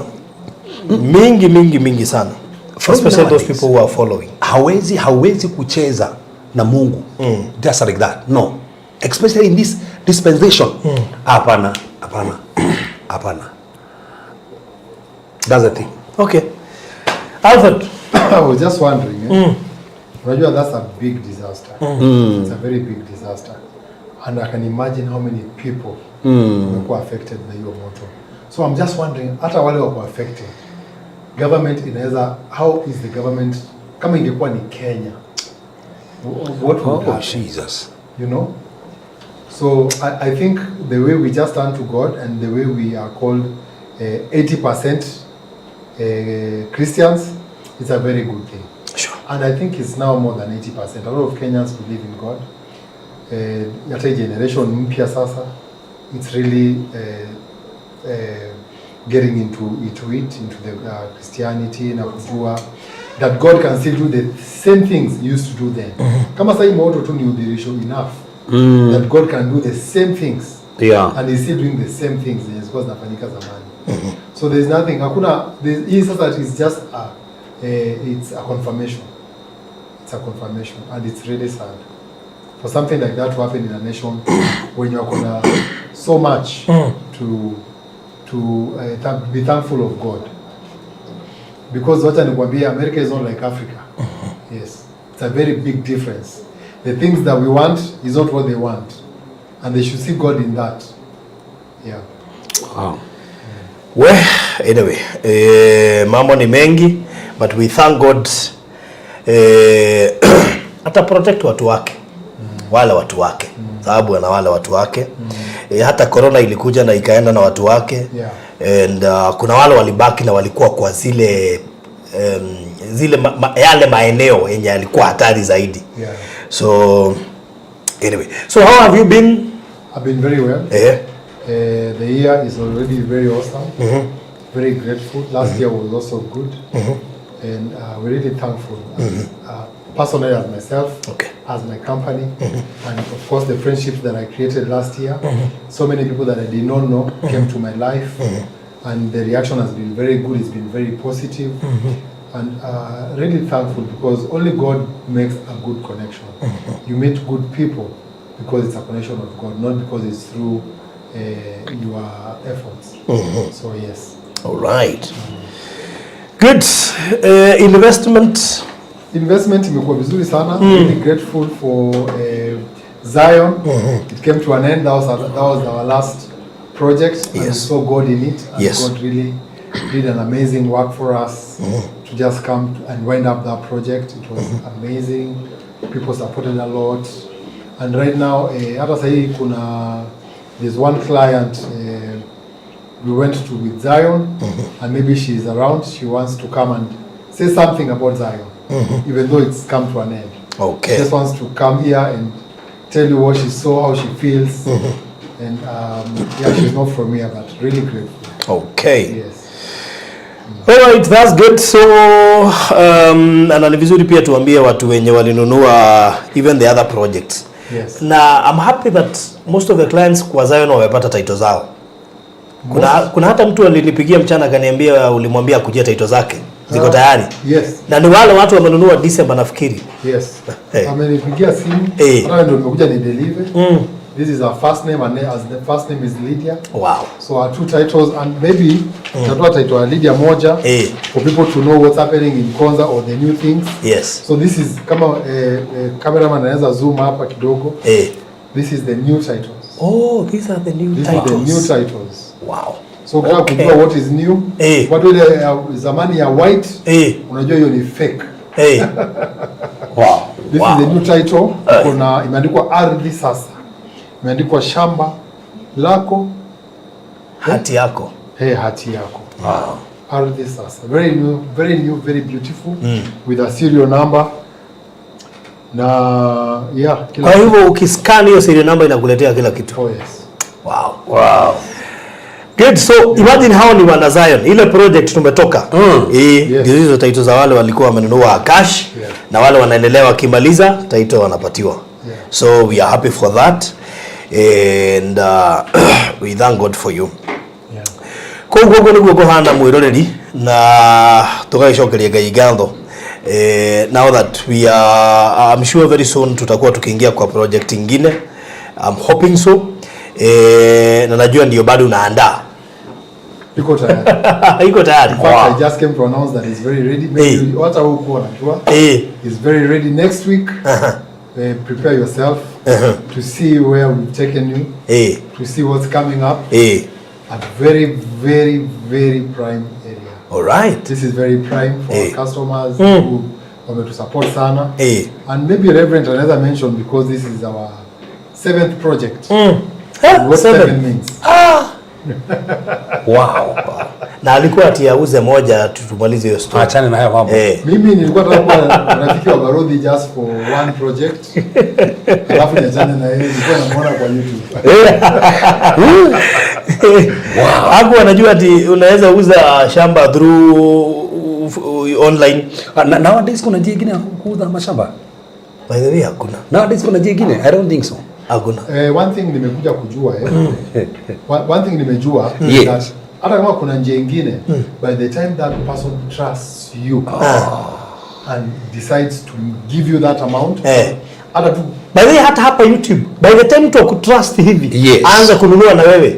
mingi mingi mingi sana, From especially those nowadays. People who are following. Hawezi kucheza na Mungu just like that, no, especially in this dispensation. Hapana, hapana, hapana. That's the thing. Okay, Alfred. I was just wondering, eh? Unajua that's a big disaster. It's a very big disaster. And I can imagine how many people wamekuwa affected na hiyo moto. So I'm just wondering, hata wale wako affected, government inaweza, how is the government, kama ingekuwa ni Kenya, what would Oh, happen? Jesus. You know? So I think the way we just turn to God and the way we are called 80% Christians, it's a very good thing. And I think it's now more than 80%. A lot of Kenyans believe in God. Hata hii generation mpya sasa, it's really getting into it, into the Christianity na kujua that God can still do the same things he used to do then. Kama sahii moto tu ni udhihirisho enough that God can do the same things and he's still doing the same things zenye zilikuwa zinafanyika zamani. So there's nothing, hakuna, hii sasa is just it's a confirmation. It's a confirmation and it's really sad for something like that to happen in a nation when you're gonna so much to be thankful of God, because wacha nikwambie, America is not like Africa. Yes, it's a very big difference. The things that we want is not what they want, and they should see God in that. Yeah. Wow. Well, anyway, mambo ni mengi, but we thank God, ata protect watu wake, wale watu wake, sababu ana wale watu wake. Hata corona ilikuja na ikaenda na watu wake. And kuna wale walibaki na walikuwa kwa zile zile yale maeneo yenye yalikuwa hatari zaidi. So anyway, so how have you been? I've been very well. The year is already very awesome. Very grateful. Last year was also good, and we're really thankful. As, personally, as myself, as my company, and of course the friendships that I created last year. So many people that I did not know came to my life, and the reaction has been very good. It's been very positive, and really thankful because only God makes a good connection. You meet good people because it's a connection of God, not because it's through your efforts. So yes. All right. Good. Investment. Investment imekuwa vizuri sana. Really grateful for Zion. It came to an end. That was our last project and we saw God in it and God really did an amazing work for us to just come and wind up that project. It was amazing. People supported a lot, and right now, hata sahii kuna, there's one client we went to with Zion, and maybe she's around. She wants to come and say something about Zion, even though it's come to an end. She just wants to come here and tell you what she saw, how she feels, and yeah, she's not from here, but really grateful. Yes. All right, that's good. So na ni vizuri pia tuambie watu wenye walinunua even the other projects. Na I'm happy that most of the clients kwa Zion wamepata title zao. Kuna hata mtu alinipigia mchana akaniambia ulimwambia akujia title zake ziko Ah. tayari. Na ni wale watu wamenunua December, nafikiri. Yes. Hey. Amenipigia simu. Hata ndio nimekuja ni deliver. This is her first name, and as the first name is Lydia. So our two titles, and maybe nitatoa title ya Lydia moja for people to know what's happening in Konza or the new things. So this is kama cameraman anaweza zoom hapa kidogo. This is the new titles. Oh, these are the new This titles. is the new titles. So ukitaka kujua what is new, watu ile ya zamani ya white, unajua hiyo ni fake. This is the new title. Kuna imeandikwa ardhi sasa. Imeandikwa shamba lako, Hati yako. Hey, hati yako. Ardhi sasa. Very new, very new, very beautiful, with a serial number. Na yeah, kila Kwa hivyo ukiscan hiyo serial number inakuletea kila kitu. Oh yes. Wow. Good. So imagine hao ni wana Zion. Ile project tumetoka. Ndio hizo title za wale walikuwa wamenunua cash na wale wanaendelea wakimaliza title wanapatiwa. So we are happy for that. And we thank God for you. Koguo ũguo nĩguo kũhana, mwĩroreri, na tũgagĩcokeria Ngai ngatho. Now that we are, I'm sure very soon tutakuwa tukiingia kwa project ingine. I'm hoping so. Na najua ndio bado unaandaa. Iko tayari. Iko tayari. In fact, I just came to announce that it's very ready. Maybe hata hukuwa unajua. It's very ready next week. Prepare yourself to see where we've taken you, to see what's coming up. A very, very, very prime area. All right. This is very prime for our customers who wametusupport sana. And maybe Reverend anaweza mention, because this is our seventh project. What Seven. seven means. Wow. Na alikuwa ati auze moja tumalize hiyo story. Achane na hayo mambo. Mimi nilikuwa nataka kuwa rafiki wa Barodhi just for one project. Alafu niachane na yeye, nilikuwa namuona kwa YouTube. Wow. Hapo anajua ati unaweza uza shamba through online. Ah, nowadays kuna njia ingine ya kuuza mashamba? By the way, hakuna. Nowadays kuna njia ingine? I don't think so. Hakuna. One thing nimekuja kujua, one thing nimejua is that hata kama kuna njia ingine, by the time that person trusts you and decides to give you that amount, hata tu By the way, hata hapa YouTube, by the time mtu akutrust hivi, aanza kununua na wewe.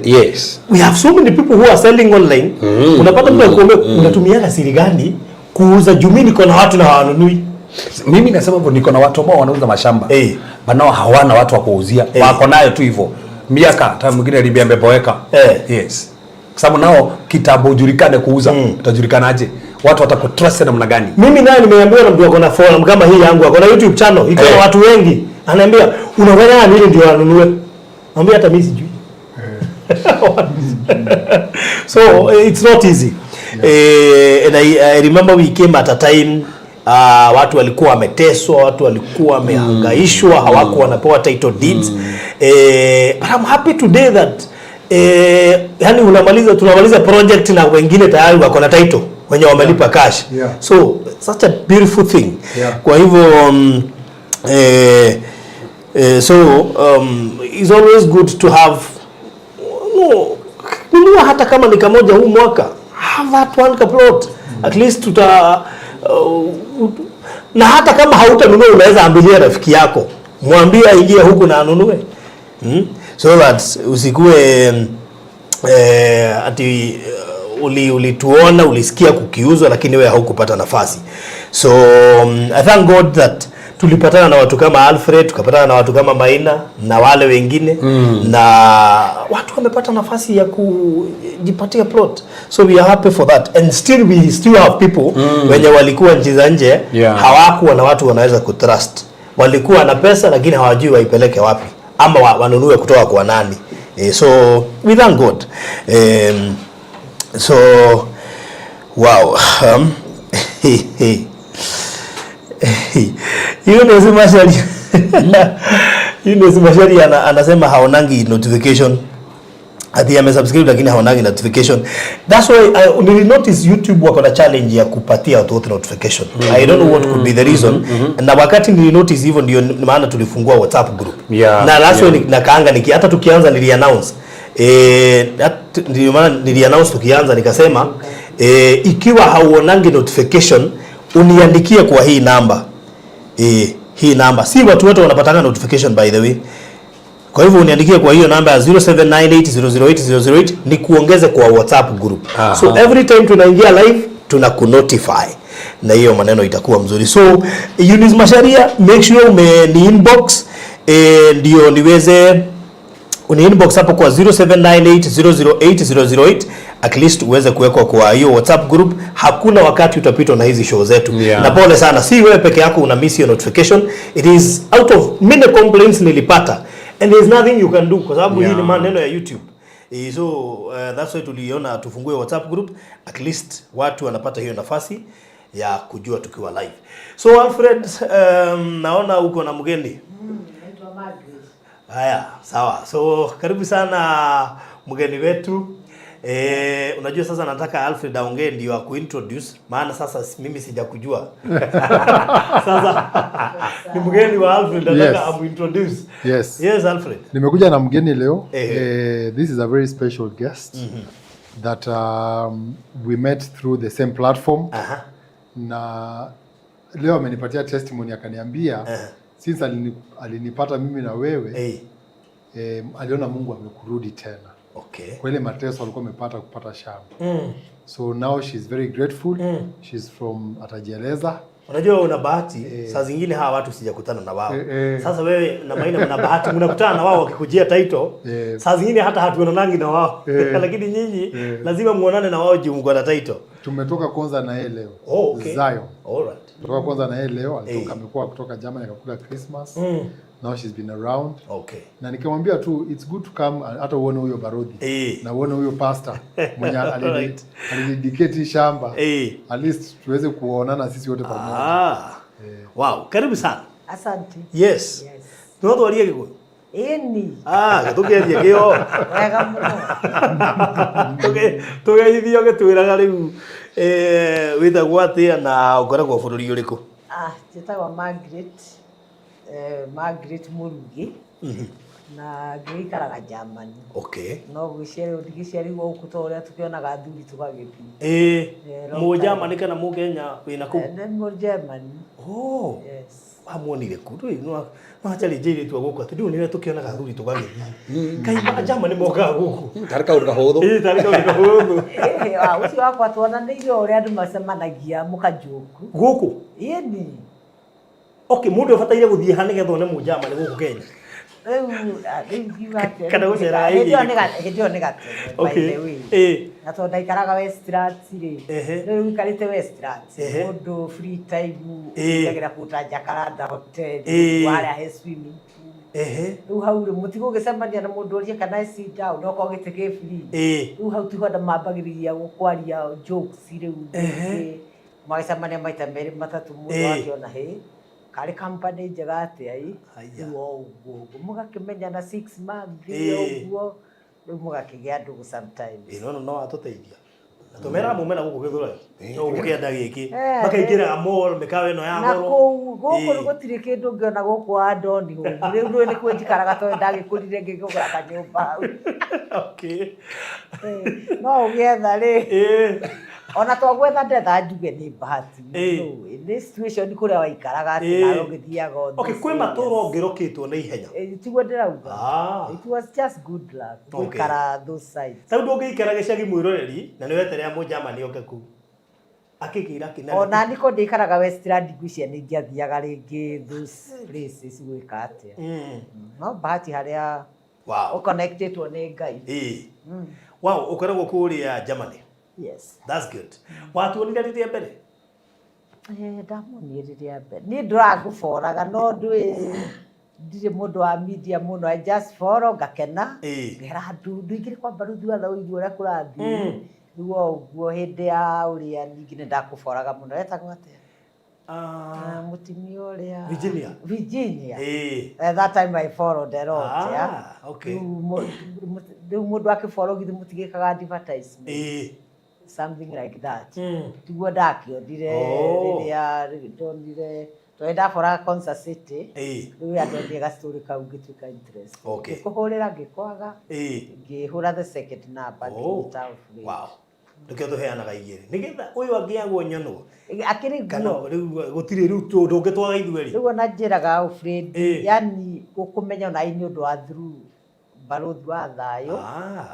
We have so many people who are selling online. Unapata mtu akuambia, "Unatumiaga siri gani kuuza, juu mimi niko na watu na hawanunui?" Mimi nasema hivyo, niko na watu ambao wanauza mashamba, banao hawana watu wa kuuzia, wako nayo tu hivyo miaka, hata mwingine alibia ameboeka. Yes, kwa sababu nao kitambo ujulikane kuuza, utajulikanaje? Watu watakutrust namna gani? Mimi naye nimeambiwa na mtu ako na forum kama hii yangu, ako na YouTube channel iko na watu wengi, anaambia, "Unafanya nini ndio wanunue?" Mwambia hata mimi sijui. So it's not easy. And I remember we came at a time watu walikuwa wameteswa, watu walikuwa wamehangaishwa, hawakuwa wanapewa title deeds. But I'm happy today that yani unamaliza tunamaliza project na wengine tayari wako na title, wenye wamelipa cash. So such a beautiful thing. Kwa hivyo so it's always good to have, no, nunua hata kama ni kamoja huu mwaka, have that one plot at least tuta na hata kama hautanunua, unaweza ambilia rafiki yako, mwambie aingie huku na anunue, So that usikue ati ulituona, ulisikia kukiuzwa, lakini wewe haukupata nafasi. So I thank God that tulipatana na watu kama Alfred, tukapatana na watu kama Maina na wale wengine, na watu wamepata nafasi ya kujipatia plot, so we are happy for that. And still we still have people wenye walikuwa nchi za nje, hawakuwa na watu wanaweza kutrust, walikuwa na pesa lakini hawajui waipeleke wapi ama wanunue kutoka kwa nani. So we thank God. So wow, Yunus Mashari anasema haonangi notification, ati amesubscribe lakini haonangi notification. That's why nili notice YouTube wako na challenge ya kupatia watu wote notification. I don't know what could be the reason. Na wakati nili notice hivyo, ndio maana tulifungua WhatsApp group. Na that's why nakaanga hata tukianza nili announce, ndio maana nili announce tukianza, nikasema, ikiwa hauonangi notification, uniandikie kwa hii namba. Hii namba, si watu wote wanapatanga notification, by the way. Kwa hivyo uniandikie kwa hiyo namba ya 0798008008 ni kuongeze kwa WhatsApp group. So every time tunaingia live, tuna kunotify na hiyo maneno itakuwa mzuri. So Eunice Masharia, make sure ume ni inbox, ndio niweze uni inbox hapo kwa 0798008008, at least uweze kuwekwa kwa hiyo WhatsApp group. Hakuna wakati utapitwa na hizi show zetu. Na pole sana, si wewe peke yako una miss your notification. It is out of many complaints nilipata and there is nothing you can do kwa sababu hii ni maneno ya YouTube. So that's why tuliona tufungue WhatsApp group, at least watu wanapata hiyo nafasi ya kujua tukiwa live. So Alfred, naona uko na mgeni. Naitwa Margaret. Haya, sawa. So karibu sana mgeni wetu. Unajua sasa nataka Alfred aongee ndio akuintroduce, maana sasa mimi sijakujua. Sasa ni mgeni wa Alfred, nataka amuintroduce. Yes. Yes, Alfred. Nimekuja na mgeni leo. Eh. This is a very special guest that we met through the same platform. Na leo amenipatia testimony, akaniambia since alinipata mimi na wewe, aliona Mungu amekurudi tena kwa ile mateso alikuwa amepata kupata shamba. So now she's very grateful. She's from, atajieleza. Unajua una bahati, saa zingine hawa watu sijakutana na wao. Eh. Sasa wewe na Maina mna bahati, mnakutana na wao wakikujia title. Saa zingine hata hatuonanangi na wao. Lakini nyinyi lazima muonane na wao juu mko na title. Tumetoka kwanza na yeye leo. Oh, okay. Zion. All right. Tumetoka kwanza na yeye leo, alitoka, amekuwa kutoka Germany, akakula Christmas. Now she's been around. Na nikamwambia tu it's good to come and hata uone huyo barodhi na uone huyo pastor mwenye alidedicate hii shamba. At least tuweze kuonana sisi wote pamoja. Ah. Wow, karibu sana. Asante. Yes. Yes. No twarie Gĩkũyũ? Ĩni. Ah, tũkĩarie kĩo. Wega mũno. Tũgeithio gĩtwĩraga rĩu wĩtagwo atĩa na ũkoragwo bũrũri ũrĩkũ? Ah, njĩtagwo Margaret, Margaret Mũrugi. Na ngĩikaraga Germany. No gwĩciarĩrwo ndigĩciarirwo gũkũ ta ũrĩa tũkĩonaga athuri tũgagĩthiĩ. Long Mũ time. Germany kana mũ Kenya wĩna kũu? Nĩ mũ Germany. Oh. Yes. Wamuonire kũ? Ndũĩ no challenge ĩrĩtwa gũkũ atĩ ndũĩ nĩwe tũkĩonaga athuri tũgagĩthiĩ. Kaĩ Germany mokaga gũkũ? Tarĩ kaũndũ kahũthũ. Ĩĩ, tarĩ kaũndũ kahũthũ. Ũcio wakwa tuonanĩirio ũrĩa andũ macemanagia mũkajoku. Gũkũ? Ĩni. Okay, mũndũ abataire gũthiĩ ha nĩgetha one mũ Germany gũkũ Kenya? Rĩu rĩu ngiuga atĩa? Kana gũceraga Hĩndĩ ĩyo ĩngĩ. hĩndĩ ĩyo nĩ gatene, by the way. Na tondũ ndaikaraga Westlands rĩ, rĩu ũikarĩte Westlands, mũndũ free time ũthiagĩra kũndũ ta Jacaranda Hotel, harĩa he swimming pool. Rĩu hau rĩ, mũtigũgĩcemania na mũndũ ũrie kana sit down, okorwo gĩtĩ gĩ free. Rĩu hau tiho andũ mambagĩrĩria gũkwaria jokes rĩu. Magĩcemania maita merĩ matatũ, mũndũ akĩona hĩ karĩ company njega atĩa ĩ. Haya. Rĩu o ũguo ũguo mũgakĩmenyana 6 months, ũguo rĩu mũgakĩgĩa ndũgũ sometimes. Ĩĩ, no no atũteithia. Na tũmeraga mumena gũkũ Gĩthũrai. No gũkĩenda gĩkĩ. Makaingĩra mall, mĩkawa ĩno ya Na goro. kũu gũkũ gũtirĩ kĩndũ ũngĩona gũkũ wa Ndoni hũmu. Rĩu ndũĩ nĩ kuo njikaraga tondũ ndagĩkũrire ngĩgũra kanyũmba hau. No ũgĩetha rĩ, ona to gwetha ndetha, njuge nĩ bahati. Nĩ situation kũrĩa waikaraga atĩ nawe ũgĩthiaga o Okay, those kwĩ matũra areas. ũngĩrokĩtwo na ihenya. Tiguo ndĩrauga. Ah. It was just good luck gũikara those sides. Tarĩu ndũngĩikara gĩcagi mwĩroreri na nĩ weterera mũnjamani oke kũu. Akĩkĩra kĩnene. Ona niko ndĩikaraga Westland, ngwĩciria nĩ ingĩathiaga rĩngĩ those places gwĩka atĩa. No bahati harĩa ũconnectĩtwo nĩ Ngai. Wow, ũkoragwo kũrĩa Germany. Yes. That's good. Watuonire rĩrĩa mbere? Ndamuonire rĩrĩa mbere. Niĩ ndũrangũboraga, no ndũĩ ndirĩ mũndũ wa media mũno. I just follow, ngakena. Ngera andũ ndũingĩre kwa baruthi wa ũigue ũrĩa kũrathiĩ. Rĩu o ũguo hĩndĩ ya ũrĩa ningĩ nĩ ndakũboraga mũno. Etagwo atĩa? Ah, Ah, mũtumia ũrĩa Virginia. Virginia. That time I followed a lot, Ah, yeah. Rĩu mũndũ akĩfollow githĩ mũtigĩkaga advertisement. Something like that. Tiguo ndakĩonire rĩrĩa ndonire, tondũ ndaboraga Concert City. Rĩu rĩrĩa ndonire gastory kau ngĩtuĩka interest. Ngĩkũhũrĩra ngĩkwaga. Ngĩhũra the second number, ngĩnyita Alfred. Wow. Nĩkĩo tũheanaga igĩrĩ. Nĩgetha ũyũ angĩagwo nyonwo. Akĩrĩ Kana guo. rĩu gũtirĩ rĩu ndũngĩtwaga ithuerĩ. Rĩu ona njĩraga Alfred, yani gũkũmenya ona nĩ ũndũ wa through barũthi wa thayũ,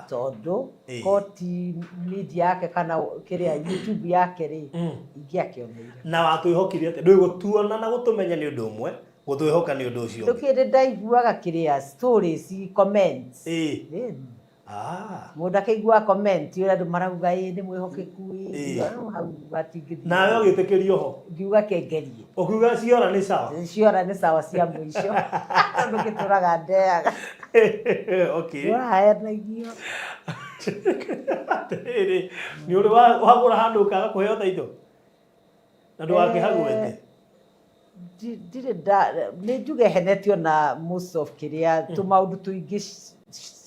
tondũ koti media yake kana kĩrĩa YouTube yake rĩ, ingĩakĩoneire. Na watwĩhokire atĩa? Ndũĩ gũtuona na gũtũmenya nĩ ũndũ ũmwe, gũtwĩhoka nĩ ũndũ ũcio ũngĩ. Ndũkĩrĩ ndaiguaga kĩrĩa stories, comments. Mũndũ akĩigua comment ũrĩa andũ marauga, ĩ nĩ mwĩhokeku, ĩ hau hatingĩthiĩ. Nawe ũgĩtĩkĩrio ho. Ngiuga kengerie. Ũkiuga ciora nĩ sawa. Ciora nĩ sawa cia mũico, tondũ ngĩtũraga ndeaga. Ũrayanagio. Atĩrĩrĩ, nĩ ũrĩ wagũra handũ ũkaga kũheo taito? Na ndũgakĩhagwete. Ndirĩ nda nĩ njuge henetio na most of kĩrĩa tũmaũndũ tũingĩ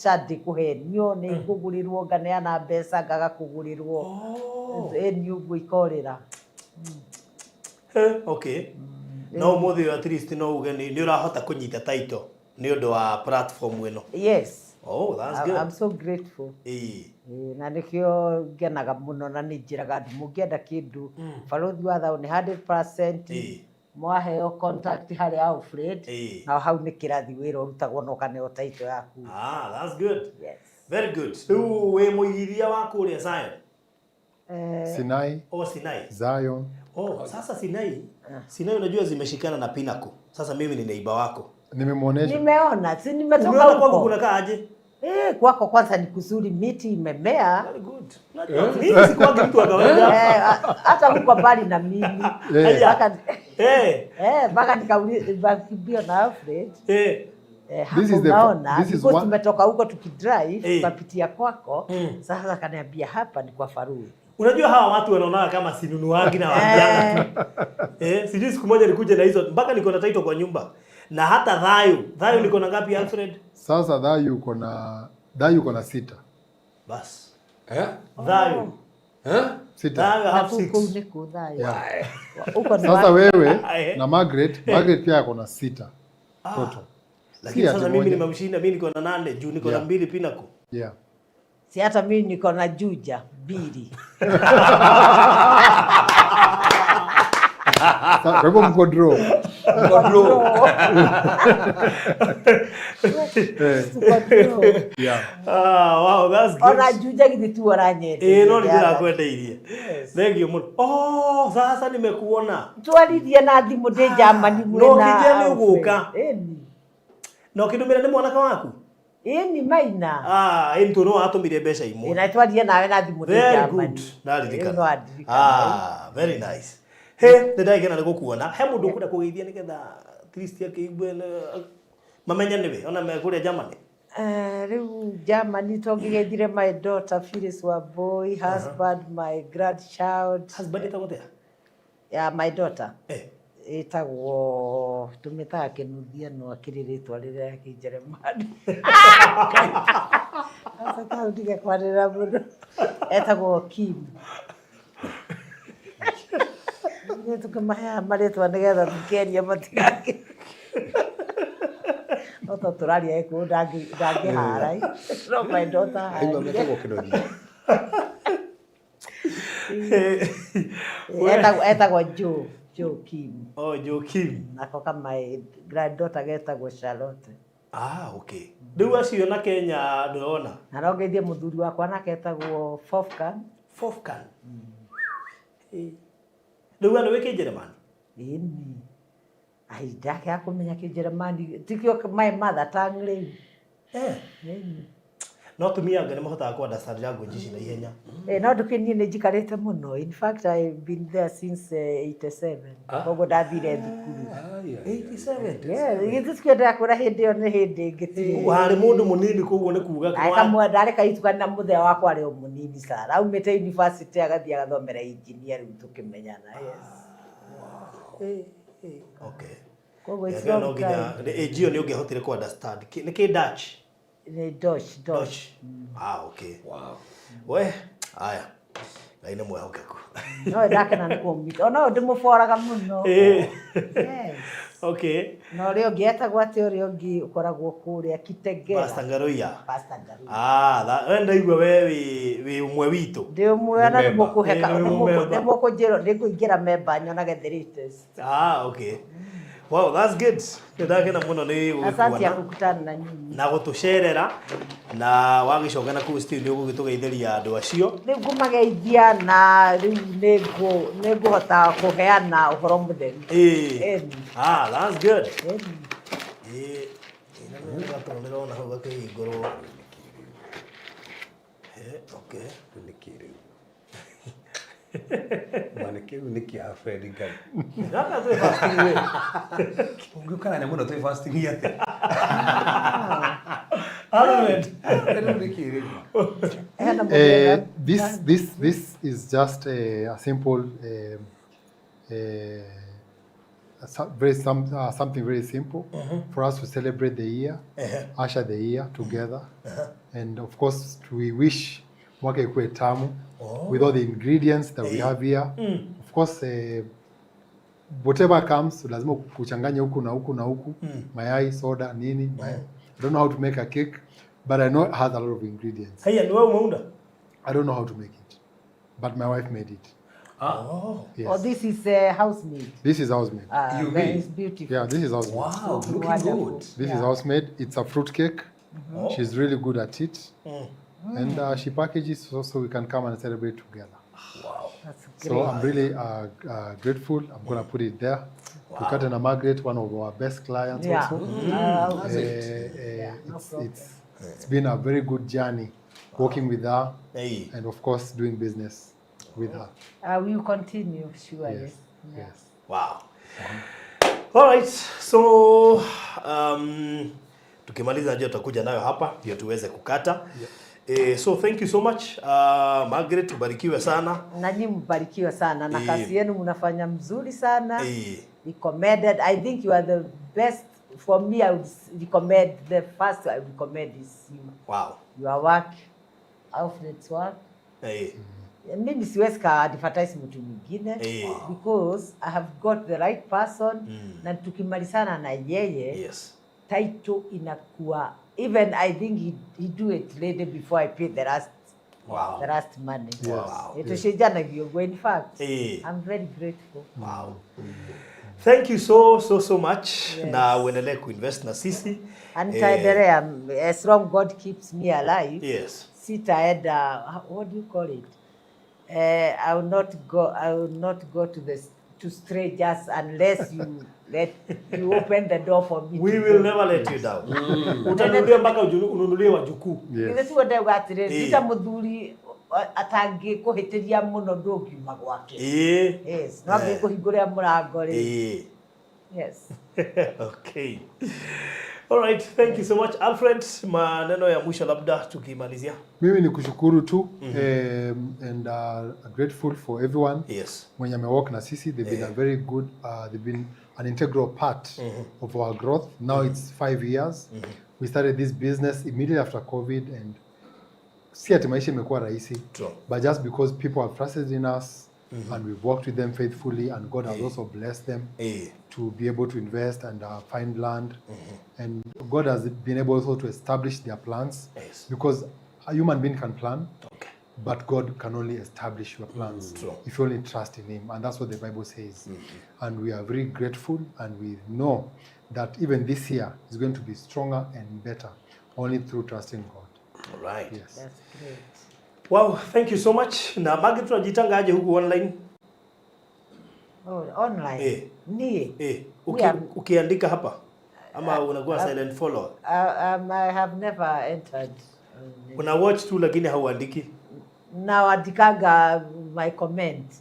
candi kũhenio nĩ ngũgũrĩrwo nganeana mbeca ngaga kũgũrĩrwo. Ĩni ũguo ikorĩra. Okay, no ũmũthĩ ũyũ at least no uge nĩ ũrahota kũnyita title nĩ ũndũ wa platform ĩno? Yes. Oh, that's good. I'm so grateful. Ĩĩ, na nĩkĩo ngenaga mũno na nĩ njĩraga andũ mũngĩenda kĩndũ Barũthi wa Thayũ nĩ 100%. Mwaheo contact harĩ Alfred, na hau nĩ kĩrathi wĩra ũrutagwo na ũkaneo title yaku. Ah, that's good. Yes. Very good. Rĩu wĩ mũigithia wa kũrĩa Zion? Sinai. Oh, Sinai. Zion. Oh, sasa Sinai. Sinai unajua zimeshikana na Pinnacle. Sasa mimi ni neighbor wako. Nimemwonyesha. Nimeona, si nimetoka Umeona kwangu huko. kuna kaa aje? Eh, kwako kwanza ni kuzuri, miti imemea. Very good. Unajua, mimi sikuwagi mtu wa kawaida. Eh, hata huko mbali na mimi. Mpaka mpaka nikakimbia na Alfred. Eh, This hapo is the unaona, this is because tumetoka huko tukidrive, tukapitia kwako. Sasa akaniambia hapa ni kwa Farui. Unajua hawa watu wanaonaga kama sinunuangi na waambianga tu. Sijui siku moja nikuja na hizo mpaka niko na title kwa nyumba. Na hata Thayu. Thayu niko na ngapi, Alfred? Sasa Thayu uko na sita. Bas. Eh? Thayu. Eh? Sita. Thayu I have Na six. kuu ni kuu Thayu. Yeah. Huko ni Sasa wapi? wewe Eh. na Margaret, Margaret pia ako na sita total. Lakini Si ati sasa mimi moja. nimemshinda, mimi niko na nane juu niko na mbili Pinnacle. Si hata mimi niko na Juja mbili. Kwa hivyo mko draw. Mko draw. Tuko draw. Ah, wow, that's good. Ona Juja githĩ tu ũranyenderia. Eh, no nĩndĩrakwendeirie. Thank you mũno. Oh, sasa nimekuona. Twaririe na thimũ ndĩ Germany No mwena kĩnjĩra nĩ Alfred. ũgũka. Ĩni. Na ũkĩndũmĩra nĩ mwanake waku? Ĩni maina. Ah, ĩni tondũ no watũmire mbeca imwe. Ĩ, na twaririe nawe na thimũ ndĩ Very Germany. good. Ndaririkana. Ĩ, no andirikana. Ah, very nice. He, nĩ ndagĩkena nĩ gũkuona. He mũndũ ũkwenda kũgeithia nĩgetha at least akĩigue mamenye nĩwe ona me kũrĩa Germany. Rĩu Germany to ngĩgeithire my daughter Phyllis Wambui, husband, my grandchild. Husband ĩtagwo atĩa? Yeah, my daughter. Ĩtagwo tũmĩtaga Kĩnuthia no akĩrĩ rĩtwa rĩrĩa rĩa Kĩnjeremani. Sasa kau ndige kwarĩra mũno. Etagwo Kim. Nĩ tũkĩmaheaga marĩtwa nĩgetha tũkĩaria matigakĩ. No to tũraria Gĩkũyũ ndangĩhara. No my daughter Aigua harire. metagwo Kĩnuthia. Etagwo Joe, Joe Kim. Oh, Joe Kim. Nako kama granddaughter getagwo Charlotte. Ah, okay. Rĩu acio na Kenya ndũrona. Na no ngeithie mũthuri wakwa nake etagwo Fofkan. Fofkan. Rĩu we nĩ wĩ Kĩnjeremani? Ĩni. Ai, ndakĩaga kũmenya Kĩnjeremani. Tikĩo my mother tongue rĩu. Ĩni. No atumia anga nĩ mahotaga kũ understand language ici na ihenya. Eh, no ndũkĩniĩ nĩ njikarĩte mũno. In fact, I've been there since 87. Koguo ndathire thukuru. 87. Yeah, githĩ tikĩo ndĩrakwĩra hĩndĩ ĩyo nĩ hĩndĩ ĩngĩ ti. Warĩ mũndũ mũnini koguo nĩ kuga Ndarĩ kaithuka na mũthee wakwa arĩ o mũnini sana. Aumĩte university agathiĩ agathomera engineer rĩu tũkĩmenyana. Yes. Okay. Koguo it's No long nginya time. age ĩyo nĩ ũngĩahotire kũ understand. Nĩ kĩ Dutch? Nĩ Deutsch, Deutsch. Dutch. Ah, okay. Wow. We, haya. Ngai nĩ mwehokeku. No ndakena nĩ kũmita. Ona ũyũ ndĩmũboraga mũno. Yes. Na ũrĩa ũngĩ etagwo atĩ ũrĩa ũngĩ ũkoragwo kũrĩa Kitegera. Pastor Ngaruiya. Pastor Ngaruiya. Ah, we ndaigua we wĩ ũmwe witũ. Ndĩ ũmwe na Nĩ nĩ mũkũhe Ĩ, nĩ mũmemba. nĩ mũkũnjĩrwo nĩ ngũingĩra memba nyonage the latest. Ah, okay. Wow, that's good. Nĩ ndakena mũno nĩ Asante ya gũgĩkuona kukutana na nyinyi. Na gũtũcerera na wagĩcoka na kũu studio ũgũgĩtũgeithĩria andũ acio. Rĩu ngũmageithia na rĩu nĩ ngũhota kũheana ũhoro mũtheru. Ĩni. Ah, that's good. Ĩni. Ĩ, na nĩ gatoro ndĩrona hau gakĩhingũrwo. Okay. Rĩu nĩ kĩ rĩu? Bwana, kĩu nĩ kĩa Fred Ngai. Gaka twĩ fasting we. Ũngĩũka na nyamũ ĩno twĩ fasting atĩa? Alfred. Rĩu nĩ kĩ rĩu? Hena mũthemba. This is just a simple Something very simple for us to celebrate the year, usher the year together, and of course we wish mwaka ikuwe tamu with all the ingredients that we have here. Of course, whatever comes, lazima kuchanganya huku na huku na huku, mayai, soda, nini. Mayai. I don't know how to make a cake, but I know it has a lot of ingredients. Haya, ni wewe umeunda? I don't know how to make it, but my wife made it. Oh. Yes. Oh, this is house made. This is house made. Ah, You that made? is beautiful. Yeah, this is house made. Wow, looking Wonderful. good. This is house made. It's a fruit cake. She's really good at it. And she packages so we can come and celebrate together. Wow. That's great. So I'm really grateful. I'm going to put it there. Wow. Tukate na Margaret, one of our best clients also. Yeah, no problem. It's been a very good journey working with her. Hey. And of course doing business with her. We will continue, surely. Yes. Yes. Wow. All right. So tukimaliza najua tutakuja nayo hapa ndio tuweze kukata. So thank you so much, Margaret, ubarikiwe sana. Na nyinyi mbarikiwe sana na kazi yenu mnafanya mzuri sana. Recommended. I think you are the best for me. I would recommend, the first I would recommend is you. Your work, Alfred's work. Mimi siwezi ka advertise mtu mwingine because I have got the right person, na tukimalizana na yeye, title inakuwa, even I think he do it later before I pay the last money. Itucenjanagia ũguo, in fact. I'm very grateful. Wow. Thank you so so so much. Yes. Na uendelee kuinvest na sisi. And nitaendelea as long God keeps me alive. Sitaenda, what do you call it? I will not go I will not go to strangers unless you open the door for me We to will go. Never let you down. Utanunulia mpaka ununulie wajukuu. Githĩ tiguo ndauga atĩrĩrĩ, ti ta mũthuri atangĩkũhĩtĩria mũno ndũngiuma gwake. Yes, no angĩkũhingũrĩra mũrango rĩ. Yes. Okay. All right, thank you so much, Alfred. Maneno ya mwisho labda tukimalizia. Mimi ni kushukuru tu, and grateful for everyone mwenye amework na sisi. They've been a very good they've been an integral part of our growth. Now it's 5 years. We started this business immediately after COVID, and si ati maisha imekuwa rahisi, but just because people have trusted in us and we've worked with them faithfully, and God has also blessed them to be able to invest and find land, and God has been able also to establish their plans, because a human being can plan, but God can only establish your plans if you only trust in Him. And that's what the Bible says. And we are very grateful, and we know that even this year is going to be stronger and better only through trusting God. All right. Yes. That's great. Wow, thank you so much. Na Margaret, tunajiitanga aje huku online? Oh, online. Ni. Ukiandika hapa ama unakuwa silent follower? I have never entered. Una watch tu lakini hauandiki. Naandikaga my comment.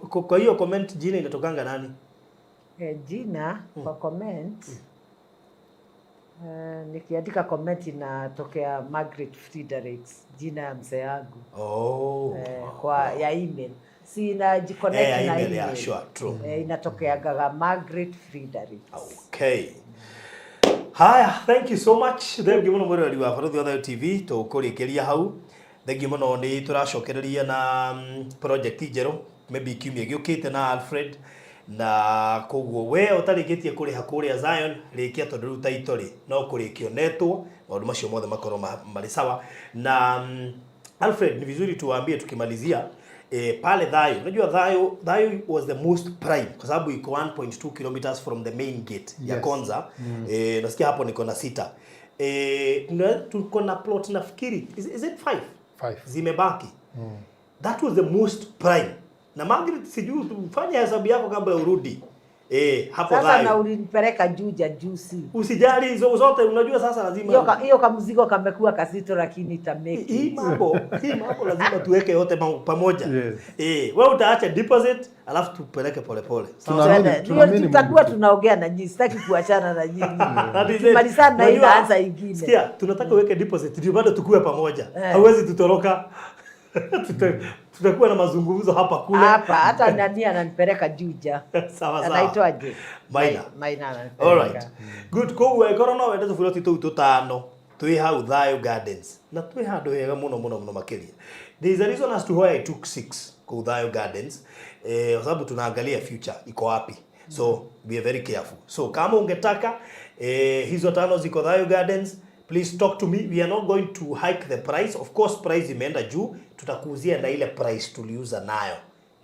Kwa hiyo comment jina inatokanga nani? Jina kwa comment, nikiandika comment inatokea Margaret Fredericks, jina ya mzee wangu. Kwa ya email, si inajiconnect Ya na email, email. Yeah, sure, true. Inatokeagaga Margaret Fredericks. Okay. Haya, thank you so much. Thank you muno mwiroreri wa Baruthi wa Thayo TV, tũkũrĩkĩria hau. Thank you muno, nĩ tũracokereria na project njerũ maybe kiumia gĩũkĩte na Alfred, na koguo we ũtarĩkĩtie kũrĩha kũrĩa Zion, rĩkia, tondũ rĩu title rĩ no kũrĩkio netwo maũndũ macio mothe makorwo marĩ sawa. Na Alfred, ni vizuri tuwaambie tukimalizia, pale Thayo, unajua Thayo, Thayo was the most prime kwa sababu iko 1.2 kilometers from the main gate ya Konza. Nasikia hapo niko na sita, tuko na plot, nafikiri is it five? Five. Zimebaki. That was the most prime. Na Margaret, sijui fanya hesabu yako kabla urudi hapo Sasa na Thayo. Ulinipeleka Juja juzi. Usijali hizo zote, unajua sasa lazima Hiyo kamzigo kamekuwa kazito, lakini itamake hii it. Mambo lazima tuweke yote pamoja. Wewe utaacha deposit alafu tupeleke polepole. Sawa? Tunaamini Ndio tutakuwa Mungu tu. Tunaongea na nyinyi, sitaki kuachana na nyinyi. That is it. Tukimalizana na hii, Unajua, naanza ingine. Sikia, tunataka uweke deposit ndio bado tukue pamoja. Eh. Hauwezi tutoroka. Tutakuwa na mazungumzo hapa kule. Hapa hata nani ananipeleka Juja. Sawa sawa. Anaitwaje? Maina. Maina ananipeleka. All right. Good. Koguo angĩkorwo no wende tũburoti tũu tũtano twĩ hau Thayo Gardens na twĩ handũ hega mũno mũno mũno makĩria. There is a reason as to why I took six kũu Thayo Gardens, kwa sababu tunaangalia future iko wapi. So be very careful. So kama ungetaka hizo tano ziko Thayo Gardens, please talk to me. We are not going to hike the price. Of course price imeenda juu, tutakuuzia na ile price tuliuza nayo.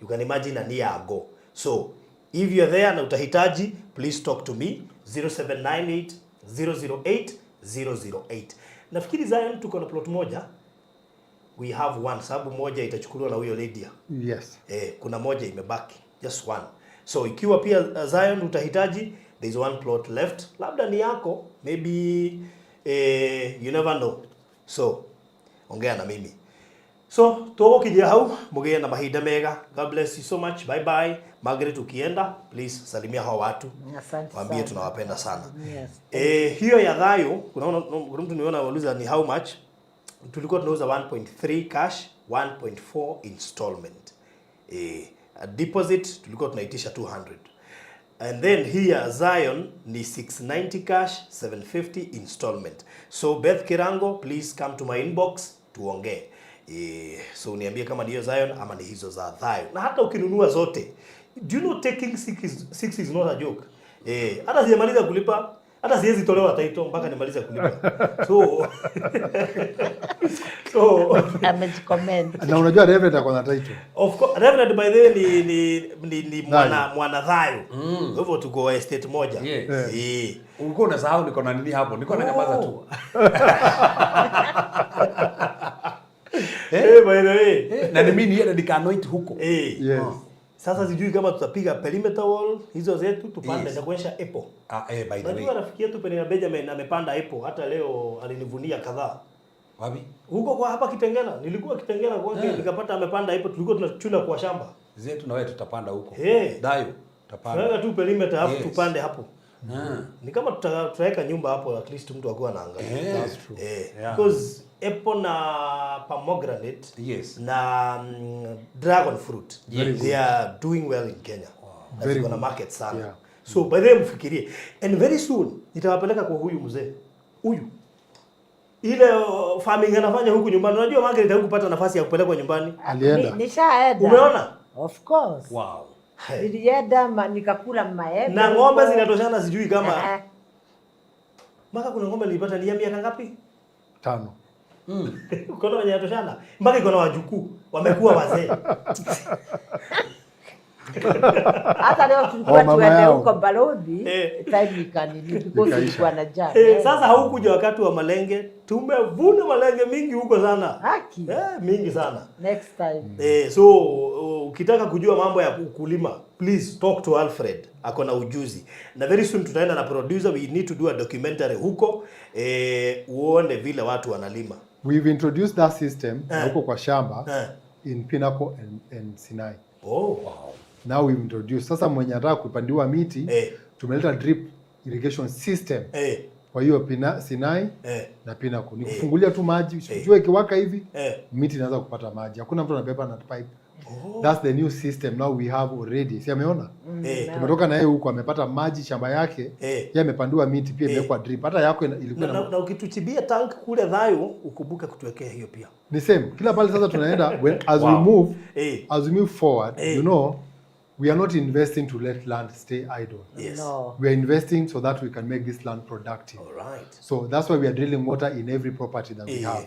You can imagine a year ago. So if you're there na utahitaji, please talk to me 0798 008 008. Nafikiri Zion tuko na plot moja. We have one, sababu moja itachukuliwa na huyo Lydia. Yes. Kuna moja imebaki, just one. So ikiwa pia Zion utahitaji, there is one plot left. Labda ni yako, maybe, you never know. So ongea na mimi. So tũgũkinyia hau, mũgĩe na mahinda mega. God bless you so much. Bye bye. Margaret, ukienda please salimia hao watu. Asante Waambie sana. Tunawapenda sana. Yes. Hiyo ya Thayo, kuna mtu niona wauliza ni how much. Tulikuwa tunauza 1.3 cash, 1.4 installment. A deposit tulikuwa tunaitisha 200. And then here Zion ni 690 cash, 750 installment. So Beth Kirango, please come to my inbox tuongee. So niambie kama ni hiyo Zion ama ni hizo za Thayo. Na hata ukinunua zote, do you know taking six is not a joke? Hata sijamaliza kulipa, hata siwezi tolewa title mpaka nimalize kulipa. So Amejicomment. Na unajua Reverend ako na title. Of course, Reverend, by the way, ni mwana Thayo. Kwa hivyo tuko estate moja. Yes. Eh. Ulikuwa unasahau niko na nini hapo? Nilikuwa nanyamaza tu. Eh, by the way. Na ni mimi niende nikaanoint huko. Eh. Yes. Sasa sijui kama tutapiga perimeter wall hizo zetu tupande, nitakuonyesha apple. Ah, by the way. Unajua rafiki yetu Penina Benjamin amepanda apple, hata leo alinivunia kadhaa. Wapi? Huko kwa hapa Kitengela, nilikuwa Kitengela kwake, nikapata amepanda apple, tulikuwa tunachuna kwa shamba. Zetu na wewe tutapanda huko. Eh. Dayo tutapanda. Tunaweka tu perimeter hapo, tupande hapo. Ni kama tutaweka nyumba hapo, at least mtu akuwa anaangalia. That's true. Because apple na pomegranate na dragon fruit, they are doing well in Kenya. Na Very ziko na good. market sana. So by the way mfikirie. And very soon nitawapeleka kwa huyu mzee. Huyu. Ile farming anafanya huku nyumbani. Unajua Margaret hakupata nafasi ya kupelekwa nyumbani. Alienda. Nishaenda. Umeona? Of course. Hey. Nilienda nikakula maembe. Na ng'ombe huko. zinatoshana, sijui kama mpaka kuna ng'ombe nilipata ni ya miaka ngapi? 5. Ukaona wenye inatoshana mpaka iko na wajukuu wamekuwa wazee. Hata leo tulikuwa Oh, mama tuende yao. huko Balozi, time ikanini because Ikaisha. ilikuwa na jam. Sasa haukuja wakati wa malenge, tumevuna malenge mingi huko sana. Haki. Mingi sana. Next time. So ukitaka kujua mambo ya ukulima, please talk to Alfred, ako na ujuzi. Na very soon tutaenda na producer, we need to do a documentary huko, uone vile watu wanalima. We've introduced that system na huko kwa shamba in Pinnacle and Sinai. Oh, wow. Now we've introduced. Sasa mwenye anataka kupandiwa miti, tumeleta drip irrigation system. Kwa hiyo Sinai na Pinnacle. Ni kufungulia tu maji, jua ikiwaka hivi, miti inaanza kupata maji. Hakuna mtu anabeba na pipe. That's the new system now we have already. Si ameona? Eh. Tumetoka na yeye huko, amepata maji shamba yake. Yeye amepandiwa miti pia, imewekwa drip. Hata yako ilikuwa Na ukituchimbia tank kule Thayo, ukumbuke kutuwekea hiyo pia. Ni same. Kila pale sasa tunaenda when, as we move as we move forward, we are not investing to let land stay idle. No. We are investing so that we can make this land productive. All right. So that's why we are drilling water in every property that we have.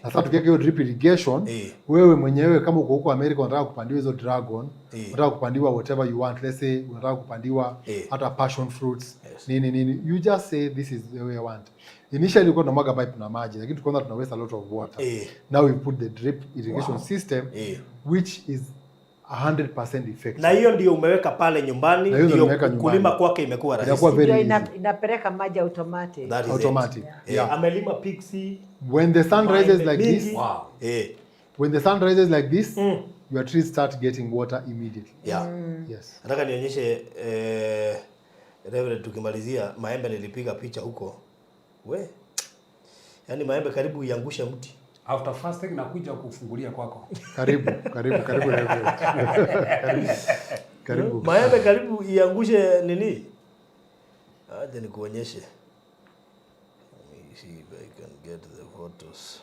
Na sasa tukiweka hiyo drip irrigation, wewe mwenyewe kama uko huko America unataka kupandiwa hizo dragon, unataka kupandiwa whatever you want, let's say unataka kupandiwa hata passion fruits, nini nini, you just say this is the way I want. Initially tulikuwa tunamwaga pipe na maji, lakini tukaona tuna waste a lot of water. Now we put the drip irrigation system, which is 100% effective. Na hiyo ndio umeweka pale nyumbani, Na hiyo ndio ndio nimeweka nyumbani. kulima kwake imekuwa rahisi. Inakuwa very Ndio easy. inapeleka maji automatic. That is Automatic. it. Yeah. Amelima pixie. When the sun rises Maembe like mingi. this, when the sun rises like this, your trees start getting water immediately. Yes. Nataka nionyeshe, Reverend, tukimalizia maembe nilipiga picha huko. We. Yaani maembe karibu iangushe mti. After fasting nakuja kufungulia kwako. Karibu, karibu, karibu Reverend. Karibu. Karibu. Maembe karibu iangushe nini? Aje nikuonyeshe. Let me see if I can get the photos.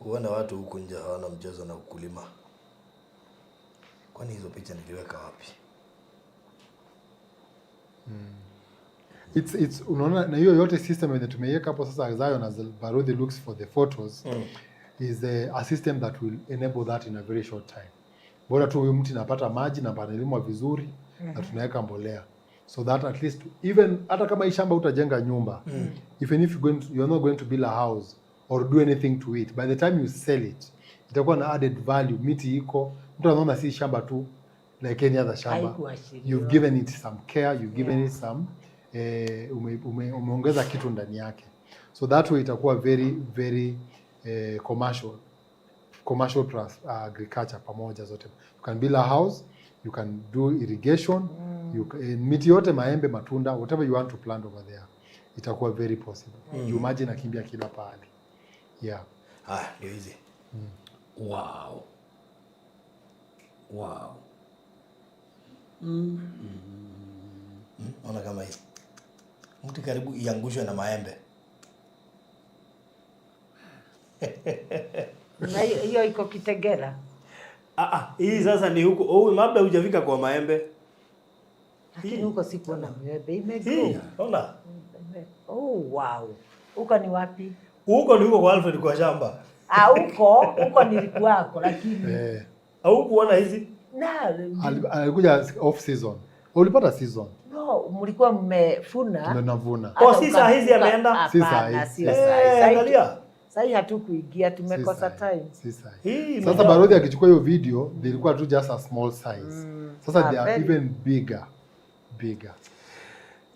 Uone watu huku nje hawana mchezo na ukulima. Kwani hizo picha niliweka wapi? It's unaona na hiyo yote system yenye tumeiweka hapo sasa Zion, as Baruthi looks for the photos, is a system that will enable that in a very short time. Bora tu huyu mti napata maji na panalimwa vizuri na tunaweka mbolea so that at least even hata kama hii shamba utajenga nyumba, even if you're not going to build a house or do anything to it, by the time you sell it itakuwa na added value. Miti iko, mtu anaona si shamba tu like any other shamba. Haikuashiriwa. You've given it some care, you've given it some umeongeza kitu ndani yake, so that way itakuwa very very commercial plus agriculture pamoja zote. You can build a house, you can do irrigation, miti yote, maembe, matunda, whatever you want to plant over there, itakuwa very possible juu maji inakimbia kila pahali, yeah. Ah, ndio hizi. Wow. Ona kama hii. Mti karibu iangushwe na maembe. Na hiyo iko Kitegera. Ah, ah, hii sasa ni huko. Oh, labda hujafika kwa maembe. Lakini huko sikuona maembe Hii, imegrow. ona. Oh, wow. Huko ni wapi? Huko ni huko kwa Alfred kwa shamba. Ah, huko nilikuwako lakini Au kuona hizi? Na Alikuja off season, ulipata season. No, mlikuwa mmefuna. Tunavuna. Hata Oh, si saa hizi ameenda? Si saa Hapana, hizi. sio Eh, saa hii. angalia. Saa hii hatukuingia, tumekosa Si sahi. time. Si sahi. Hii Sasa imejaa. Baruthi akichukua hiyo video ilikuwa tu just a small size. Sasa Ah, they are even bigger bigger.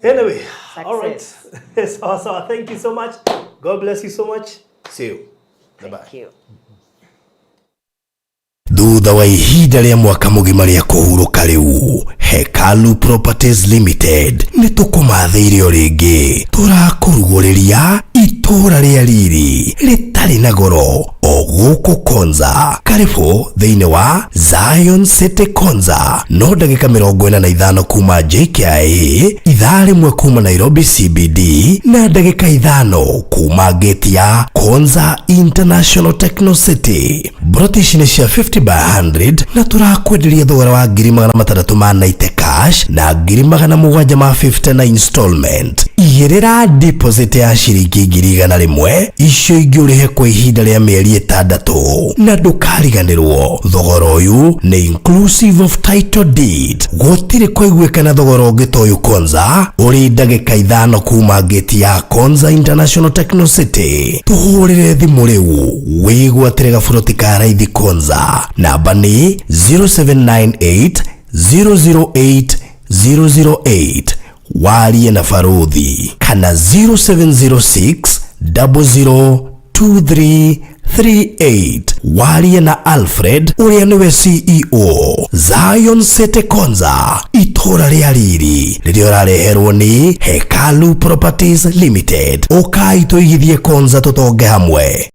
Anyway, all right. Success. Sawa sawa. Thank you so much. God bless you so much. See you. Bye bye. Thank you. Thutha wa ihinda rĩa mwaka mũgima rĩa kũhurũka, rĩu Hekalu Properties Limited nĩ tũkũmathĩire o rĩngĩ. Tũrakũrugũrĩria itũũra rĩa riri rĩtarĩ na goro o gũkũ Konza. Karibu thĩinĩ wa Zion City Konza, no ndagĩka 45 kuma JKIA, ithaa 1 kuma Nairobi CBD na ndagĩka 5 kuma gate ya Konza International Techno City. Broti ici nĩ cia 50 by 100 na tũrakwenderia thogora wa 690,000 cash na 750,000 na installment. Igĩrĩra deposit ya ciringi 100,000, icio ingĩ ũrĩhe kwa ihinda rĩa mĩeri 6, na ndũkariganĩrwo thogora ũyũ nĩ inclusive of title deed. Gũtirĩ kũiguĩkana thogora ũngĩ ta ũyũ Konza, ũrĩ ndagĩka 5 kuma gate ya Konza International Techno City. Tũhũrĩre thimũ rĩu wĩgwatĩre gaburoti ka raithi Konza. Namba nĩ 0798 008 008, warie na Baruthi, kana 0706 002338, warie na Alfred ũrĩa nĩwe CEO. Zion City Konza, itũũra rĩa riri rĩrĩa ũrareherwo nĩ Hekalu Properties Limited. Ũkai tũigithie Konza, tũtonge hamwe.